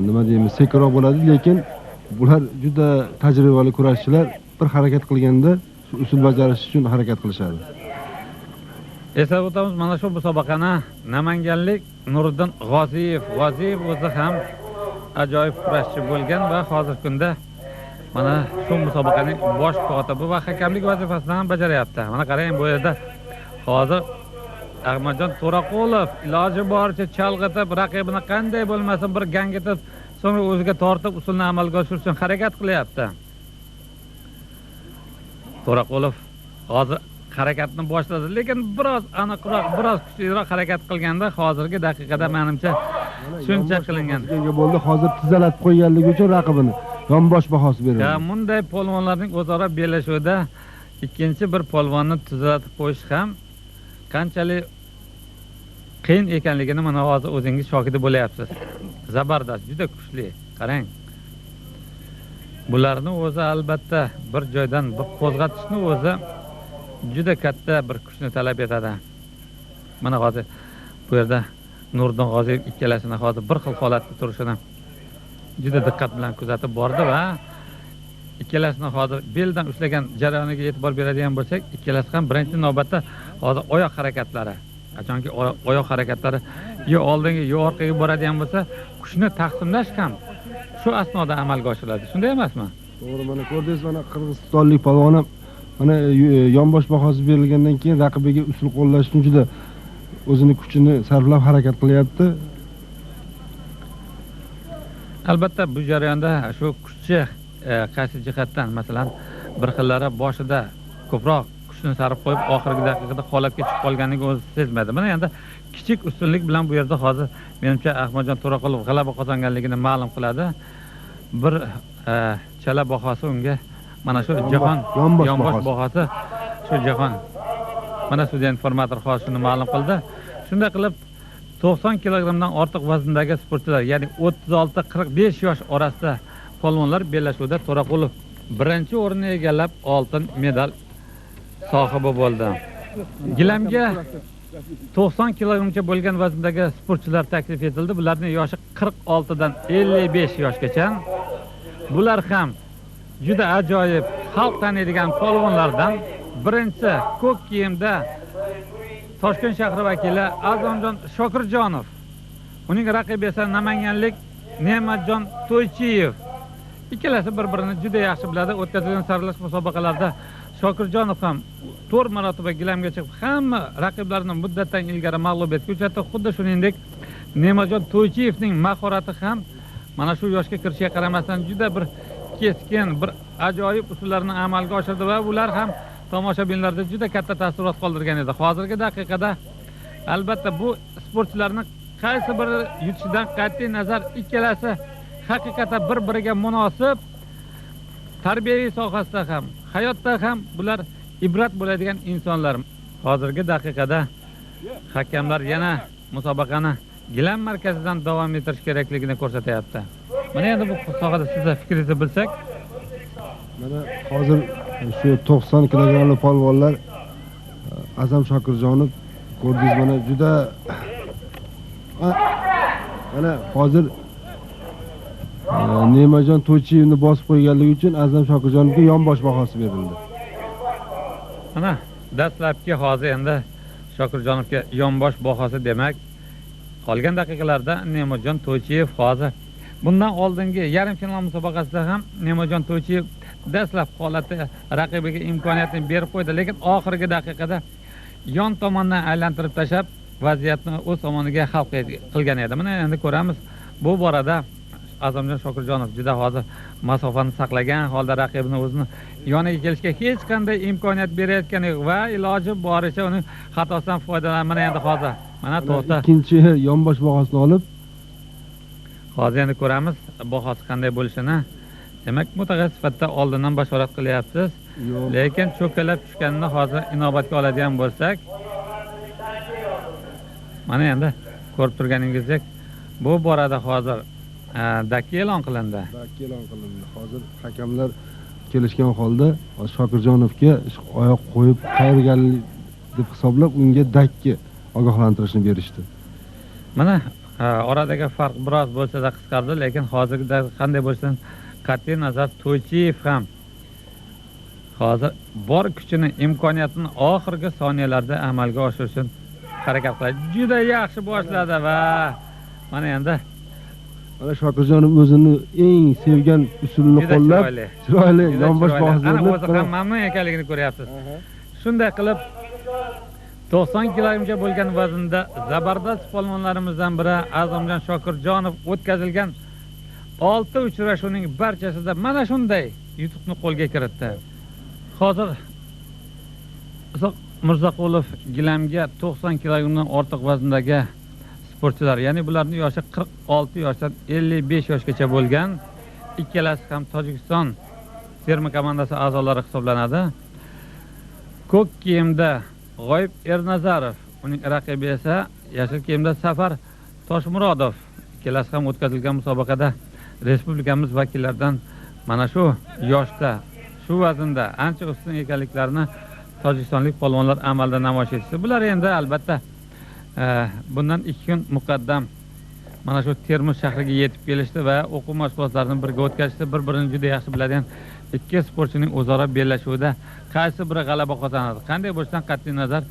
nima deymiz, sekinroq bo'ladi, lekin bular juda tajribali kurashchilar, bir harakat qilganda usul bajarish uchun harakat qilishadi.
Eslab o'tamiz, mana shu musobaqani namanganlik Nuriddin G'oziyev, G'oziyev o'zi ham ajoyib kurashchi bo'lgan va hozirgi kunda mana shu musobaqaning bosh kotibi va hakamlik vazifasini ham bajaryapti. Mana qarang, bu yerda hozir Ahmadjon To'raqulov iloji boricha chalg'itib, raqibini qanday bo'lmasin bir gangitib, so'ngra o'ziga tortib usulni amalga oshirish uchun harakat qilyapti. To'raqulov hozir harakatni boshladi, lekin biroz aniqroq, biroz kuchliroq harakat qilganda hozirgi daqiqada menimcha shuncha qilingan
bo'ldi. Hozir tizalatib qo'yganligi uchun raqibini yonbosh bahosi berildi.
Ya bunday polvonlarning o'zaro bellashuvida ikkinchi bir polvonni tuzatib qo'yish ham qanchalik qiyin ekanligini mana hozir o'zingiz shohidi bo'lyapsiz. Zabardast, juda kuchli. Qarang. Bularni o'zi albatta bir joydan bir qo'zg'atishni o'zi juda katta bir kuchni talab etadi. Mana hozir bu yerda Nuriddin G'oziyev ikkalasini hozir bir xil holatda turishini juda diqqat bilan kuzatib bordi va ikkalasini hozir beldan ushlagan jarayoniga e'tibor beradigan bo'lsak, ikkalasi ham birinchi navbatda hozir oyoq harakatlari. Qachonki oyoq harakatlari yo oldinga yo orqaga boradigan bo'lsa, kuchni taqsimlash ham shu asnoda amalga oshiriladi. Shunday emasmi?
To'g'ri, mana ko'rdingiz, mana qirg'izistonlik polvon ham mana yonbosh bahosi berilgandan keyin raqibiga usul qo'llash uchun juda o'zini kuchini sarflab harakat qilyapti.
Albatta bu jarayonda shu kuchchi qaysi jihatdan, masalan, bir xillari boshida ko'proq kuchni sarf qo'yib, oxirgi daqiqada holatga chiqib qolganligi o'zi sezmadi. Mana endi kichik ustunlik bilan bu yerda hozir menimcha Ahmadjon To'raqulov g'alaba qozonganligini ma'lum qiladi. Bir chala bahosi unga mana shu jahon yonbosh bahosi shu jahon. Mana sudya informator hozir shuni ma'lum qildi. Shunday qilib 90 kilogramdan ortiq vazndagi sportchilar, ya'ni 36-45 yosh orasida polvonlar bellashuvda To'raqulov birinchi o'rinni egallab oltin medal sohibi bo'ldi. Gilamga 90 kilogramcha bo'lgan vazndagi sportchilar taklif etildi. Bularning yoshi 46 dan 55 yoshgacha. Bular ham juda ajoyib xalq taniydigan polvonlardan. Birinchisi ko'k kiyimda Toshkent shahri vakili Azamjon Shokirjonov. Uning raqibi esa namanganlik Ne'matjon To'ychiyev. Ikkalasi bir-birini juda yaxshi biladi. O'tkazilgan saralash musobaqalarida Shokirjonov ham 4 marotaba gilamga chiqib, hamma raqiblarini muddatdan ilgari mag'lubiyatga uchratdi. Xuddi shuningdek, Ne'matjon To'ychiyevning mahorati ham mana shu yoshga kirishiga qaramasdan juda bir keskin, bir ajoyib usullarni amalga oshirdi va ular ham tomoshabinlarda juda katta taassurot qoldirgan edi. Hozirgi daqiqada albatta bu sportchilarni qaysi biri yutishidan qat'iy nazar ikkalasi haqiqatan bir-biriga munosib, tarbiyaviy sohasida ham, hayotda ham bular ibrat bo'ladigan insonlar. Hozirgi daqiqada hakamlar yana musobaqani gilam markazidan davom ettirish kerakligini ko'rsatyapti. Mana endi bu sohada sizning fikringizni bilsak.
Mana hozir shu 90 kilogramli polvonlar Azam Shokirjonov ko'rdingiz, mana juda mana hozir Ne'matjon To'ychiyevni bosib qo'yganligi uchun Azam Shokirjonovga yonbosh bahosi berildi.
Mana dastlabki hozir endi Shokirjonovga yonbosh bahosi, demak, qolgan daqiqalarda Ne'matjon To'ychiyev hozir bundan oldingi yarim final musobaqasida ham Ne'matjon To'ychiyev dastlab holatda raqibiga imkoniyatni berib qo'ydi, lekin oxirgi daqiqada yon tomondan aylantirib tashlab vaziyatni o'z tomoniga hal qilgan edi. Mana endi ko'ramiz, bu borada Azamjon Shokirjonov juda hozir masofani saqlagan holda raqibini o'zini yoniga kelishga hech qanday imkoniyat berayotgani yo'q va iloji boricha uning xatosidan foydalanib, mana endi hozir mana to'xta
ikkinchi yonbosh bahosini olib,
hozir endi ko'ramiz bahosi qanday bo'lishini. Demak, mutaxassis sifatida oldindan bashorat qilyapsiz, lekin cho'kkalab tushganini hozir inobatga oladigan bo'lsak, mana endi ko'rib turganingizdek bu borada hozir dakki e'lon qilindi.
Dakki e'lon qilindi. Hozir hakamlar kelishgan holda Shokirjonovga oyoq qo'yib qayirganlik deb hisoblab unga dakki ogohlantirishni berishdi.
Mana oradagi farq biroz bo'lsa-da qisqardi, lekin hozirgi qanday bo'lsin qat'iy nazar To'ychiyev ham hozir bor kuchini, imkoniyatini oxirgi soniyalarda amalga oshirish uchun harakat qiladi. Juda yaxshi boshladi va mana endi
mana Shokirjonov o'zini eng sevgan usulini qo'llab, chiroyli yonbosh bahosini
o'zi ham mamnun ekanligini ko'ryapsiz. Shunday qilib 90 kilogramga bo'lgan vaznda zabardast polvonlarimizdan biri Azamjon Shokirjonov o'tkazilgan 6 uchrashuvning barchasida mana shunday yutuqni qo'lga kiritdi. Hozir Isoq Mirzaqulov gilamga 90 kilogramdan ortiq vazndagi sportchilar, ya'ni bularning yoshi 46 yoshdan 55 yoshgacha bo'lgan, ikkalasi ham Tojikiston terma komandasi a'zolari hisoblanadi. Ko'k kiyimda G'oyib Ernazarov, uning raqibi esa yashil kiyimda Safar Toshmurodov. Ikkalasi ham o'tkazilgan musobaqada respublikamiz vakillaridan mana shu yoshda, shu vaznda ancha ustun ekanliklarini tojikistonlik polvonlar amalda namoyish etishdi. Bular endi albatta bundan 2 kun muqaddam mana shu Termiz shahriga yetib kelishdi va o'quv mashg'ulotlarini birga o'tkazishdi. Bir-birini juda yaxshi biladigan ikki sportchining o'zaro bellashuvida qaysi biri g'alaba qozonadi, qanday bo'lishidan qat'iy nazar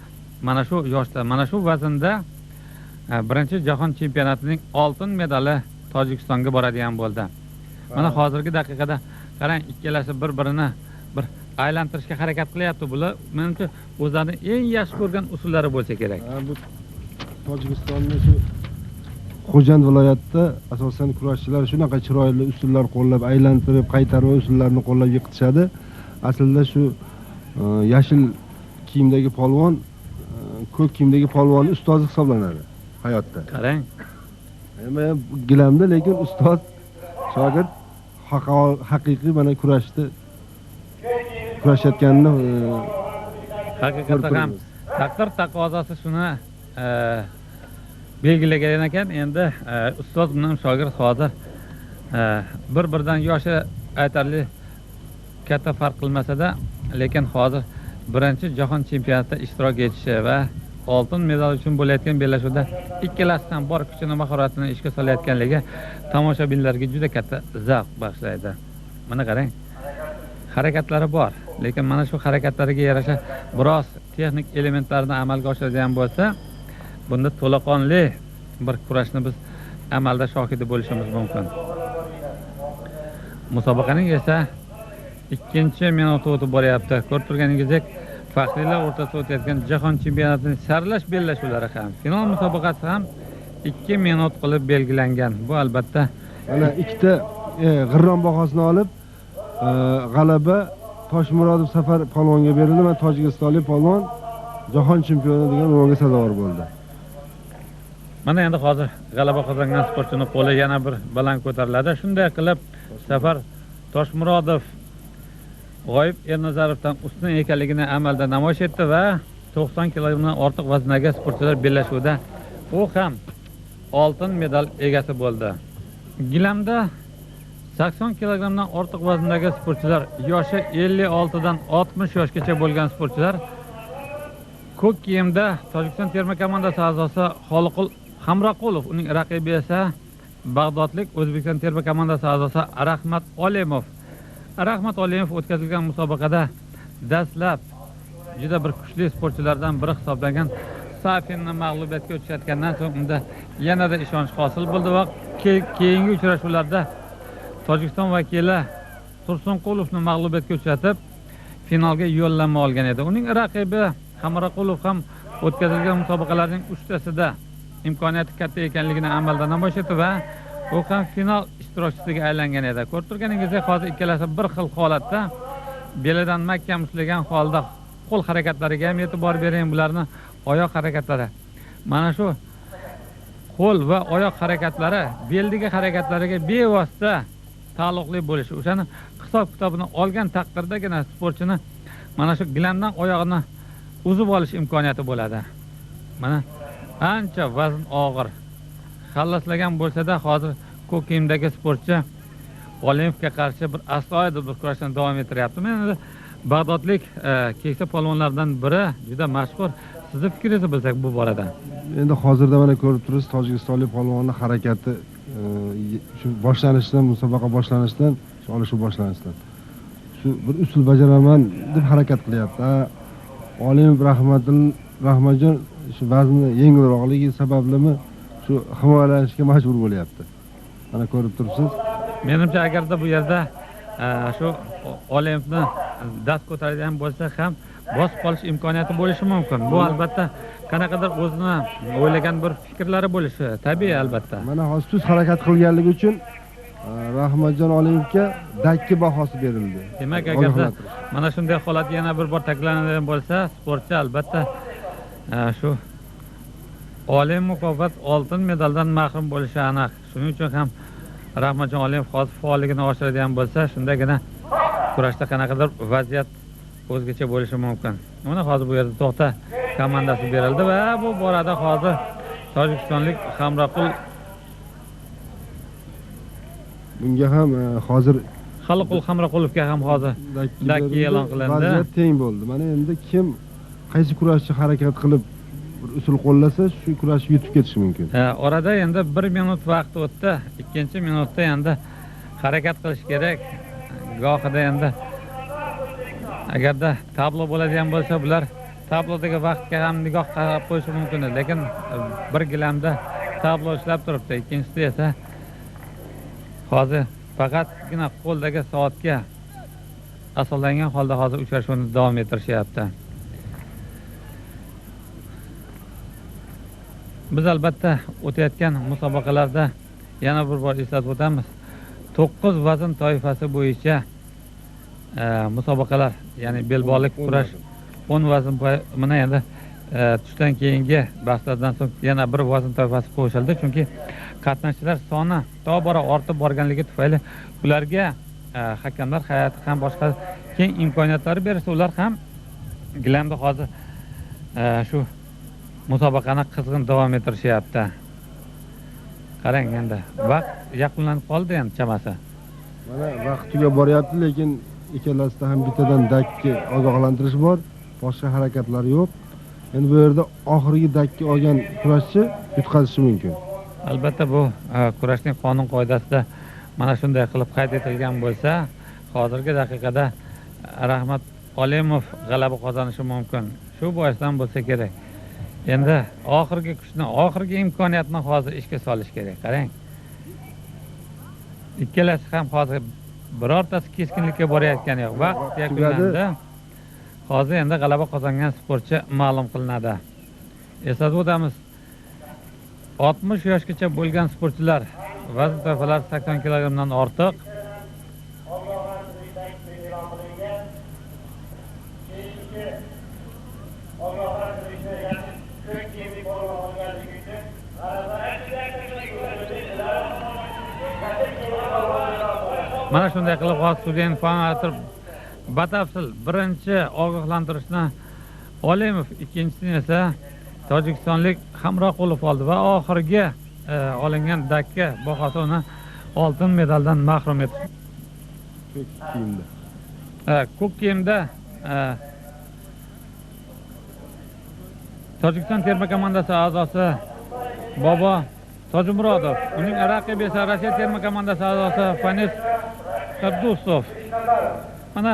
mana shu yoshda, mana shu vaznda birinchi jahon chempionatining oltin medali Tojikistonga boradigan bo'ldi. Mana hozirgi daqiqada qarang, ikkalasi bir-birini bir aylantirishga harakat qilyapti. Bular menimcha o'zlarining eng yaxshi ko'rgan usullari bo'lsa kerak.
Bu Tojikistonning shu Xo'jand viloyatida asosan kurashchilar shunaqa chiroyli usullar qo'llab, aylantirib, qaytarma usullarini qo'llab yiqitishadi. Aslida shu yashil kiyimdagi polvon ko'k kiyimdagi polvonning ustozi hisoblanadi hayotda.
Qarang.
Nima gilamda, lekin ustoz shogird haqiqiy mana kurashni kurashayotganini
haqiqatda ham taqdir taqozosi shuni belgilagan ekan. Endi ustoz bilan shogird hozir bir-biridan yoshi aytarli katta farq qilmasa-da, lekin hozir birinchi jahon chempionatida ishtirok etishi va oltin medal uchun bo'layotgan bellashuvda ikkalasi ham bor kuchini, mahoratini ishga solayotganligi tomoshabinlarga juda katta zavq bag'ishlaydi. Mana qarang, harakatlari bor, lekin mana shu harakatlariga yarasha biroz texnik elementlarni amalga oshiradigan bo'lsa, bunda to'laqonli bir kurashni biz amalda shohidi bo'lishimiz mumkin. Musobaqaning esa ikkinchi minuti o'tib boryapti. Ko'rib turganingizdek, faxriylar o'rtasida o'tayotgan jahon chempionatining saralash bellashuvlari ham, final musobaqasi ham 2 minut qilib belgilangan. Bu albatta
mana ikkita g'irrom bahosini olib, g'alaba Toshmurodov Safar polvonga berildi va tojikistonlik polvon jahon chempioni degan unvonga sazovor bo'ldi.
Mana endi hozir g'alaba qozongan sportchining qo'li yana bir baland ko'tariladi. Shunday qilib Safar Toshmurodov G'oyib Ernazarovdan ustun ekanligini amalda namoyish etdi va 90 kilogramdan ortiq vazndagi sportchilar bellashuvida u ham oltin medal egasi bo'ldi. Gilamda 80 kilogramdan ortiq vazndagi sportchilar, yoshi 56 dan 60 yoshgacha bo'lgan sportchilar ko'k kiyimda Tojikiston terma komandasi a'zosi Xoliqul Hamroqulov, uning raqibi esa Bag'dodlik O'zbekiston terma komandasi a'zosi Rahmat Olimov. Rahmat Olimov o'tkazilgan musobaqada dastlab juda bir kuchli sportchilardan biri hisoblangan Safinni mag'lubiyatga uchratgandan so'ng unda yanada ishonch hosil bo'ldi va keyingi uchrashuvlarda Tojikiston vakili Tursunqulovni mag'lubiyatga uchratib finalga yo'llanma olgan edi. Uning raqibi Hamroqulov ham o'tkazilgan musobaqalarning 3 tasida imkoniyati katta ekanligini amalda namoyish etdi va u ham final ishtirokchisiga aylangan edi. Ko'rib turganingizdek, hozir ikkalasi bir xil holatda belidan mahkam ushlagan holda qo'l harakatlariga ham e'tibor bering, bularni oyoq harakatlari. Mana shu qo'l va oyoq harakatlari beldagi harakatlariga bevosita taalluqli bo'lishi, o'shani hisob kitobini olgan taqdirdagina sportchini mana shu gilamdan oyog'ini uzib olish imkoniyati bo'ladi. Mana ancha vazn og'ir xallaslagan bo'lsa-da, hozir ko'k kiyimdagi sportchi Olimovga qarshi bir astoydil bir kurashni davom ettiryapti. Men endi Bag'dodlik keksa polvonlardan biri, juda mashhur. Sizni fikringizni bilsak bu borada.
Endi hozirda mana ko'rib turibsiz, tojikistonlik polvonning harakati shu boshlanishidan, musobaqa boshlanishidan, shu olishuv boshlanishidan shu bir usul bajaraman deb harakat qilyapti. Olimov Rahmatjon shu vazni yengilroqligi sabablimi shu himoyalanishga majbur bo'lyapti. Mana ko'rib turibsiz.
Menimcha agarda bu yerda shu Olimovni dast ko'taradigan bo'lsa ham bosib qolish imkoniyati bo'lishi mumkin. Bu albatta qanaqadir o'zini o'ylagan bir fikrlari bo'lishi tabiiy albatta.
Mana hozir tuz harakat qilganligi uchun Rahmatjon Olimovga dakki bahosi berildi.
Demak, agarda mana shunday holat yana bir bor takrorlanadigan bo'lsa, sportchi albatta shu oliy mukofot oltin medaldan mahrum bo'lishi aniq. Shuning uchun ham Rahmatjon Olimov hozir faolligini oshiradigan bo'lsa, shundagina kurashda qanaqadir vaziyat o'zgacha bo'lishi mumkin. Mana hozir bu yerda to'xta komandasi berildi va bu borada hozir tojikistonlik Hamroqul
bunga ham hozir
Xoliqul Hamroqulovga ham hozir dakki e'lon qilindi.
Vaziyat teng bo'ldi. Mana endi kim qaysi kurashchi harakat qilib bir usul qo'llasa, shu kurashni yutib ketishi mumkin.
Orada endi 1 minut vaqt o'tdi. 2 minutda endi harakat qilish kerak. Gohida endi agarda tablo bo'ladigan bo'lsa, bular Tablodagi vaqtga ham nigoh qarab qo'yishi mumkin edi, lekin bir gilamda tablo ishlab turibdi. Ikkinchisida esa hozir faqatgina qo'ldagi soatga asoslangan holda hozir uchrashuvni davom ettirishyapti. Biz albatta o'tayotgan musobaqalarda yana bir bor eslatib o'tamiz. 9 vazn toifasi bo'yicha musobaqalar, ya'ni belbog'lik kurash 10 vazn, mana endi tushdan keyingi bahslardan so'ng yana bir vazn toifasi qo'shildi, chunki qatnashchilar soni tobora ortib borganligi tufayli ularga hakamlar hay'ati ham boshqa keng imkoniyatlari bersa, ular ham gilamda hozir shu musobaqani qizg'in davom ettirishyapti. Qarang, endi vaqt yakunlanib qoldi endi chamasi.
Mana vaqt tugab boryapti, lekin ikkalasida ham bittadan dakki ogohlantirish bor, boshqa harakatlar yo'q. Endi bu yerda oxirgi dakki olgan kurashchi yutqazishi mumkin.
Albatta bu kurashning qonun qoidasida mana shunday qilib qayd etilgan bo'lsa, hozirgi daqiqada Rahmat Olimov g'alaba qozonishi mumkin. Shu boisdan bo'lsa kerak. Endi oxirgi kuchni, oxirgi imkoniyatni hozir ishga solish kerak. Qarang. Ikkalasi ham hozir birortasi keskinlikka borayotgani yo'q. Vaqt yakunlandi. Hozir endi g'alaba qozongan sportchi ma'lum qilinadi. Eslatib o'tamiz, 60 yoshgacha bo'lgan sportchilar vazn toifalari 80 kilogrammdan ortiq. Mana shunday qilib hozir sudya informator batafsil birinchi ogohlantirishni Olimov, ikkinchisini esa tojikistonlik Hamroqulov oldi va oxirgi olingan dakka bahosi uni oltin medaldan mahrum etdi.
Ko'k kiyimda.
Ko'k kiyimda Tojikiston terma komandasi a'zosi Bobo Tojimurodov, uning raqibi esa Rossiya terma komandasi a'zosi Fanis Quddusov. Mana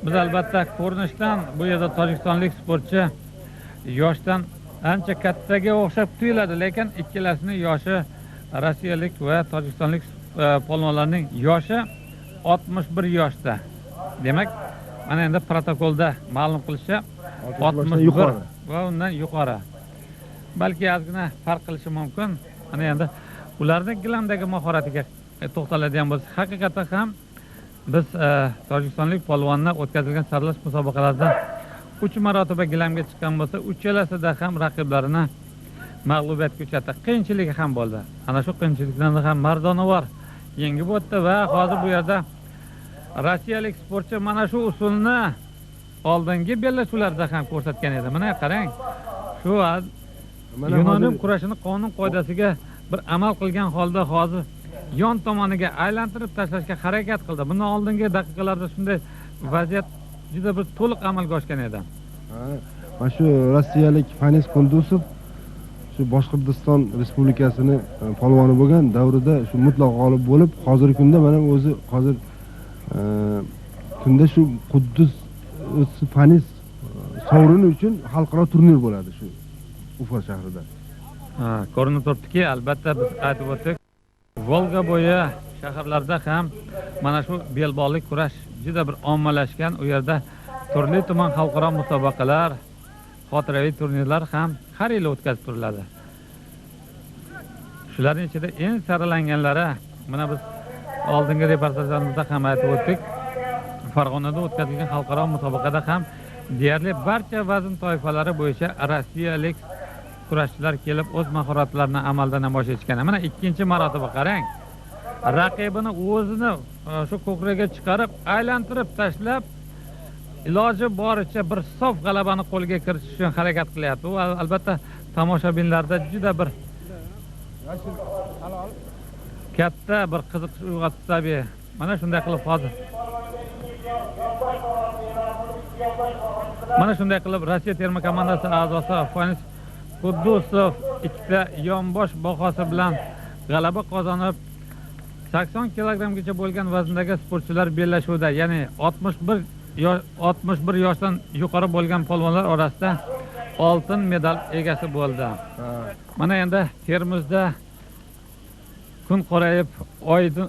biz albatta ko'rinishdan bu yerda tojikistonlik sportchi yoshdan ancha kattaga o'xshab tuyuladi, lekin ikkalasining yoshi rossiyalik va tojikistonlik polvonlarning yoshi 61 yoshda. Demak, mana endi protokolda ma'lum qilishicha 61 va undan yuqori. Balki ozgina farq qilishi mumkin. Mana endi ularning gilamdagi mahoratiga to'xtaladigan bo'lsak, haqiqatan ham biz tojikistonlik polvonni o'tkazilgan saralash musobaqalarida 3 marotaba gilamga chiqqan bo'lsa, uchalasida ham raqiblarini mag'lubiyatga uchratdi. Qiyinchiligi ham bo'ldi. Ana shu qiyinchiliklarni ham mardonavor yengib o'tdi va hozir bu yerda rossiyalik sportchi mana shu usulni oldingi bellashuvlarda ham ko'rsatgan edi. Mana qarang, shu yunonim kurashini qonun qoidasiga bir amal qilgan holda hozir yon tomoniga aylantirib tashlashga harakat qildi. Bundan oldingi daqiqalarda shunday vaziyat juda bir to'liq amalga oshgan edi.
Mana shu rossiyalik Fanis Quddusov shu Boshqirdiston Respublikasini polvoni bo'lgan davrida shu mutlaq g'olib bo'lib, hozirgi kunda mana o'zi hozir kunda shu Quddus Fanis sovrini uchun xalqaro turnir bo'ladi shu Ufa shahrida.
Ko'rinib turibdiki, albatta biz aytib o'tdik, Volga bo'yi shaharlarida ham mana shu belbog'lik kurash juda bir ommalashgan. U yerda turli tuman xalqaro musobaqalar, xotiraviy turnirlar ham har yili o'tkazib turiladi. Shularning ichida eng saralanganlari, mana biz oldingi reportajlarimizda ham aytib o'tdik, Farg'onada o'tkazilgan xalqaro musobaqada ham deyarli barcha vazn toifalari bo'yicha rossiyalik kurashchilar kelib o'z mahoratlarini amalda namoyish etishgan. Mana ikkinchi marotaba qarang. Raqibini o'zini shu ko'kragiga chiqarib, aylantirib tashlab, iloji boricha bir sof g'alabani qo'lga kiritish uchun harakat qilyapti. U albatta tomoshabinlarda juda bir katta bir qiziqish uyg'otdi tabiiy. Mana shunday qilib hozir mana shunday qilib Rossiya terma komandasi a'zosi Fanis Quddusov ikkita yonbosh bahosi bilan g'alaba qozonib, 80 kilogrammgacha bo'lgan vazndagi sportchilar bellashuvida, ya'ni 61 61 yoshdan yuqori bo'lgan polvonlar orasida oltin medal egasi bo'ldi. Mana endi Termizda kun qorayib, oydin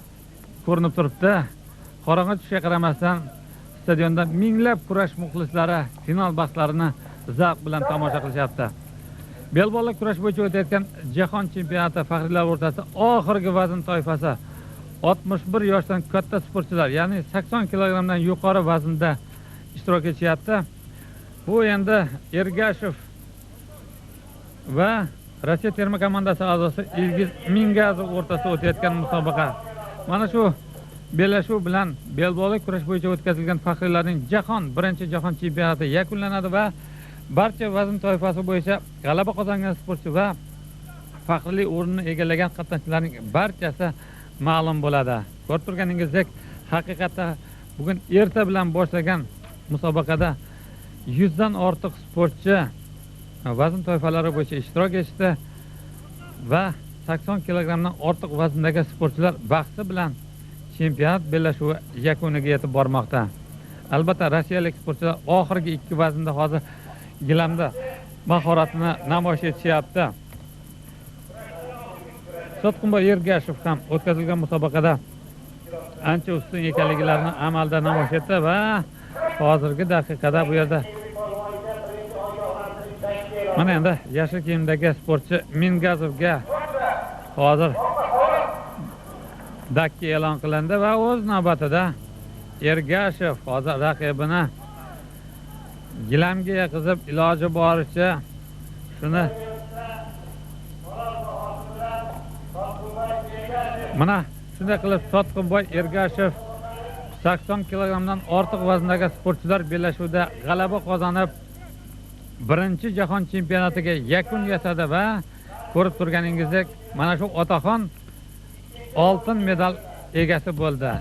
ko'rinib turibdi. Qorong'i tushishiga qaramasdan stadionda minglab kurash muxlislari final bahslarini zavq bilan tomosha qilishyapti. Belbog'li kurash bo'yicha o'tayotgan jahon chempionati faxriylar o'rtasida oxirgi vazn toifasi 61 yoshdan katta sportchilar, ya'ni 80 kilogrammdan yuqori vaznda ishtirok etishyapti. Bu endi Ergashev va Rossiya terma komandasi a'zosi Ilgiz Mingazov o'rtasida o'tayotgan musobaqa. Mana shu bellashuv bilan belbog'li kurash bo'yicha o'tkazilgan faxriylarning birinchi jahon chempionati yakunlanadi va barcha vazn toifasi bo'yicha g'alaba qozongan sportchi va faxrli o'rinni egallagan qatnashchilarning barchasi ma'lum bo'ladi. Ko'rib turganingizdek, haqiqatda bugun erta bilan boshlagan musobaqada 100 dan ortiq sportchi vazn toifalari bo'yicha ishtirok etdi va 80 kilogrammdan ortiq vazndagi sportchilar bahsi bilan chempionat bellashuvi yakuniga yetib bormoqda. Albatta, rossiyalik sportchilar oxirgi 2 vaznda hozir gilamda mahoratini namoyish etishyapti. Sotqinboy Ergashev ham o'tkazilgan musobaqada ancha ustun ekanliklarini amalda namoyish etdi va hozirgi daqiqada bu yerda mana endi yashil kiyimdagi sportchi Mingazovga hozir dakki e'lon qilindi va o'z navbatida Ergashev hozir raqibini gilamga yiqizib, iloji boricha shuni mana shunday qilib Sotqinboy Ergashev 80 kilogrammdan ortiq vazndagi sportchilar bellashuvida g'alaba qozonib, birinchi jahon chempionatiga yakun yasadi va ko'rib turganingizdek mana shu otaxon oltin medal egasi bo'ldi.